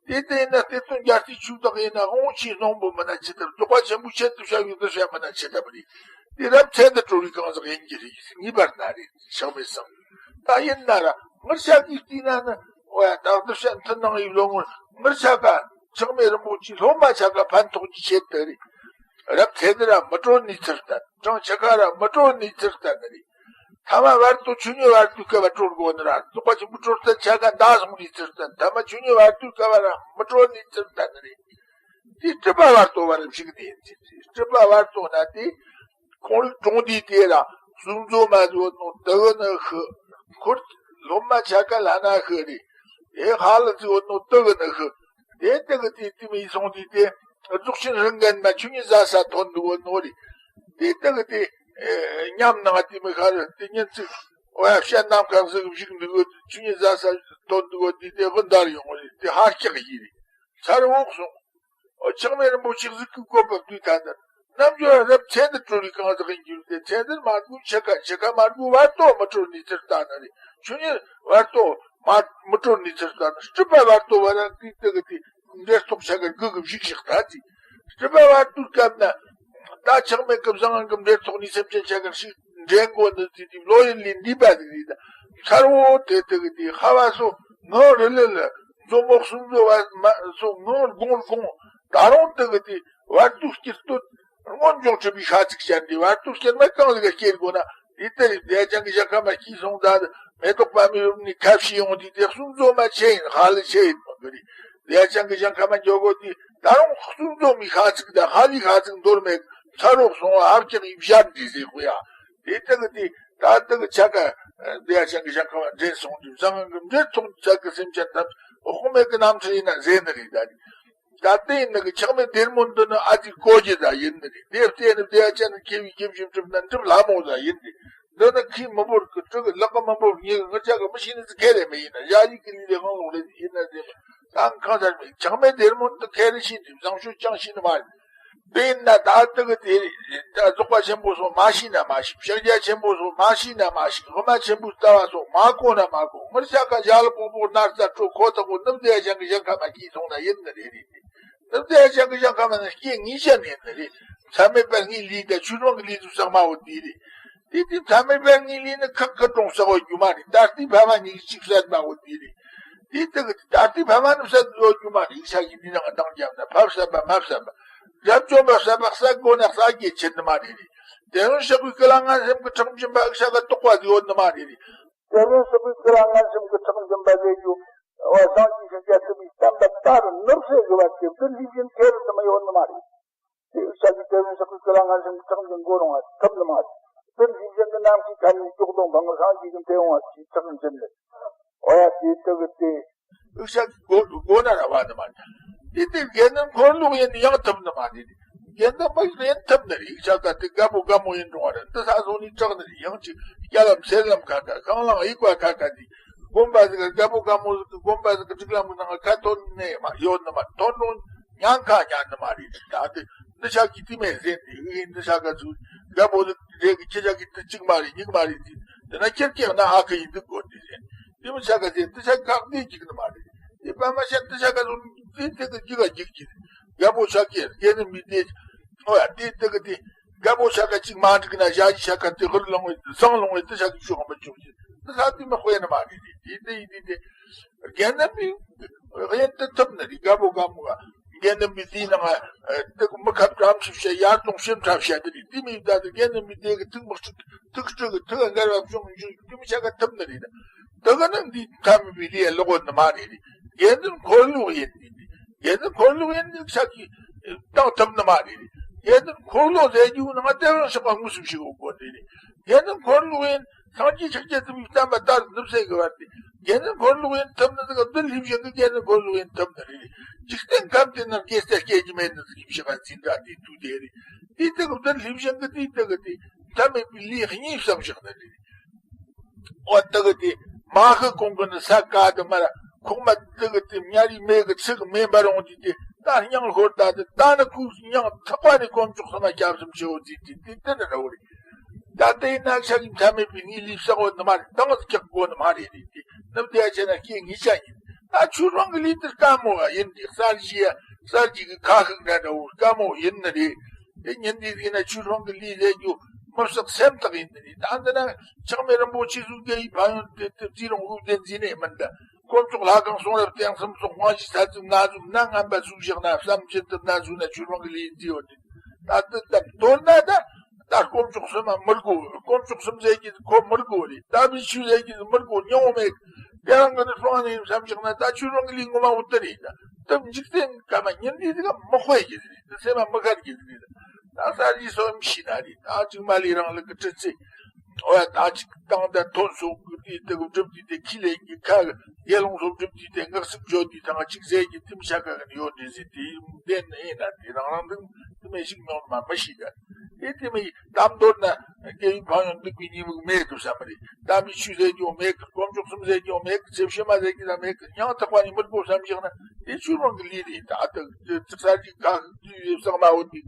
དེ་ལྟ་ཡིན་ན་གཏེར་སྟོན་རྒྱལ་སྲས་ཆོས་བདག་ཡིན་ན་དབང་ཆེན་སྣང་བུ་མིན་ན་ཅི་ལྟར་རྫོགས་པ་ཆེན་པོའི་ཆེད་དུ་བཤད་པའི་དུ་བཤད་མིན་ན་ཅི་ལྟར་རེད། དེ་རབ་ཚད་དུ་གྲོལ་བའི་གང་ཟག་ཡིན་གྱི་རེད། ངེས་པར་ན་རེད་ཆགས་མེད་བསམ། ད་ཡིན་ན་ར་ངར་ཤ་ཀི་བལྟས་ན་ནི་འོ་ཡ་ད་དུ་བཤད་མཐུན་སྣང་ཡིན་ལོ་ངོར་ངར་ཤ་ཀ་ཆགས་མེད་རིན་པོ་ཆེ་སློབ་མ་ཆ་ཀ་ཕན་ཐོགས་ཀྱི་ཆེད་དུ་རེད། རབ་ཚད་དུ་ར་མི་གྲོལ་ནས་ཚུར་བསྟན། གྲངས་ཆ་ཀ་ར་མི་གྲོལ་ནས་ཚུར་བསྟན་ནི་རེད། ཐ་མ་བར་དོ་ཆོས་ཉིད་བར་དོའི་སྐབས་ལ་གྲོལ་དགོས་ནི་ར་རྫོགས་པ་ཆེན་པོའི་གྲོལ་སྟངས་ཆ་ཀ་འདའ་སོང་ནས་ཚུར་བསྟན། ཐ་མ་ཆོས་ཉིད་བར་དོའི་སྐབས་ལ་མི་གྲོལ་ནས་ཚུར་བསྟན་ནི་རེད། དེ་སྒྲིབ་པ་བར་དོ་བ་ར་ཞིག་ནས་ཡིན་ཚེ་སྒྲིབ་པ་བར་དོ་ན་དེ་ཁོང་གྲོང་སྡེ་དེ་ར་གསུམ་མཛོ་མ་བཟོ་ནོ་དུ་གི་ནི་ཤི། འཁོར་སློབ་མ་ཆ་ཀ་ལ་ན་ཤི་རེད། དེ་ཧ་ལ་བཟོ་ནོ་དུ་གི་ནི་ཤི། དེ་དེ་གི་དེ་དེ་མི་སོང་དུས་དེ་རྫོགས་ཆེན་རིན་ཀོན་མ་ཆོས་ཉིད་བཟའ་ས་ཐོན་འདུག་གོ་ནོ་རེད། དེ་དེ་གི་དེ་ཉམས་ནང་དེ་མི་ཤར་དེ་ཉིན་ཚིག་འོ་ཡ་བཤད་ནམ་གང་ཟིག་བཞུགས་འདུག་གོ་ཆོས་ཉིད་བཟའ་ས་ཐོན་འདུག་གོ་དེ་དེ་དབུ་འདར་ཡོང་གོ་རེད། དེ་ཧ་ཀྱག་ཡིན་རེད། ཚར་འོག་སོང་། འོ་ཆགས་མེད་རིན་པོ་ཆེ་གཟིགས་སྐུའི་བཀོད་པ་བསྡུས་ཐ་ན། རྣལ་འབྱོར་རབ་ཚད་དུ་གྲོལ་བའི་གང་ཟག་ཡིན་གྱུར་ཏེ་ཚད་འདིར་མ་དགོས་འཆི་ཁ་འཆི་ཁ་མ་དགོས་བར་དོ་མི་གྲོལ་ནས་ཚུར་ལྟ་ནི་རེད། ཆོས་ཉིད་བར་དོ་མ་མི་གྲོལ་ནས་ཚུར་ལྟ་ནི་སྒྲིབ་པ་བར་དོ་བ་ར་དེ་དེ་གི་དེ་འབྲེལ་ཐོགས་ཆ་གར་དགུ་གི་བཞུགས་ཤིག་ད་ཅི། སྒྲིབ་པ་བར་དོའི་སྐབས་ན་ད་ཆགས་མེད་ཀྱི་བཟང་ངན་གྱི་འབྲེལ་ཐོགས་ནས་སེམས་ཅན་ཆ་གར་ཞིག་འདྲེན་དགོས་འདི་དེ་དེ་བློ་ཡུལ་ལས་འདས་པ་ཟིག་རེད། ད་ཚར་བོ་དེ་དེ་གི་དེ་ཁ་བ་སོ་ངང་རི་ལི་ལི། མཛོ་མོ་གསུམ་མཛོ་བ་མ་སོ་ངང་དགོང་དགོང་། ད་རུང་དེ་གི་དེ་བར་དོའི་སྐྱིད་སྟོད། སྔོན་འཇོག་གྲུབ་པའི་ཤ་ཚིག་ཅན་དེ་བར་དོའི་སྐྱེར་མ་གང་ཟིག་ག་སྐྱེར་དགོས་ན་དེ་ལྟར་རེད། དེ་ཅང་གི་ཞག་ཁ་མ་སྐྱིད་སོང་ད་མེ་ཏོག་པ་མི་རུབ་ནི་ཁ་ཕྱི་ཡོང་དུས་དེ་གསུམ་མཛོ་མ་ཆེ་ཡིན་ཧ་ལི་ཆེ་ཡིན་མ་གི་རེད། དེ་ཅང་གི་ཞག་ཁ་མ་འཇོག་གོ་དུས་ད་རུང་གསུམ་མཛོ་མི་ཤ་ཚིག་ད་ཧ་ལི་ཤ་ཚིག་འདོར་མེད་ཚ་རོགས་སོང་ཧབ་ཀྱང་ཡིབ་ཞར་འདི་ཟེར་གོ་ཡ། དེ་ལྟ་གི་དེ་ད་ལྟ་གི་ཆ་ག་དེ་ཅང་གི་ཞག་ཁ་མ་འདྲེན་སོང་དུས་བཟང་ངན་གི་འབྲེལ་ཐོགས་ཆ་གི་སེམས་ཅན་ཐམས་དབང་མེད་གི་རྣམ་འཕྲུལ་ཡིན་ན་ཟེར་ནི་རེད་ད་རེད། ད་ལྟ་ཡིན་ནི་གི་ཆགས་མེད་སྡེར་མོ་འདི་ནི་ཨ་ཙི་གོ་རྒྱུ་ད་ཡིན་ནི་རེད། དེ་བལྟས་ནི་བདེ་བ་ཅན་ནི་ཁེ་བའི་ཁེ་བཞིན་གྲུབ་ན་འགྲུབ་ལྷ་མོ་ད་ཡིན་ནི། འདི་ནི་ཁེ་མི་བོར་གི་སྤྲུལ་གི་ལག་གི་མི་བོར་ངེས་གི་ངར་ཆགས་གི་མི་ཤེས་ནི་ཙི་ཁེ་རེ་མི་ཡིན་ན་ཡ་ཡིག་གི་ལི་ལི་དབང་ལོག་ལེ་ཡིན་ན་ཟེར་མ་ད་གང་ཟེར་མི་ཆགས་མེད་སྡེར་མོ་འདི་ཁེ་རེ་ཤེས་ནི་བཟང་ཤོས་ཅང་ཤེས་ནི་མ་རེད། དེ་ཡིན་ན་ད་ལྟ་གི་དེ་རེད། ད་རྫོགས་པ་ཆེན་པོ་སོགས་མ་ཤེས་ན་མ་ཤེས། ཕྱག་རྒྱ་ཆེན་པོ་སོགས་མ་ཤེས་ན་མ་ཤེས། དབུ་མ་ཆེན་པོའི་ལྟ་བ་སོགས་མ་གོ་ན་མ་གོ། ངར་ཤ་ཀ་ཞྭ་ལུ་པོ་པོ་ནར་ཙ་ཁྲོ་ཁོ་ཐག་གོ་ནུབ་དེ་ཡ་ཞང་གི་ཞང་ཁ་མ་སྐྱིད་སོང་ན་ཡིན་ནི་རེད་རེད། ནུབ་དེ་ཡ་ཞང་གི་ཞང་ཁ་མ་ན་སྐྱེ་ངེས་ཤ་ནས་ནི་རེད། མཚམས་མེད་པར་ངའི་ལུས་དང་ཆོས་དབང་གི་ལུས་དུ་ཟག་མ་འོ་དེ་རེད། དེ་དུས་མཚམས་མེད་པར་ངའི་ལུས་ནི་ཁག་ཁག་གྲོང་ཟག་འོ་རྒྱུ་མ་རེད། ད་ལྟའི་ཕ་མ་གཉིས་ཀྱི་གཅིག་བསད་མ་འོ་དེ་རེད། དེ་དག་གི་ད་ལྟའི་ཕ་མ་ནི་བསད་འོ་རྒྱུ་མ་རེད། ཤ་ཡི་ལུས་ནང་གདངས་བརྒྱབ་ན་ཕ་བསད་པ་མ་བསད་པ། རབ་བྱུང་བ་བསད་པ་བསད་དགོས་ན་བསད་རྒྱུ་ཆེ་ནི་མ་རེད་རེད། དེ་རིང་ཞག་པའི་སྐུ་ལ་ངན་སེམས་ཀྱི་ཁྲག་འབྱིན་པ་ཨུ་ཤ་ག་དོགས་པ་ཟིག་ཡོད་ནི་མ་རེད་རེད། དེ་རིང་ཞག་པའི་སྐུ་ལ་ངན་སེམས་ཀྱི་ཁྲག་འབྱིན་པ་ཟེར་རྒྱུ། འོ་སངས་རྒྱས་ཤཱཀྱ་ཐུབ་པའི་བསྟན་པ་དར་ནུབ་སེ་དགོས་པ་དེ་བདུད་ལུས་ཅན་ཁེ་རུ་དུ་མ་ཡོད་ནི་མ་རེད། དེ་ཤ་གི་དེ་བས་ཤ་གི་ཀི་ལ་ང་ཞིག་ཁྲག་འཛིན་དགོས་རུང་བ་ཐབས་ནི་མ་རེད། དོན་རིག་གཞན་གྱི་རྣམ་ཤེས་ཁ་ནས་ལྕོག་ལྡོང་བང་གི་སངས་རྒྱས་ཀྱི་མཐེ་བོང་བ་ཞིག་ཁྲག་འཛིན་ལེ། ཨོ་ཡ་དེ་དེ་གི་དེ། ཨུ་ཤ་གི་སྒོ་སྒོ་ན་ར་བ་ནི་མ་རེད། དེ་དེ་དགེ་འདུན་འཁོར་ལོ་ཡིན་ཡང་ཐབས་ནི་མ་རེད། དགེ་འདུན་མ་ཡིན་ཐབས་ནི་རེད། ཤ་ཀ་དེ་རྒད་པོ་རྒད་མོ་ཡིན་རུང་བ་རེད། འདི་ས་སོང་ནས་སྐྲག་ནི་རེད། ཡང་ཅིག་རྒྱ་ལམ་སེར་ལམ་ཁ་ཁ་ཤང་ལམ་ཡིག་པ་ཁ་ཁ་དེ། དགོན་པ་ཟིག་གི་རྒད་པོ་རྒད་མོ་ཟིག་གི་དགོན་པ་ཟིག་གི་སྒྲིག་ལམ་གི་ནང་ཁ་ཐོན་ནས་མ་ཡོད་ནི་མ་ཐོན་རུང་ཉན་ཁ་ཉན་ནི་མ་རེད། ད་དེ་འདི་ཤ་གི་དེ་མེད་ཟེར་ནས་ཨེ་འདི་ཤ་ཀ་ཚུ་རྒད་པོ་ཟིག་རེད་གི་ཁྱེད་ཅག་གི་དེ་གཅིག་མ་རེད་གཉིས་མ་རེད་དེ་དེ་ན་ཁྱེད་ཀྱི་ན་ཨ་ཁ་ཡིན་འདུག་དགོས་དེ་ཟེར། དེ་མི་ཤ་ཀ་ཟེར་འདི་ཤ་ཁག་འདི་གཅིག་ནི་མ་རེད། དེ་པ་མ་ཤ་འདི་ཤ་ཀ་ཚུ་དེ་དེ་གི་གཅིག་ག་གཅིག་གི་རྒད་པོ་ཤ་ཀའི་རྒད་ནི་མི་དེ་ཨོ་ཡ་དེ་དེ་གི་དེ། རྒད་པོ་ཤ་ཀ་གཅིག་མ་འགྲིག་ན་ཞ་ཡི་ཤ་ཀ་དེ་ཧུར་ལོང་བའི་སང་ལོང་བའི་དེ་ཤ་ཀའི་ཤོག་མི་ཆོག་ཅིག་དེ་ས་དེ་མི་དཔེ་ནི་མ་རེད། དེ་དེ་ཡིན་དེ་དེ་རྒན་ནམ་མི་དབྱེན་དུ་ཐུབ་ནི་རེད། རྒད་པོ་རྒད་མོ་ག་རྒན་ནམ་མི་དེའི་ནང་དེ་མི་ཁབ་བཀྲམ་ཞིབ་བྱས་ཡར་དུང་ཞིབ་འཁྲབ་བྱས་དེ་རེད། དེ་མི་ད་དེ་རྒན་ནམ་མི་དེ་གི་ཐུག་མི་ཐུག་ཐུག་སྤྲུག་གི་ཐུག་འགལ་བ་བྱུང་འཇུག་དེ་མི་ཤ་ཀ་ཐུབ་ནི་རེད། དེ་ག་ནང་འདི་ཐ་མི་བི་ལི་ཡ་ལོག་ནི་མ་རེད། རྒན་ནམ་འཁོར་ལོ་ཡིན་དེ་རེད། དགེ་འདུན་འཁོར་ལོ་ཡིན་ནི་ཤ་ཀི་བཏང་ཐུབ་ནི་མ་རེད། དགེ་འདུན་འཁོར་ལོ་ཟེར་རྒྱུ་ནི་ང་དེ་རང་ཤག་པ་དངོས་སུ་ཞིག་འོ་དགོས་ནི་རེད། དགེ་འདུན་འཁོར་ལོ་ཡིན་སངས་རྒྱས་ཕྱག་རྒྱ་ཐུབ་པའི་བསྟན་པ་དར་ནུབ་ཟེར་གི་བར་དེ་དགེ་འདུན་འཁོར་ལོ་ཡིན་ཐུབ་ནི་དེ་ག་བདུད་ལྷས་བྱིན་གི་དགེ་འདུན་འཁོར་ལོ་ཡིན་ཐུབ་ནི་རེད། འཇིག་རྟེན་ཁམས་དེ་ན་དགེ་རྩ་སྐྱེ་རྒྱུ་མེད་ནི་ཟིག་ཞིག་ག་འཛིན་གྲྭ་དེ་དུས་དེ་རེད། དེ་དེ་ག་བདུད་ལྷས་བྱིན་གི་དེ་དེ་ག་དེ་མཐའ་མེད་པའི་ལས་གཉིས་བསམ་བཞག་ནི་རེད། འོ་དེ་གི་དེ་མ་ཧི་གོང་གི་ནི་ས་ཀ་དུ་མར་ཁོག་མ་དེ་གི་དེ་ཉ་རིགས་མེ་གི་ཚིག་མེ་འབར་འོང་དུས་དེ་ད་སྙིང་ཤོར་ད་དེ་ད་ནི་ཁོའི་སྙིང་ཐག་པ་ནས་དཀོན་མཆོག་གསུམ་ལ་སྐྱབས་སུ་མཆིའོ་དེ་དེ་དེ་དེ་ནི་ར་བོ་རེད། ད་དེ་ཡིན་ན་ཤ་གི་མཐའ་མེད་པའི་ངའི་ལུས་བསགས་འོ་ནི་མ་རེད། ད་ང་ཚོ་ཀྱག་གོ་ནི་མ་རེད་རེད་དེ་ནུབ་དེ་ཡ་བྱས་ན་སྐྱེ་ངེས་ཅན་ཡིན། ད་ཆོས་སྲུང་གི་ལུས་དེ་དཀའ་མོ་ཡིན་དེ་གསར་བཞི་ཡ་གསར་བཞི་གི་ཁ་ཤུགས་འདྲ་འདྲ་བོ་དཀའ་མོ་ཡིན་ནི་རེད། དེ་ཉིན་འདི་ཡིན་ན་ཆོས་སྲུང་གི་ལུས་ལས་རྒྱུ་མི་བསགས་སེམས་ཐག་ཡིན་ནི་རེད། ད་འདི་ན་ཆགས་མེད་རིན་པོ་ཆེ་སུ་རྒྱལ་བའི་ཕན་ཡོན་དེ་དེ་རྩིས་རུང་དབུ་ལྡན་འཛིན་ནས་མིན་ད། དཀོན་མཆོག་ལྷ་ཁང་གསུང་རབ་རྟེན་གསུམ་སོགས་དབང་ཕྱུག་ས་ཚིགས་སྣ་ཟུམ་སྣ་ངན་པ་སུ་བཞག་ན་བསམ་བཞིན་དུ་སྣ་ཟུམ་ན་ཆོས་སྲུང་གི་ལུས་འདི་ཡོད་ནི། ད་འདི་ལྟར་མདོར་ན་ད་ད་དཀོན་མཆོག་གསུམ་མ་མི་དགོས། དཀོན་མཆོག་གསུམ་ཟེར་གྱི་ཁོ་མི་དགོས་རེད། ད་བི་ཆུ་ཟེར་གྱི་མི་དགོས་སྙིང་བོ་མེད། དེ་རང་གི་ནི་སོང་ནས་བསམ་བཞག་ན་ད་ཆོས་སྲུང་གི་ལུས་ངོ་མ་འུ་ད་རེད། ད་འཇིག་རྟེན་སྐར་མ་ཉིན་འདི་དེ་ག་མི་དཔེ་གི་རེད། དེ་སེམས་མ་མི་ཁར་གི་རེད། ད་ས་རི་སོ་མི་ཤི་ན་རེད། ད་ཅིག་མ་ལི་རང་ལུགས་ཀྱི་དྲི་ཚེ། འོ་ཡ་ད་ཅིག་བཏང་ད་ཐོན་སོང་གི་དེ་དེ་གི་སྒྲུབ་དུས་དེ་ཁྱི་ལས་ཀྱི་ཁ་གི་དགེ་སློང་སོགས་སྒྲུབ་དུས་དེ་ངག་ཚིག་བརྗོད་དུས་ད་ང་ཅིག་ཟས་ཀྱི་ཐིམ་ཤ་ཁ་གི་ཡོད་དེ་ཟེར་དེ་བདེན་ཨེ་ན་དེ་རང་རང་འདུག་དེ་མེད་ཞིག་མྱོང་མ་མི་ཤི་ད། དེ་དེ་མི་གཏམ་མདོར་ན་དགེ་བའི་ཕན་ཡོན་སྡིག་པའི་ཉེས་དམིགས་མེད་དུ་བསམ་རེད། ད་མི་ཆོས་ཟེར་རྒྱུ་མེད་གི། དཀོན་མཆོག་གསུམ་ཟེར་རྒྱུ་མེད་གི། ཚེ་ཕྱི་མ་ཟེར་རྒྱུ་ད་མེད་གི། སྙིང་ཐག་པ་ནས་མི་དགོས་བསམ་བཞག་ན་དེ་ཆོས་སྲུང་གི་ལུས་རེད། ད་ལྟ་ཚིག་གསར་གྱི་ཁ་ཤུགས་དུས་བསགས་མ་འོ་དེ་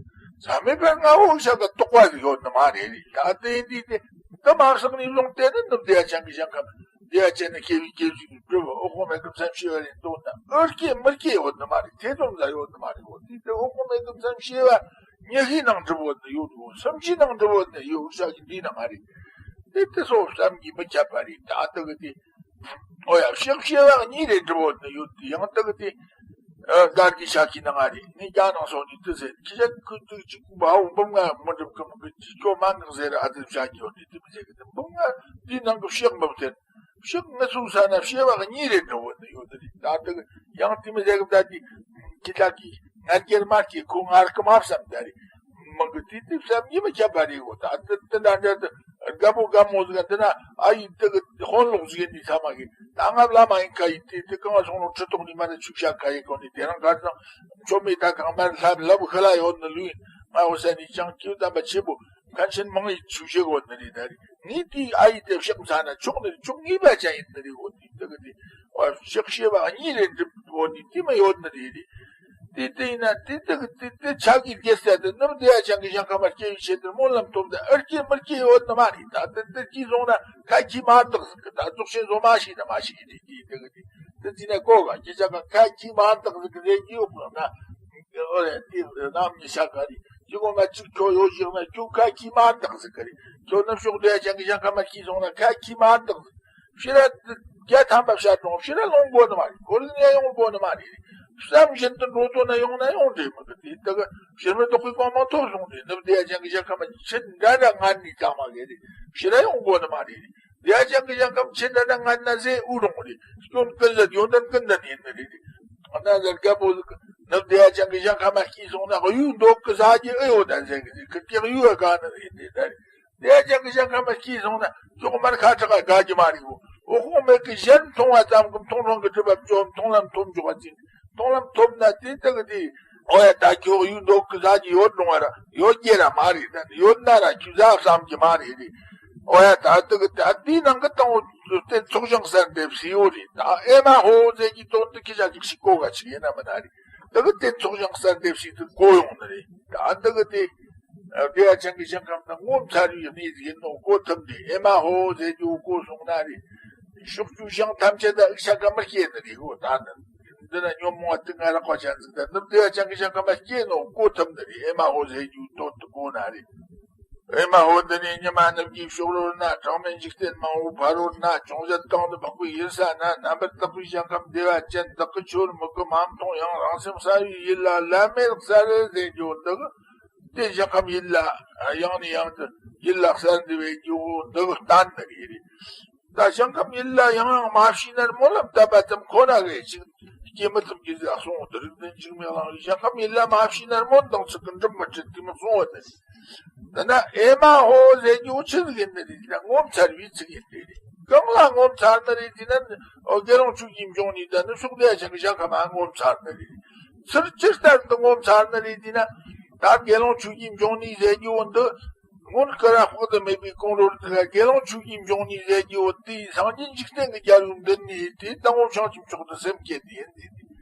ས་མེད་པར་ང་འོ་ཤ་ག་དོགས་པ་ཟིག་ཡོད་ནི་མ་རེད་རེད། ད་ལྟ་ཡིན་དུས་དེ་འདི་མ་བསགས་ནས་བཟུང་དེ་ནི་འདི་བདེ་བ་ཅན་གྱི་ཞིང་ཁམས་བདེ་བ་ཅན་ནི་སྐྱེ་བའི་སྐྱེ་གཞི་གི་སྒྲུབ་འོ་ཁོ་མེད་གི་བསམ་ཤེས་པ་རེད་འདུག་ན་ཨོ་སྐྱེ་མི་སྐྱེ་ཡོད་ནི་མ་རེད། དེ་ཙམ་ལ་ཡོད་ནི་མ་རེད། འོ་དེ་དེ་འོ་ཁོ་མེད་གི་བསམ་ཤེས་པ། ཉི་ཤུའི་ནང་འགྲུབ་བོ་ནི་ཡོད་འགྲོ། སུམ་ཅུའི་ནང་འགྲུབ་བོ་ནི་ཡོད་ཤག་གི་འདི་ནང་ཨ་རེད། དེ་དེ་སོ་བསམ་གྱིས་མི་ཁྱབ་པ་རེད། ད་ལྟ་གི་དེ། ཨོ་ཡ་ཕྱག་བྱེ་བ་གཉིས་རེ་འགྲུབ་བོ་ནི་ཡོད་དེ་ཡང་ལྟ་གི་དེ། ཨ་གར་གྱི་ཤག་གི་ནང་ཨ་རེད། ངས་རྒྱ་ནང་སོང་ནས་དེ་ཟེར་ཁྱི་ཤག་ཁུ་ཏུ་ཅིག་བའོ་འབུམ་ལྔ་མི་འགྲུབ་གི་མི་གི་ཅིག་ཁྱོད་མ་ངག་ཟེར་ཨ་ཙི་ཤག་གི་ཡོད་དེ་དེ་མི་ཟེར་གི་དེ་འབུམ་ལྔ་དེའི་ནང་གི་ཕྱག་མི་བསྟན། ཕྱག་ངལ་གསོ་ས་ན་བྱེ་བ་གཉིས་རེ་འགྲོ་བོ་ནི་ཡོད་རེད། ད་དེ་ཡང་དེ་མི་ཟེར་གི་ད་དེ་ཁྱི་ལ་གི་ང་རྒྱལ་མ་སྐྱེ་ཁོ་ང་རྐུ་མ་བསམ་ད་རེད། མི་གི་དེ་དེ་བསམ་གྱིས་མི་ཁྱབ་པ་རེད་གོ། ད་དེ་དེ་འདྲ་འདྲ་དེ་རྒད་པོ་རྒད་མོ་ཟིག་འདི་ན་ཨ་ཡི་དེ་གི་དཔོན་སློབ་ཟིག་ཡིན་དུས་ཚང་མ་གི་ད་ང་བླ་མ་ཡིན་ཁ་ཡིན་དེ་དེ་གང་སོང་ལོ་ཁྲི་ཐོག་ནས་མ་ནི་ཆུ་བྱ་ཁ་ཡིན་གོ་ནི་དེ་རང་གར་སོང་ཆོ་མེད་ད་གང་མར་ལྷ་ལབ་ཤི་ལ་ཡོད་ནི་ལུས་ཡིན། ང་འོ་ས་ནི་ཅང་ཀྱུ་དམ་པ་ཆེ་པོ་མཁན་ཆེན་མང་ཡི་ཆུ་བྱེད་གོ་ནི་རེད་ད་རེད། ངས་དེའི་ཨ་ཡི་དེ་ཕྱག་འཚལ་ན་ཆོག་ནི་རེད། ཆོག་ངེས་པ་ཅན་ཡིན་ནི་རེད་འོ་དེ་ལྟ་གི་དེ། ཨ་ཕྱག་བྱེ་བ་གཉིས་རེ་འགྲིབ་འོ་ནི་དེ་མ་ཡོད་ནི་རེད་རེད། དེ་དེ་ཡིན་ན་དེ་ལྟ་གི་དེ་དེ་ཕྱག་གི་རྒྱལ་སྲས་དེ་ནམ་བདེ་བ་ཅན་གྱི་ཞིང་ཁམས་མ་སྐྱེ་བའི་ཆེད་དུ་སྨོན་ལམ་ཐོབ་དེ་ཨར་སྐྱེ་མི་སྐྱེ་ཡོད་ནི་མ་རེད། ད་དེ་དེ་སྐྱེས་སོང་ན་ཁ་ཁྱི་མ་བཏགས་ཟིག་གི་ད་རྫོགས་ཆེན་བཟོ་མ་ཤེས་ན་མ་ཤེས་རེད། དེ་ལྟ་གི་དེ་དེ་ཅི་ན་གོ་ག་ཁྱི་ཆ་ག་ཁ་ཁྱི་མ་བཏགས་ཟིག་གི་རེད་ཀྱི་ཡོད་གི་ན། ཨོ་རེད་དེ་རྣམ་གཉིས་ཤ་ཀ་རེད། ཅི་གོ་མ་གཅིག་ཁྱོད་ཡོད་ཞིག་ན་ཁྱོད་ཁ་ཁྱི་མ་བཏགས་ཟིག་གི་རེད། ཁྱོད་ནུབ་ཕྱོགས་བདེ་བ་ཅན་གྱི་ཞིང་ཁམས་མ་སྐྱེས་སོང་ན་ཁ་ཁྱི་མ་བཏགས་ཟིག་ཕྱི་ར་བརྒྱ་ཐམ་པ་བཤད་རུང་ཕྱི་ར་ལོང་དགོས་ནི་མ་རེད། ཁོ་རང་ནས་ཡོང་དགོས་ནི་མ་རེད། བསམ་བཞིན་དུ་འགྲོ་དོན་ན་ཡོང་ན་ཡོང་འདྲེ་མི་གི་དེ་ལྟ་གི་ཕྱིར་མི་ལྡོག་པའི་གོ་འཕང་ཐོབ་སོང་ནས་ནུབ་བདེ་བ་ཅན་གྱི་ཞིང་ཁམས་མ་ཕྱིར་འདྲ་འདྲ་ངན་ནས་ཀྱང་མ་གི་རེད། ཕྱི་ར་ཡོང་དགོས་ནི་མ་རེད། བདེ་བ་ཅན་གྱི་ཞིང་ཁམས་ཕྱིར་འདྲ་འདྲ་ངན་ན་ཟེ་ཨུ་རུང་རེད། སྐྱོན་ཀུན་ཟད་ཡོན་ཏན་ཀུན་ལྡན་ཡིན་ནི་རེད། གནའ་ཟེར་རྒད་པོ་ཟིག་གི་ ནུབ་བདེ་བ་ཅན་གྱི་ཞིང་ཁམས་མ་སྐྱེས་སོང་ན་གཡུ་མདོག་གི་ཟ་རྒྱུ་ཨེ་ཡོད་ད་ཟེར་གི་ཟེར། ཁི་སྐྱེག་གཡུ་བ་ག་ནི་རེད་དེ་ད་རེད། བདེ་བ་ཅན་གྱི་ཞིང་ཁམས་མ་སྐྱེས་སོང་ན་ཅོག་མར་ཁ་གྲགས་ག་རྒྱུ་མ་རེད་གོ། འོ་ཁོང་མེད་གི་གཞན་མཐོང་བ་ཙམ་གི་མཐོང་རུང་གི་གྲུབ་པ་བཅོ་མཐོང་ལམ་ཐོབ་འཇོག་པ་ཅན། མཐོང་ལམ་ཐོབ་ན་དེ་དག་དེ། ཨོ་ཡ་ད་ཁྱོད་གཡུ་མདོག་གི་ཟ་རྒྱུ་ཡོད་རུང་བ་ར་ཡོད་རྒྱུ་ར་མ་རེད་ད། ཡོད་ན་ར་ཁྱོད་ཟ་བསམ་གྱི་མ་རེད་རེད། ཨོ་ཡ་ད་དག་ད་དེའི་ནང་གི་དང་བོ་རྟེན་ཚོགས་ཞིང་གསར་འདེབས་སུ་ཡོད་རེད། ད་ཨེ་མ་ཧོ་ཟེར་གྱི་དོན་དུ་ཁྱི་ཞག་ཅིག་ཞིག་གོ་ག་ཅིག་ཡིན་ན་མིན་ན་རེད། དག་རྟེན་ཚོགས་ཞིང་གསར་འདེབས་སུ་དུ་གོ་ཡོང་ནི་རེད། ད་དག་དེ་བདེ་བ་ཅན་གྱི་ཞིང་ཁམས་ན་ངོ་མཚར་བའི་གནས་ཡིན་ནོ་གོ་ཐུབ་འདི་ཨེ་མ་ཧོ་ཟེར་རྒྱུ་གོ་སོང་ན་རེད། ཕྱོགས་བཅུའི་ཞིང་ཐམས་ཅད་ད་འུ་ཅག་ག་མི་སྐྱེ་ནི་རེད་གོ། ད་ནི་འདི་ན་ཉོན་མོངས་པ་དེ་ང་རག་པ་ཅན་ཟིག་ད་ནུབ་བདེ་བ་ཅན་གྱི་ཞིང་ཁམས་མ་སྐྱེ་ནོ་གོ་ཐུབ་ནི་རེད། ཨེ་མ་ཧོ་ཟེར་རྒྱུ་དོན་དུ་གོ་ན་རེད། ཨེ་མ་ཧོ་འདི་ནས་ཉི་མ་ནུབ་ཀྱི་ཕྱོགས་རོལ་ན་གྲངས་མེད་འཇིག་རྟེན་མང་པོ་ཕ་རོལ་ན་ཅུང་ཟད་གང་དུ་འཕགས་པའི་ཡུལ་ས་ན་རྣམ་པར་དག་པའི་ཞིང་ཁམས་བདེ་བ་ཅན་བདག་གི་ཆོས་མིག་གིས་མ་མཐོང་ཡང་རང་སེམས་གསལ་བའི་ཡུལ་ལ་བླ་མེད་གསལ་ཟེར་རྒྱུ་འདི་གི་དེ་ཞིང་ཁམས་ཡུལ་ལ་ཡང་ནས་ཡང་དུ་ཡུལ་ལ་གསལ་འདི་བའི་རྒྱུ་འདི་གི་བསྟན་ནི་རེད། ད་ཞིང་ཁམས་ཡུལ་ལ་ཡང་ཡང་མ་ཕྱིན་ན་སྨོན་ལམ་བཏབ་པ་ཙམ་ཁོ་ན་གི་ཅིག་སྐྱེ་མི་ཐུབ་ཀྱི་ཟེར་གསུངས་འདི་རིགས་འདི་འཇིགས་མེད་གླིང་གི་ཞིང་ཁམས་ཡུལ་ལ་མ་ཕྱིན་ན་སྨོན་དང་ཚིག་གི་འགྲུབ་མི་འགྲུབ་དེ་མི་གསུང་བ་ནི། འདི་ན་ཨེ་མ་ཧོ་ཟེར་རྒྱུ་ཆི་ཟིག་ཡིན་ནི་རེད་ན་ངོ་མཚར་བའི་ཚིག་ཡིན་ཏེ་རེད། གང་ལ་ངོ་མཚར་ནི་རེད་ཟེར་ན་ཨོ་དགེ་སློང་ཆོས་ཀྱི་འབྱུང་གནས་དང་ནི་ཕྱོགས་བདེ་བ་ཅན་གྱི་ཞིང་ཁམས་མ་ངོ་མཚར་ནི་རེད། ཚུར་ཅི་ལྟར་དུ་ངོ་མཚར་ནི་རེད་ཟེར་ན། ད་དགེ་སློང་ཆོས་ཀྱི་འབྱུང་གནས་ཟེར་རྒྱུ་བོ་འདི། སྔོན་སྐུ་ར་དཔག་ཏུ་མེད་པའི་གོང་རོལ་དུ་དགེ་སློང་ཆོས་ཀྱི་འབྱུང་གནས་ཟེར་རྒྱུ་བོ་དེའི་སངས་རྒྱས་འཇིག་རྟེན་གྱི་རྒྱལ་པོའི་མདུན་ནས་དེ་དང་པོ་བྱང་ཆུབ་མཆོག་ཏུ་སེམས་བསྐྱེད་དེ་ཡིན་ཏེ།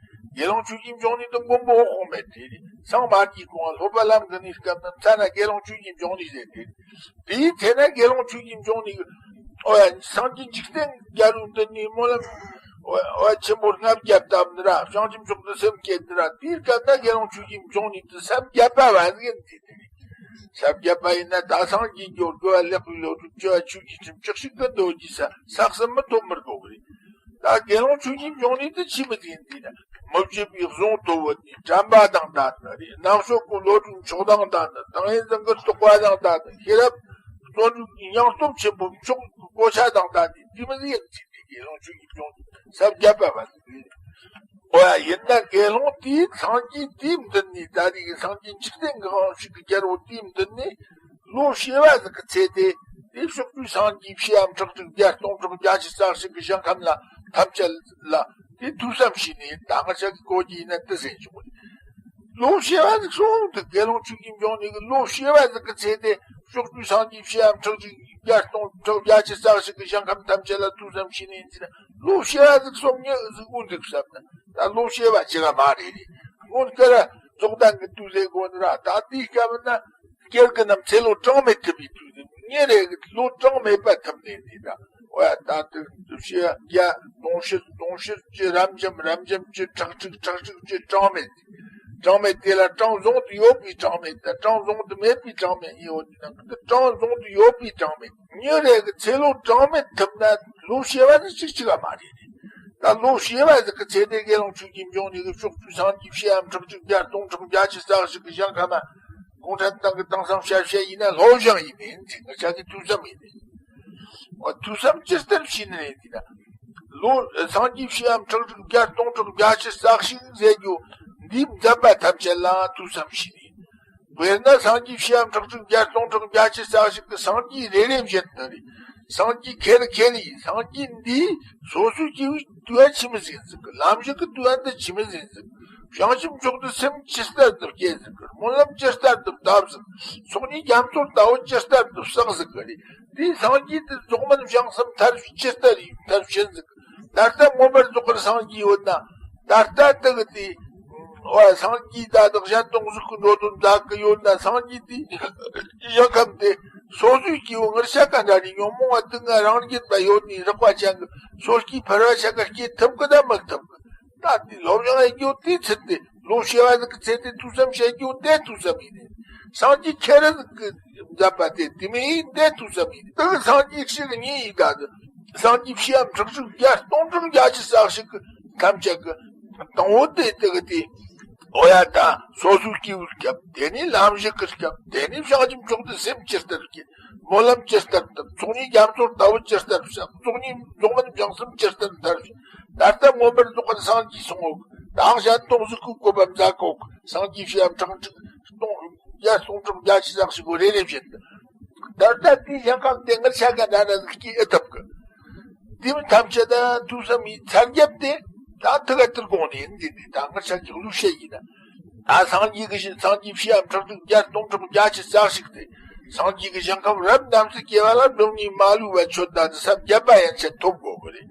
དགེ་སློང་ཆོས་ཀྱི་འབྱུང་གནས་དེ་མགོན་པོ་འོད་དཔག་མེད་དེ་རེད། སངས་མ་རྒྱས་གོང་སློབ་པ་ལམ་གྱི་གནས་སྐབས་ན་མཚན་ན་དགེ་སློང་ཆོས་ཀྱི་འབྱུང་གནས་ཟེར་དེ་རེད། དེའི་ཚེ་ན་དགེ་སློང་ཆོས་ཀྱི་འབྱུང་གནས་ཀྱི། ཨོ་ཡ། སངས་རྒྱས་འཇིག་རྟེན་རྒྱལ་པོའི་མདུན་ནས་སྨོན་ལམ། ཨོ་ཡ། ཆེན་པོ་ལྔ་བརྒྱ་བཏབ་ནི་ར་བྱང་ཆུབ་མཆོག་ཏུ་སེམས་བསྐྱེད་ནི་ར་དེའི་སྐབས་ན་དགེ་སློང་ཆོས་ཀྱི་འབྱུང་གནས་དེ་ས་བརྒྱད་པ་བ་ཟིག་ཡིན་ཏེ། ས་བརྒྱད་པ་ཡིན་ན་ད་སངས་རྒྱས་འགྱུར་དགོས་པ་ལེགས་པའི་བློ་གྲོས་སྐྱེ་བ་ཆོས་ཀྱི་ཁྲིམས་ཅི་ཞིག་གི་འདོད་ཀྱི་ས་ས་གསུམ་མི་ཐོབ་མི་དགོས་གི་རེད། ད་དགེ་སློང་ཆོས་ཀྱི་འབྱུང་གནས་དེ་ཆི་མི་ཟིག་ཡིན་ཏེ་ན། མི་བརྗེད་པའི་གཟུངས་ཐོབ་བོ་ནི་དྲན་པ་དང་ལྡན་ནི་རེད། རྣམ་དཔྱོད་ཀྱི་བློ་གྲོས་མཆོག་དང་ལྡན་ནི། ཏིང་ངེ་འཛིན་གྱི་རྟོགས་པ་དང་ལྡན་ནི། ཤེས་རབ་བརྩོན་འགྲུས་ཀྱི་སྙིང་སྟོབས་ཆེན་པོ་མཆོག་གི་གོ་ཆ་དང་ལྡན་ནི་དེ་མི་ཟིག་ཡིན་ཟེར་ཏེ་དགེ་སློང་ཆོས་ཀྱི་འབྱུང་གནས་ས་བརྒྱད་པ་བ་ཟིག་རེད། ཨོ་ཡ། ཡིན་ན་དགེ་སློང་དེས་སངས་རྒྱས་དེའི་མདུན་ནས་ད་རེས་ཀྱི་སངས་རྒྱས་འཇིག་རྟེན་གང་ཞིག་གི་རྒྱལ་པོ་དེའི་མདུན་ནས་ལོ་བྱེ་བ་ཟིག་གི་ཚེ་དེ་དེ་ཕྱོགས་བཅུའི་སངས་རྒྱས་བྱེ་བ་ཁྲག་ཁྲིག་བརྒྱ་སྟོང་ཕྲག་བརྒྱད་ཅུ་རྩ་གཅིག་གི་ཞིང་ཁམས་ལ་ཐམས་ཅད་ལ་དེ་ཐོས་བསམ་བྱས་ནས་ད་ང་ཅག་གི་གོ་རྒྱུ་ཡིན་ན་དེ་ཟེར་བྱུང་བ་རེད། ལོ་བྱེ་བ་ཟིག་སོང་དུས་དགེ་སློང་ཆོས་ཀྱི་འབྱུང་གནས་ཀྱི་ལོ་བྱེ་བ་ཟིག་གི་ཚེ་དེ་ཕྱོགས་བཅུའི་སངས་རྒྱས་བྱེ་བ་ཁྲག་ཁྲིག་བརྒྱ་སྟོང་ཕྲག་བརྒྱད་ཅུ་རྩ་གཅིག་གི་ཞིང་ཁམས་ཐམས་ཅད་ལ་ཐོས་བསམ་བྱས་ནས་ཡིན་ཟེར་ན་ལོ་བྱེ་བ་ཟིག་སོང་ཉི་ཟིག་འུ་འདུག་བསམ་ན་ད་ལོ་བྱེ་བ་ཅི་ག་མ་རེད་རེད། སྔོན་སྐུ་ར་རྫོགས་ལྡན་གྱི་དུས་ཟེར་དགོས་ནི་ར་ད་དེའི་སྐབས་ན་སྐྱེ་རྒུ་རྣམས་ཚེ་ལོ་གྲངས་མེད་ཐུབ་པའི་དུས་ཟེར་ཉིན་རེ་གི་ལོ་གྲངས་མེད་པ་ཐུབ་ནས་ནི་ད། ཨོ་ཡ། ད་དུ་བཞི་བརྒྱ་དུང་ཕྱུར་དུང་ཕྱུར་གྱི་རབ་འབྱམས་རབ་འབྱམས་ཀྱི་ཁྲག་ཁྲིག་ཁྲག་ཁྲིག་གི་གྲངས་མེད། གྲངས་མེད་དེ་ལ་གྲངས་བཟུང་དུ་ཡོད་པའི་གྲངས་མེད་དང་གྲངས་བཟུང་དུ་མེད་པའི་གྲངས་མེད་ཡིན་འོ་དེ་ན་གྲངས་བཟུང་དུ་ཡོད་པའི་གྲངས་མེད་ཉིན་རེ་གི་ཚེ་ལོ་གྲངས་མེད་ཐུབ་ན་ལོ་བྱེ་བ་ནི་གཅིག་གཅིག་ག་མ་རེད། ད་ལོ་བྱེ་བ་ཟིག་གི་ཚེ་དེ་དགེ་སློང་ཆོས་ཀྱི་འབྱུང་གནས་ཀྱི་ཕྱོགས་བཅུའི་སངས་རྒྱས་བྱེ་བ་ཁྲག་ཁྲིག་བརྒྱ་སྟོང་ཕྲག་བརྒྱད་ཅུ་རྩ་གཅིག་གི་ཞིང་ཁམས་ན་གུང་ཁྲན་ཏང་གི་དེང་སང་བཤད་བཤད་ཡིན་ན་སློབ་སྦྱོང་ཡིན་ནི་ཡིན་ཚེ་ང་ཅག་གི་ཐོས་བསམ་ཡིན་ནི། འོ་ཐོས་བསམ་ཇི་ལྟར་བྱས་ནས་རེད་ཟེར་ན། ལོ་སངས་རྒྱས་བྱེ་བ་ཁྲག་ཁྲིག་བརྒྱ་སྟོང་ཕྲག་བརྒྱད་ཅུ་རྩ་གཅིག་ཟེར་རྒྱུ་འདིའི་མཛད་པ་ཐམས་ཅད་ལའང་ཐོས་བསམ་བྱས་ནས། དཔེར་ན་སངས་རྒྱས་བྱེ་བ་ཁྲག་ཁྲིག་བརྒྱ་སྟོང་ཕྲག་བརྒྱད་ཅུ་རྩ་གཅིག་གི་སངས་རྒྱས་རེ་རེ་བཞིན་དུ་རེད། སངས་རྒྱས་ཁེ་རེ་ཁེ་རེ་ཡིན། སངས་རྒྱས་འདིས་སོ་སོའི་སྐྱེ་བོའི་དུས་ཆི་མི་ཟིན་ཟིག་གི་ལམ་ཞིག་གི་དུས་འདི་ཆི་མི་ཟིན་ཟིག་བྱང་ཆུབ་མཆོག་ཏུ་སེམས་ཇི་ལྟར་དུ་བསྐྱེད་ཟིག་གི་སྨོན་ལམ་ཇི་ལྟར་དུ་བཏབ་ཟིག་ཚོགས་གཉིས་རྒྱ་མཚོ་ལྟ་བུ་ཇི་ལྟར་དུ་བསགས་ཟིག་གི་རེད། དེའི་སངས་རྒྱས་དེ་རྫོགས་སྨིན་བྱང་སེམས་མཐར་ཇི་ལྟར་ཡིན་མཐར་ཕྱིན་ཟིག་ད་ལྟ་མངོན་པར་རྫོགས་པར་སངས་རྒྱས་ཡོད་ན། ད་ལྟ་དེ་གི་དེ། འོ་སངས་རྒྱས་ད་དག་གཞན་དོན་གཟུགས་ཀྱི་འགྲོ་དོན་དག་གི་ཡོད་ན་སངས་རྒྱས་དེ། ཡང་ཁམས་དེ། སོ་སོའི་སྐྱེ་བོ་ངར་ཤ་ཀ་འདྲ་ནི་ཉོན་མོངས་པ་དུག་ལྔ་རང་རྒྱུད་པ་ཡོད་ནི་རགས་པ་ཅན་གྱི་སོ་སྐྱེ་ཕལ་བ་ཤ་ཀ་སྐྱེ་ཐུབ་གི་ད་མི་ཐུབ་གི་ད་དེ་སློབ་སྦྱོང་ཡེ་རྒྱུ་དེ་ཚུལ་དེ་ལོ་བྱེ་བ་ཟིག་གི་ཚེ་དེ་ཐོས་བསམ་བྱེད་རྒྱུ་དེ་ཐོས་བསམ་ཡིན་ནི། སངས་རྒྱས་ཁེ་རེ་ཟིག་གི་མཛད་པ་དེ་དེ་མི་ཡིན་དེ་ཐོས་བསམ་ཡིན། དེ་གི་སངས་རྒྱས་ཤིག་གཉིས་ཡིན་ད་དེ། སངས་རྒྱས་བྱེ་བ་ཁྲག་ཁྲིག་བརྒྱ་སྟོང་ཕྲག་བརྒྱད་ཅུ་རྩ་གཅིག་གི་ཐམས་ཅད་ཀྱི་དང་པོ་དེ་དེ་གི་དེ། འོ་ཡ་ད་སོ་སོའི་སྐྱེ་བོའི་སྐབས་དེ་ནས་ལམ་ཞིག་གི་སྐབས་དེ་ནས་བྱང་ཆུབ་མཆོག་ཏུ་སེམས་ཇི་ལྟར་བསྐྱེད། སྨོན་ལམ་ཇི་ལྟར་བཏབ། ཚོགས་གཉིས་རྒྱ་མཚོ་ལྟ་བུ་ཇི་ལྟར་བསགས། ཚོགས་གཉིས་རྫོགས་སྨིན་བྱང་སེམས་ཇི་ལྟར་མཐར་ཕྱིན། ད་ལྟ་མངོན་པར་རྫོགས་པར་སངས་རྒྱས་སོང་ངོ་། ད་ཞལ་སྟོང་གཟུགས་སྐུའི་བཀོད་པ་མཛད་གོ། སངས་རྒྱས་བྱེ་བ་ཁྲག་ཁྲིག་སྟོང་བརྒྱ་སྟོང་ཕྲག་བརྒྱད་ཅུ་རྩ་གཅིག་གོ་རེ་རེ་བཞིན་དུ། ད་ལྟ་དེའི་ཞིང་ཁམས་དེ་ངེད་ཆ་ག་འདྲ་འདྲ་ཟིག་སྐྱེ་ཨེ་ཐུབ་གི། དེ་མི་ཐམས་ཅད་ད་ཐུགས་བསམ་ཡིད་ཚར་རྒྱབ་སྟེ། ད་ཐུག་ག་ཐུར་དགོངས་ནས་ཡིན་འདི་འདི་ད་ངེད་ཆ་གི་གླུ་བཤད་ཡིན་ན། ད་སངས་རྒྱས་ཀྱི་ཞིང་སངས་རྒྱས་བྱེ་བ་ཁྲག་ཁྲིག་བརྒྱ་སྟོང་ཕྲག་བརྒྱད་ཅུ་རྩ་གཅིག་སྟེ། སངས་རྒྱས་ཀྱི་ཞིང་ཁམས་རབ་རྣམས་སུ་སྐྱེ་བ་ལ་སྒྲུབ་གཉིས་མ་ལུས་པ་མཆོད་ད་འདི་ས་བརྒྱད་པ་ཡན་ཆད་ཐོབ་དགོས་གི་རེད།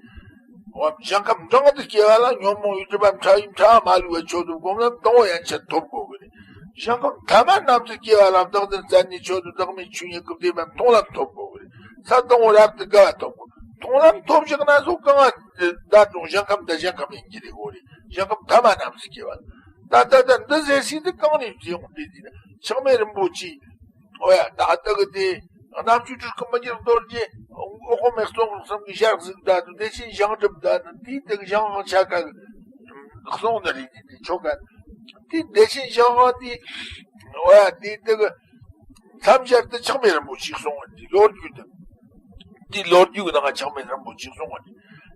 འོ་ཞིང་ཁམས་འབྲིང་དུ་སྐྱེ་བ་ལ་ཉོན་མོངས་པའི་སྒྲིབ་པ་ཕྲ་བའི་ཕྲ་བ་མ་ལུས་པ་མཆོད་དུ་སྒོམ་ལམ་དང་པོ་ཡན་ཆད་ཐོབ་དགོས་གི་རེད། ཞིང་ཁམས་ཐ་མ་རྣམས་སུ་སྐྱེ་བ་ལ་བདག་འཛིན་རྩད་ནས་མཆོད་དུ་བདག་མེད་ཆོས་ཉིད་སྐུ་བདེ་བ་མཐོང་ལམ་ཐོབ་དགོས་གི་རེད། ས་དང་པོ་རབ་ཏུ་དགའ་བ་ཐོབ་དགོས། མཐོང་ལམ་ཐོབ་བཞག་ན་སོ་གང་ང་ད་དུང་ཞིང་ཁམས་ད་ཞིང་ཁམས་ཡིན་གྱི་རེད་གོ་རེད། ཞིང་ཁམས་ཐ་མ་རྣམས་སུ་སྐྱེ་བ། ད་ད་ད་འདི་ཟེར་སྲིད་དུ་གང་ནས་བརྩི་ཡོང་དེ་དེ་ན་ཆགས་མེད་རིན་པོ་ཆེ། ཨོ་ཡ་ད་ལྟ་གི་དེ་རྣམ་དཔྱོད་སྤྲུལ་སྐུ་མི་འགྱུར་རྡོ་རྗེ་འོག་མའི་གཙོ་བོ་གསུམ་གྱི་ཞལ་གཟིགས་ད་དུ་དེ་བཞིན་ཞིང་སྒྲུབ་ད་དུ་དེའི་དེ་གི་ཞིང་ཆ་ག་གི་གསུང་ནི་རེད་དེ་ཆོ་ག་དེ་དེ་བཞིན་ཞིང་དེ་ཨོ་ཡ་དེ་དེ་གི་མཚམས་སྦྱར་དུ་ཆགས་མེད་རིན་པོ་ཆེ་གསུང་བ་དེ་ལོ་རྒྱུས་དེ། འདི་ལོ་རྒྱུས་ནང་ཆགས་མེད་རིན་པོ་ཆེ་གསུང་བ་ནི།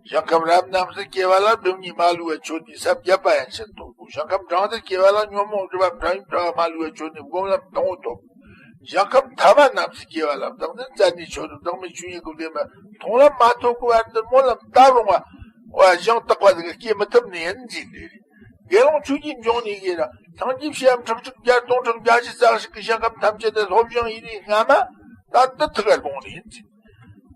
ཞིང་ཁམས་རབ་རྣམས་སུ་སྐྱེ་བ་ལ་སྒྲུབ་གཉིས་མ་ལུས་པ་མཆོད་དེ་ས་བརྒྱད་པ་ཡན་ཆད་ཐོབ་དགོས། ཞིང་ཁམས་འབྲིང་དུ་སྐྱེ་བ་ལ་ཉོན་མོངས་སྒྲིབ་པ་ཕྲ་བའི་ཕྲ་བ་མ་ལུས་པ་མཆོད་དེ་སྒོམ་ལམ་དང་པོ་ཐོབ། ཞིང་ཁམས་ཐ་མ་རྣམས་སུ་སྐྱེ་བ་ལ་བདག་འཛིན་རྩད་ནས་མཆོད་དེ་བདག་མེད་ཆོས་ཉིད་སྐུ་བདེ་བ་མཐོང་ལམ་མ་ཐོབ་ཀྱི་བར་དུ་སྨོན་ལམ་བཏབ་རུང་བ་ཞིང་དག་པ་ཟིག་སྐྱེ་མི་ཐུབ་ནི་ཡིན་གྱི་རེད། དགེ་སློང་ཆོས་ཀྱི་འབྱུང་གནས་ཀྱི་ར་སངས་རྒྱས་བྱེ་བ་ཁྲག་ཁྲིག་བརྒྱ་སྟོང་ཕྲག་བརྒྱད་ཅུ་རྩ་གཅིག་གི་ཞིང་ཁམས་ཐམས་ཅད་དུ་སློབ་སྦྱོང་ཡིན་ནི་སྔ་མ་ད་ལྟ་ཐུག་གར་དགོངས་ནི་ཡིན་ཟེར།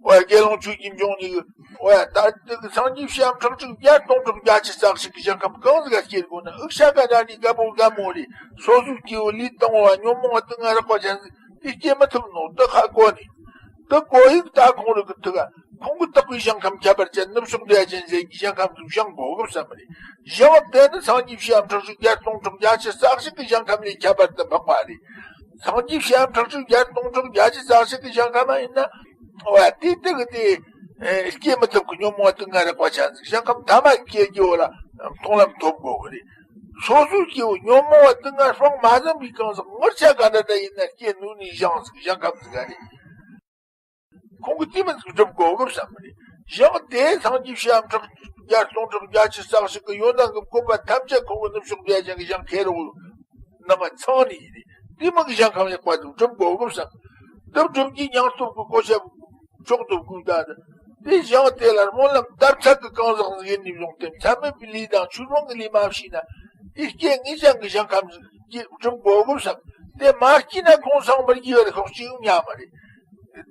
འོ་ཡ་དགེ་སློང་ཆོས་ཀྱི་འབྱུང་གནས་ཀྱི་འོ་ཡ་ད་ལྟ་གི་སངས་རྒྱས་བྱེ་བ་ཁྲག་ཁྲིག་བརྒྱ་སྟོང་ཕྲག་བརྒྱད་ཅུ་རྩ་གཅིག་གི་ཞིང་ཁམས་གང་ཟིག་ག་སྐྱེ་དགོས་ན་འུ་ཤ་ཀ་འདྲ་འདི་དགའ་པོ་དགའ་མོ་རེད། སོ་སོའི་སྐྱེ་བོ་ལུས་དང་པོ་བ་ཉོན་མོངས་པ་དུག་ལྔ་རགས་པ་ཅན་ཟིག་དེ་སྐྱེ་མི་ཐུབ་ནོ་འདི་ཧ་གོ་ནི། འདི་གོ་ཡིག་ད་ཁོང་རིག་གི་ཐུག་ག་ཁོང་གི་བཏགས་པའི་ཞིང་ཁམས་ཁྱད་པར་ཅན་ནུབ་ཕྱོགས་འདྲ་ཅན་ཟེར་གྱི་ཞིང་ཁམས་སུ་བཞེངས་དགོས་གི་བསམ་པ་རེད། ཞིང་དེ་ནི་སངས་རྒྱས་བྱེ་བ་ཁྲག་ཁྲིག་བརྒྱ་སྟོང་ཕྲག་བརྒྱད་ཅུ་རྩ་གཅིག་གི་ཞིང་ཁམས་ལས་ཁྱད་པར་དུ་འཕགས་པ་རེད། སངས་རྒྱས་བྱེ་བ་ཁྲག་ཁྲིག་བརྒྱ་སྟོང་ཕྲག་བརྒྱད་ཅུ་རྩ་གཅིག་གི་ཞིང་ཁམས་ཡིན་ན། འོ་ཡ་དེ་དེ་གི་དེ་སྐྱེ་མི་ཐུབ་གི་ཉོན་མོངས་པ་དུག་ལྔ་རགས་པ་ཅན་ཟིག་ཞིང་ཁམས་ཐ་མ་སྐྱེ་རྒྱུ་བོ་ལ་མཐོང་ལམ་ཐོབ་དགོས་གི་རེད། སོ་སོའི་སྐྱེ་བོ་ཉོན་མོངས་པ་དུག་ལྔ་སྲོག་མ་ཟིན་པའི་གང་ཟག་ངར་ཆ་ག་འདྲ་འདྲ་ཡིན་ན་སྐྱེ་ནུས་ནི་ཞིང་ཟིག་ཞིང་ཁམས་ཟིག་ག་རེད། ཁོང་གིས་དེ་མིན་སྒྲུབ་དགོས་གི་བསམ་པ་རེད། ཞིང་དེ་སངས་རྒྱས་བྱེ་བ་ཁྲག་བརྒྱ་སྟོང་ཕྲག་བརྒྱད་ཅུ་རྩ་གཅིག་གི་ཡོན་ཏན་གྱི་བཀོད་པ་ཐམས་ཅད་ཁོང་གི་ནུབ་ཕྱོགས་འདྲ་ཅན་གྱི་ཞིང་ཁེ་རོགས་རྣམ་པ་ཚང་ནི་ཡིན། དེ་མིན་གྱི་ཞིང་ཁམས་ཡག་པ་དུ་སྒྲུབ་དགོས་གི་བསམ། འདི་སྒྲུབ་ཀྱི་སྙིང་སྟོབས་ཀྱི་གོ་ཆ་མཆོག་ཏུ་བཀོད་ད་དེ་ཞིང་དེ་ལ་སྨོན་ལམ་བཏབ་ཚད་ཀྱི་གང་ཟག་ཟིག་ཡིན་ནི་ཡོང་སྟེ་མཚམས་མེད་པའི་ལས་དང་ཆོས་སྤོང་གི་ལས་མ་བྱས་ན་དེ་སྐྱེ་ངེས་ཅན་གྱི་ཞིང་ཁམས་ཟིག་སྒྲུབ་དགོས་གི་བསམ། དེ་མ་སྐྱེས་ན་ཁོང་སངས་པར་རྒྱས་པར་ཤོག་ཅིག་ཉམས་མ་རེད།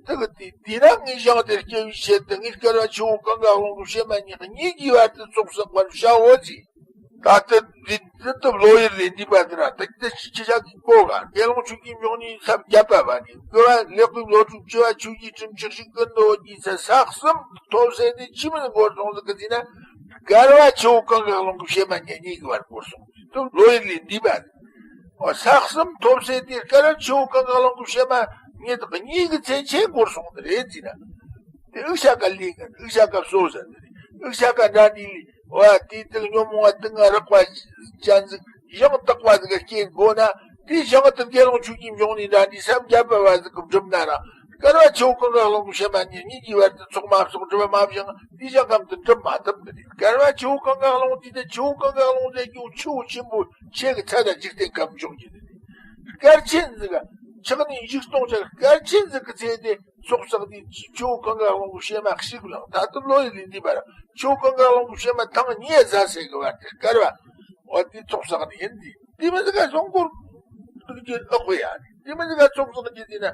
དེ་གི་དེ་དེ་ན་ངའི་ཞིང་དེར་སྐྱེ་བའི་ཆེད་དུ་ངས་བསྐལ་པ་ཆུ་བོ་གངྒཱ་ཀླུང་གི་བྱེ་མ་སྙེད་གཉིས་ཀྱི་བར་དུ་ཚོགས་བསགས་པར་བྱའོ་ཟེར། ད་ལྟ་འདི་འདི་ལྟ་བུ་ལོ་ཡུལ་ལས་འདས་པ་འདི་ར་ད་ལྟ་ཅི་ཅི་བྱ་གི་གོ་ག་དགེ་སློང་ཆོས་ཀྱི་འབྱུང་གནས་ས་བརྒྱད་པ་བ་ནས་དགེ་བ་ལེགས་པའི་བློ་གྲོས་སྤྱི་བ་ཆོས་ཀྱི་ཁྲིམས་ཆགས་ཤིང་ཀུན་ཏུ་འོད་ཀྱི་ཚད་ས་གསུམ་ཐོབ་ཟེར་ནས་ཅི་མིན་འགོར་སོང་ཟིག་གི་ཟིན་ན་བསྐལ་པ་ཆུ་བོ་གངྒཱ་ཀླུང་གི་བྱེ་མ་སྙེད་གཉིས་ཀྱི་བར་འགོར་སོང་ཟིག་ལོ་ཡུལ་ལས་འདས་པ། ཨོ་ས་གསུམ་ཐོབ་ཟེར་དེ་སྐར་ཆུ་བོ་གངྒཱ་ཀླུང་གི་བྱེ་མ་སྙེད་དག་གཉིས་ཀྱི་ཚན་ཆད་འགོར་སོང་དེ་རེད་ཟེར་ན། དེ་འུ་ཤ་ཀ་ལས་ཀ་འུ་ཤ་ཀ་གསོ་ཟེར་དེ་རེད། འུ་ཤ་ཀ་འདྲ་འདི་ལས་ཨོ་ཡ་དེ་དག་ཉོན་མོངས་པ་དུག་ལྔ་རགས་པ་ཅན་ཟིག་ཡང་དག་པ་ཟིག་ག་སྐྱེ་དགོས་ན་དེ་ཞིང་དུ་དགེ་སློང་ཆོས་ཀྱི་འབྱུང་གནས་འདྲ་འདི་སེམས་བརྒྱ་པ་བ་ཟིག་གི་བསྒྲུབ་ན་ར་སྐར་བ་ཆུ་བོ་གངྒཱ་ཀླུང་གི་བྱེ་མ་སྙེད་གཉིས་ཀྱི་བར་དུ་ཚོགས་མ་གསོག་སྒྲིབ་པ་མ་བྱང་དེ་ཞིང་ཁམས་དུ་འགྲིམ་མ་ཐུབ་དེ་རེད། སྐར་བ་ཆུ་བོ་གངྒཱ་ཀླུང་དེ་དེ་ཆུ་བོ་གངྒཱ་ཀླུང་དེ་ཀྱང་ཆུ་བོ་ཆེན་པོ་ཆེ་གི་ཚད་ལ་འཇིག་རྟེན་ཁམས་འབྱུང་རྒྱུ་དེ་རེད། སྐར་ཆེན་ཟིག་ཆགས་ནས་འཇིག་སྟོང་ཆགས་སྐར་ཆེན་ཟིག་གི་ཚེ་དེ་ཚོགས་བསགས་དེ་ཆུ་བོ་གངྒཱ་ཀླུང་གི་བྱེ་མ་གཅིག་ལ་ད་དུང་ལོ་ཡི་ལས་འདས་པར་ཆུ་བོ་གངྒཱ་ཀླུང་གི་བྱེ་མ་ཐང་ཉེ་ཟ་སའི་གི་བར་དེ་སྐར་བ་འོ་དེ་ཚོགས་བསགས་ནས་ཡིན་དེ་དེ་མི་ཟིག་ག་སོང་གོ་རྒྱུ་ཨ་ཁོ་ཡ་དེ་མི་ཟིག་ག་ཚོགས་བསགས་རྒྱུ་དེ་ན་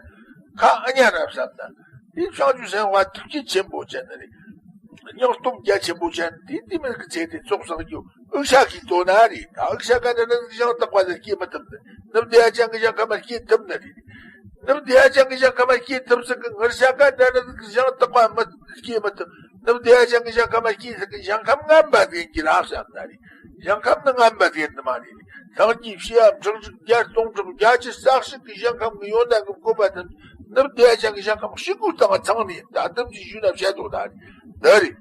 ཁ་ཨ་ཉ་རབ་བསམ་ན་དེ་བྱང་ཆུབ་སེམས་དཔའ་ཐུགས་རྗེ་ཆེན་པོ་ཅན་ནི་རེད། སྙིང་སྟོབས་རྒྱ་ཆེན་པོ་ཅན་དེ་དེ་མི་གི་ཚེ་དེ་ཚོགས་བསགས་རྒྱུ་འུ་ཤ་གི་དོ་ན་རེད། ད་འུ་ཤ་ག་འདྲ་ན་ཞིང་དག་པ་ཟེར་སྐྱེ་མི་ཐུབ་ནི། ནུབ་བདེ་བ་ཅན་གི་ཞིང་ཁམས་མ་སྐྱེ་ཐུབ་ནི་རེད། ནུབ་བདེ་བ་ཅན་གི་ཞིང་ཁམས་མ་སྐྱེ་ཐུབ་ཟེར་གི་ངར་ཤ་ག་འདྲ་ན་ཞིང་དག་པ་མི་སྐྱེ་མི་ཐུབ། ནུབ་བདེ་བ་ཅན་གི་ཞིང་ཁམས་མ་སྐྱེ་ཟེར་གི་ཞིང་ཁམས་ངན་པ་ཟེར་གྱི་རབ་བསམ་ན་རེད། ཞིང་ཁམས་ནི་ངན་པ་ཟེར་ནི་མ་རེད། སངས་རྒྱས་བྱེ་བ་ཁྲག་ཁྲིག་བརྒྱ་སྟོང་ཕྲག་བརྒྱད་ཅུ་རྩ་གཅིག་གི་ཞིང་ཁམས་ཀྱི་ཡོན་ཏན་གྱི་བཀོད་པ་དེ་ནུབ་བདེ་བ་ཅན་གྱི་ཞིང་ཁམས་གཅིག་པུ་དང་ཚང་ནས་ད་ལྟ་ཅི་ཞུས་ན་བཤད་དོ་ད་རེད། འདི་རེད།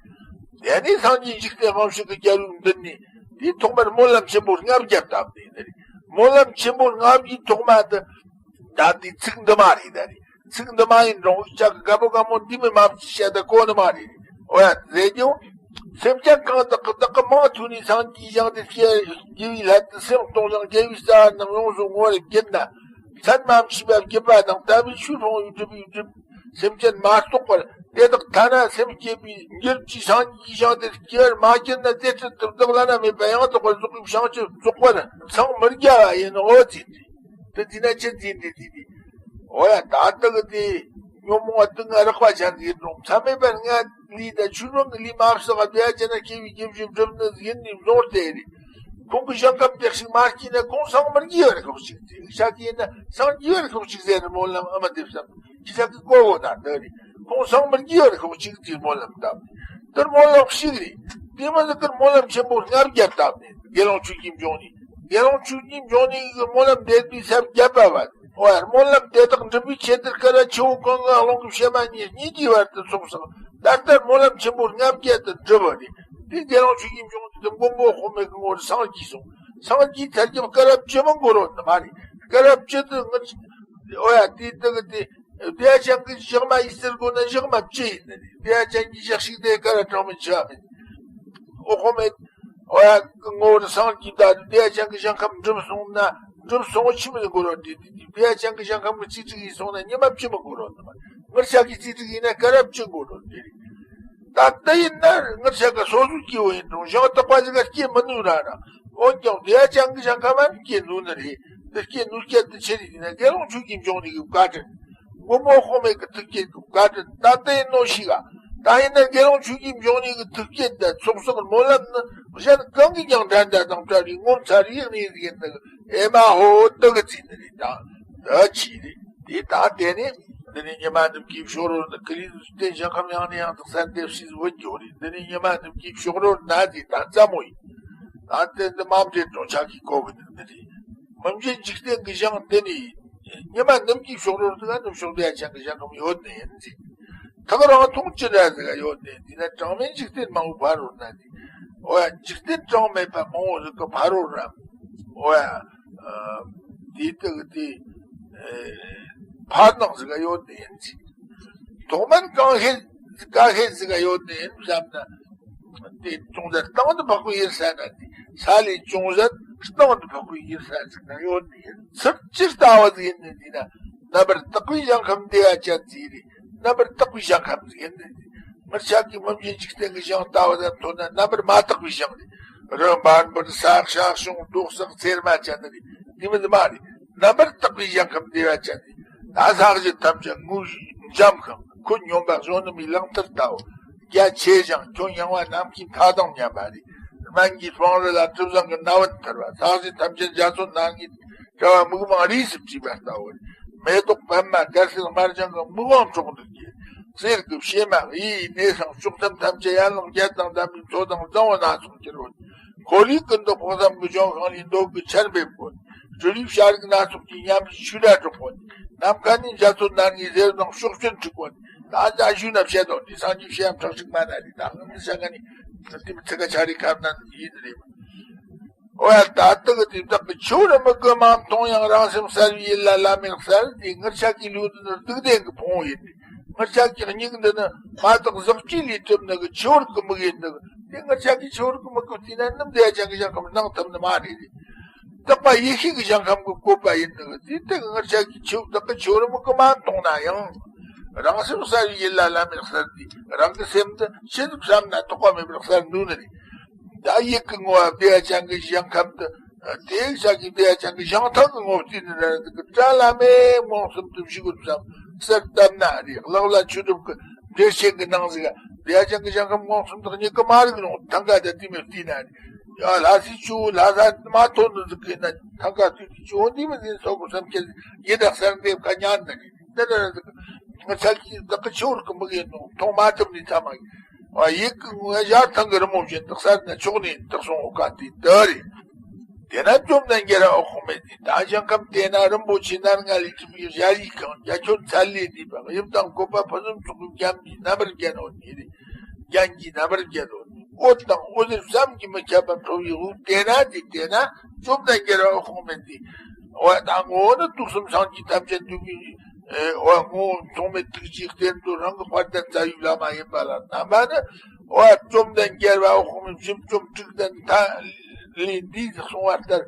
དེ་ནས་སངས་རྒྱས་འཇིག་རྟེན་དབང་ཕྱུག་གི་རྒྱལ་པོའི་མདུན་ནས་དེའི་ཐོག་མར་སྨོན་ལམ་ཆེན་པོ་ལྔ་བརྒྱ་བཏབ་ནས་འདི་རེད། སྨོན་ལམ་ཆེན་པོ་ལྔ་བརྒྱའི་ཐོག་མ་དེ་ད་དེ་ཚིག་འདི་མ་རེད་ད་རེད། ཚིག་འདི་མ་ཡིན་རུང་ཅག་གི་དགའ་པོ་དགའ་མོ་འདི་མི་མ་བཤད་ད་གོ་ནི་མ་རེད། འོ་ཡ་རེད་ཀྱང་། སེམས་ཅན་གང་དག་གི་བདག་གི་མིང་ཐོས་ནས་སངས་རྒྱས་བཞེངས་ཏེ་སྐྱེ་བའི་སླད་དུ་སེམས་སྟོང་ཞིང་རྒྱལ་བའི་རྩ་བ་རྣམས་ཡོངས་སུ་བསྔོ་བར་བགྱིད་ན། མཚན་མ་མཆིས་པ་བགྱིས་པ་དང་དལ་བུའི་ཆོས་སྤོང་བའི་སྒྲུབ་པའི་སྒྲུབ། སེམས་ཅན་མ་རྟོགས་པར་དེ་དག་ཐ་ན་སེམས་བསྐྱེད་པའི་འགྱུར་གྱིས་སངས་རྒྱས་བཞེངས་ཏེ་སྐྱེ་བར་མ་བགྱིད་ན། དེ་ཕྱིར་དུ་བདག་བླ་ན་མེད་པ་ཡང་དག་པར་རྫོགས་པའི་བྱང་ཆུབ་རྫོགས་པར་འཚང་མི་རྒྱ་བ་ཡིན་ནོ་ཟེར་ཏེ། དེ་དེ་ན་ཆེན་འཛིན་ཏེ་དེ་དེ། འོ་ཡ་ད་ལྟ་གི་དེ་ཉོན་མོངས་པ་དུག་ལྔ་རགས་པ་ཅན་གྱི་གྲོང་མཚམས་མེད་པར་ང་ལུས་དང་ཆོས་སྤོང་གི་ལུས་མ་བསགས་པ་བདེ་བ་ཅན་ན་སྐྱེ་བའི་སྐྱེ་བཞི་སྒྲུབ་ནི་ཡིན་ནི་བཟུང་སྟེ་རེད། ཁོང་གི་ཞིང་ཁམས་དེ་ཞིག་མ་སྐྱེས་ན་ཁོང་སངས་མི་རྒྱས་པར་ཁོག་ཅིག་ཅིག་ཤ་སྐྱེས་ན་སངས་རྒྱས་པར་ཁོག་ཅིག་ཟེར་ནི་སྨོན་ལམ་ཨ་མ་འདེབས་སམ། ཁྱི་ཤ་གི་ཀོ་བོ་དང་འདི་རེད། ཁོང་སངས་མི་རྒྱས་པར་ཁོག་ཅིག་ཅིག་སྨོན་ལམ་བཏབ། དེར་སྨོན་ལམ་ཞིག་རེད། དེ་མ་ཟིག་གིར་སྨོན་ལམ་ཆེན་པོ་ལྔ་བརྒྱ་བཏབ་ནས་དགེ་སློང་ཆོས་ཀྱི་འབྱུང་གནས། དགེ་སློང་ཆོས་ཀྱི་འབྱུང་གནས་ཀྱི་སྨོན་ལམ་འདེབས་པའི་ས་བརྒྱད་པ་བ། འོ་ཡ་སྨོན་ལམ་དེ་དག་འགྲུབ་པའི་ཆེད་དུ་སྐལ་བ་ཆེ་བོ་གང་གི་ཀློང་གི་བྱེ་མ་སྙེད་སྙེད་ཀྱི་བར་དུ་ཚོགས་སོ། ད་ལྟར་སྨོན་ལམ་ཆེན་པོ་ལྔ་བརྒྱ་དུ་འགྲུབ་པ་རེད། དེ་དགེ་སློང་ཆོས་ཀྱི་འབྱུང་གནས་དེ་མགོན་པོ་དཔག་མེད་ཀྱི་ངོ་བོར་སངས་རྒྱས་སོང་། སངས་རྒྱས་ཚར་གྱི་སྐལ་བ་བཅུ་མི་འགོར་བ་ནི་མ་རེད། སྐལ་བ་བཅུ་དུ་ངར། འོ་ཡ་དེ་དག་གི་དེ། བདེ་བ་ཅན་གྱི་ཞག་མ་ཡིས་ཟེར་དགོས་ན་ཞག་མ་བཅུ་ཡིན་ནི་རེད། བདེ་བ་ཅན་གྱི་ཞག་ཞིག་དེ་སྐལ་བ་གྲངས་མེད་འཆི་བ་མེད། འོ་དཔག་མེད། འོ་ཡ་གི་ངོ་བོར་སངས་རྒྱས་ད་བདེ་བ་ཅན་གྱི་ཞིང་ཁམས་འགྲུབ་སོང་ན། འགྲུབ་སོང་ཆི་མི་འགོར་བ་དེ་དེ་དེ་བདེ་བ་ཅན་གྱི་ཞིང་ཁམས་ཀྱི་རྩིས་དྲུག་ཡིན་སོང་ན་ཉི་མ་བཅུ་མི་འགོར་བ་དེ་མ། ངར་ཤ་གི་རྩིས་དྲུག་ཡིན་ན་སྐལ་བ་བཅུ་འགོར་བ་དེ་རེད། ད་ལྟ་ཡིན་ན་ངར་ཤ་ག་སོ་སོའི་སྐྱེ་བོ་ཡིན་རུང་ཞིང་བཏགས་པ་ཟིག་ག་སྐྱེ་མི་ནུས་ར་ར། འོན་ཀྱང་བདེ་བ་ཅན་གྱི་ཞིང་ཁམས་མ་སྐྱེ་ནུས་ནི་རེད། འདི་སྐྱེ་ནུས་སྐྱེ་དུ་ཆེ་རིགས་ཡིན་ན་དགེ་སློང་ཆོས་ཀྱི་འབྱུང་གནས་ཀྱི་བཀའ་དྲིན། མགོན་པོ་དཔག་མེད་ཀྱི་ཐུགས་བསྐྱེད་ཀྱི་བཀའ་དྲིན་ད་ལྟ་ཡིན་ནོ་ཞིག་ག་ད་ཡིན་ན་དགེ་སློང་ཆོས་ཀྱི་འབྱུང་གནས་ཀྱི་ཐུགས་བསྐྱེད་དང་ཚོགས་བསགས་སྨོན་ལམ་ནི་གཞན་གང་གིས་ཀྱང་འགྲན་ཟླ་དང་བྲལ་བའི་ངོ་མཚར་བའི་གནས་ཟིག་ཡིན་ནི་ཨེ་མ་ཧོ་དུ་གི་རྩིས་ནི་རེད་ད། ད་ཆི་རེད། དེ་ད་དེ་ནི་འདི་ནི་ཉི་མ་ནུབ་ཀྱི་ཕྱོགས་རོལ་ནི་ཀི་ལི་སྟེ་ཞིང་ཁམས་ཡང་ནས་ཡང་དུ་གསལ་འདེབས་སྲིད་བུད་འགྱོ་རེད། འདི་ནི་ཉི་མ་ནུབ་ཀྱི་ཕྱོགས་རོལ་ན་དེ་ད་ཙམ་མོ་ཡིན། ད་དེ་འདི་མ་འདྲེ་གྲོང་ཆག་གི་གོ་གི་འདུག་འདི་རེད། མི་མཇེད་འཇིག་རྟེན་གྱི་ཞིང་འདི་ནི་ཉི་མ་ནུབ་ཀྱི་ཕྱོགས་རོལ་དུ་ན་ནུབ་ཕྱོགས་བདེ་བ་ཅན་གྱི་ཞིང་ཁམས་ཡོད་ནི་ཡིན་ཟིག་ཐག་རིང་ཐུང་ཅི་འདྲ་ཟིག་ཡོད་ནི་དེ་ན་གྲངས་མེད་འཇིག་རྟེན་མང་བོ་ཕ་རོལ་ན་དེ། འོ་ཡ་འཇིག་རྟེན་གྲངས་མེད་པ་མང་བོ་ཟིག་གི་ཕ་རོལ་ར། འོ་ཡ། དེ་དག་དེ། ཕར་ནང་ཟིག་ག་ཡོད་ནི་ཡིན་ཟིག་ཐོག་མན་གང་ཤེས་ག་ཤེས་ཟིག་ག་ཡོད་ནི་ཡིན་བསམ་ན། དེ་ཅུང་ཟད་སྟེང་དུ་འཕགས་པའི་ཡུལ་ས་ན་དེ་ས་ལས་ཅུང་ཟད་སྟེང་དུ་འཕགས་པའི་ཡུལ་ས་ཟིག་ན་ཡོད་ནི་ཡིན། ཚུར་ཅི་ལྟ་བུ་ཟིག་ཡིན་ནི་དེ་ན་རྣམ་པར་དག་པའི་ཞིང་ཁམས་བདེ་བ་ཅན་ཟིག་རེད། རྣམ་པར་དག་པའི་ཞིང་ཁམས་ཟིག་ཡིན་ནི་དེ། ངར་ཤ་གི་མི་མཇེད་འཇིག་རྟེན་གྱི་ཞིང་ལྟ་བུ་ལ་མཐོང་ན་རྣམ་པར་མ་དག་པའི་ཞིང་རེད། རི་འབར་འབུར་ས་ཤ་ཤུང་རྡོ་སྲེག་ཚེར་མ་ཅན་རེད། དེ་མི་དེ་མ་རེད། རྣམ་པར་དག་པའི་ཞིང་ཁམས་བདེ་བ་ཅན་རེད། ད་ས་གཞི་ཐམས་ཅད་ངོས་འཇམ་ཁང་ཁོད་སྙོམས་པ་བཞོན་ནུ་མའི་གླང་དར་ལྟ་བུ། རྒྱ་ཆེ་ཞིང་ཁྱོན་ཡངས་པ་ནམ་མཁའི་མཐའ་དང་མཉམ་པ་རེད། སྨན་གྱི་བང་རི་ལ་གྲུ་བཟང་གི་ན་བུན་ཐར་བ། ས་གཞི་ཐམས་ཅད་འཇའ་ཚོན་སྣ་ལྔའི་དྲ་བ་མིག་མང་རིས་སུ་བྲིས་པ་ལྟ་བུ་རེད། མེ་ཏོག་པདྨ་དཀར་སེར་དམར་ལྗང་གི་མིག་དབང་འཕྲོག་འདུག་གི། གསེར་གྱི་བྱེ་མ་གཡས་གཡས་ནས་སང་ཕྱོགས་མཚམས་ཐམས་ཅད་ཡན་ལག་བརྒྱད་དང་ལྡན་པའི་མཚོ་དང་རྫིང་བུ་སྣ་ཚོགས་ཀྱི་རོལ། ཁོར་ཡུག་གི་མདོག་ཕོ་བསམ་གྱི་ལྗོན་ཤིང་ལས་འདོད་དགུའི་ཆར་འབེབས་གོ། སྤྲུལ་པའི་བྱ་རིགས་སྣ་ཚོགས་ཀྱི་ཉམས་ཀྱི་ཆུ་སྒྲ་སྒྲོག་གོ། ནམ་མཁའ་ནས་འཇའ་ཚོན་སྣ་ལྔའི་ཟེར་དང་གཤོག་ཅན་འཁྲིགས་གོ། ད་ད་ཞུས་ན་བཤད་དོ་འདི་སངས་རྒྱས་བཤད་ཡམ་ཁྲག་ཁྲིག་མ་ན་རེད། ད་ངི་ས་ག་ནས་དེ་མི་ཚེ་ག་ཆ་རེ་ཁ་ན་ཡིན་རེད། འོ་ཡ་ད་ལྟ་གི་དེ་དག་གི་ཆུ་རུ་མི་གི་མ་མཐོང་ཡང་རང་སེམས་གསལ་བའི་ཡུལ་ལ་བླ་མེད་གསལ་དེ་ངར་ཤ་གི་ལུས་འདི་ནི་སྡུག་ལྡན་གི་ཕུང་པོ་ཡིན། ངར་ཤ་གི་སྙིགས་འདི་ནི་མ་དག་ཟག་བཅས་ལས་གྲུབ་ནི་གི་ཆུ་རུ་གི་མིག་ཡིན་ནི་གི་དེ་ངར་ཤ་གི་ཆུ་རུ་གི་མིག་གི་བལྟས་ན་ནམ་བདེ་བ་ཅན་གི་ཞིང་ཁམས་སྣང་ཐུབ་ནི་མ་རེད། དག་པ་ཡེ་ཤེས་ཀྱི་ཞིང་ཁམས་ཀྱི་བཀོད་པ་ཡིན་ནི་གི་དེ་དག་ངར་ཤ་གི་ཆུ་བདག་གི་ཆུ་རུ་མི་གི་མ་མཐོང་ན་ཡང་། རང་སེམས་གསལ་བའི་ཡུལ་ལ་བླ་མེད་གསལ་དེ་རང་གི་སེམས་འདི་ཆི་ཟིག་བསམ་ན་ཐོགས་པ་མེད་པར་གསལ་ནུས་ནི་རེད། ད་ཡིད་ཀྱི་ངོ་བོ་བདེ་བ་ཅན་གྱི་ཞིང་ཁམས་དུ། དེ་ཤ་གི་བདེ་བ་ཅན་གྱི་ཞིང་ཐང་གི་ངོ་བོ་བལྟས་ནས་ར་འདི་གི་བཀྲ་ལ་མེ་མངོན་སུམ་དུ་བཞུགས་དགོས་སམ་གསལ་བཏབ་ན་རེད། གླགས་ལ་ཆོས་སྒྲུབ་ཀྱི་འགྲེལ་བཤད་ཀྱི་ནང་ཟིག་བདེ་བ་ཅན་གྱི་ཞིང་ཁམས་མངོན་སུམ་དུ་རྙེད་གི་མ་རིག་རུང་ཐང་ག་དང་དེ་མོ་བལྟས་ན་རེད། ཡ་ལྷ་སའི་ཆུ་བོ་ལྷ་ས་མ་ཐོན་ནི་ཟིག་གི་ན་ཐང་ག་དུས་ཀྱི་ཆུ་བོ་འདི་མི་འཛིན་སོགས་སམ་ཁྱེད་ཡིད་དང་གསལ་འདེབས་ཁ་ཉན་ནི་རེད། འདི་ལ་ང་ཚ་གི་བདག་གི་ཆུ་བོར་གི་མི་གི་ནོ་མཐོང་མ་ཐུབ་ནི་ཚ་མ་ཡིན། ཡིད་ཀྱི་ངོ་ཞར་ཐང་གི་རི་མོ་བཞིན་དུ་གསལ་ན་ཆོག་ནི་དག་སོང་འོ་ག་དེ་འདི་རེད། དེ་ན་བཅོམ་ལྡན་རྒྱལ་བ་འོད་དཔག་མེད་དེ་ད་ཞིང་ཁམས་དེ་ན་རིན་པོ་ཆེ་སྣ་ལྔ་ལས་གྲུབ་པའི་ཞལ་ཡི་ཁང་རྒྱ་ཁྱོན་ཚད་ལས་འདས་པ་དབྱིབས་དང་བཀོད་པ་ཕུན་སུམ་ཚོགས་པའི་རྒྱན་གྱིས་རྣམ་པར་བརྒྱན་འོ་ནི་རེད། རྒྱན་གྱིས་རྣམ་པར་བརྒྱན་འོ་ནི་འོད་དང་འོད་ཟེར་བསམ་གྱིས་མི་ཁྱབ་པ་འཕྲོ་བའི་འོད་དེ་ན་དེ་དེ་ན་བཅོམ་ལྡན་རྒྱལ་བ་འོད་དཔག་མེད་དེ། འོ་ད་ངོ་བོ་ནི་དུག་གསུམ་སངས་རྒྱས་ཐམས་ཅད་འདུས་པའི་འོ་ངོ་བོ་མཚུངས་མེད་ཐུགས་རྗེའི་རྟེན་དུ་རང་གི་དཔལ་ལྡན་རྩ་བའི་བླ་མ་ཡིན་པ་ལ་རྣམ་པ་ནི། འོ་བཅོམ་ལྡན་རྒྱལ་བ་འོག་མིན་བཞི་བཅོམ་དྲུག་ལྡན་མཐའ་ལས་འདས་གསུངས་པ་ལྟར།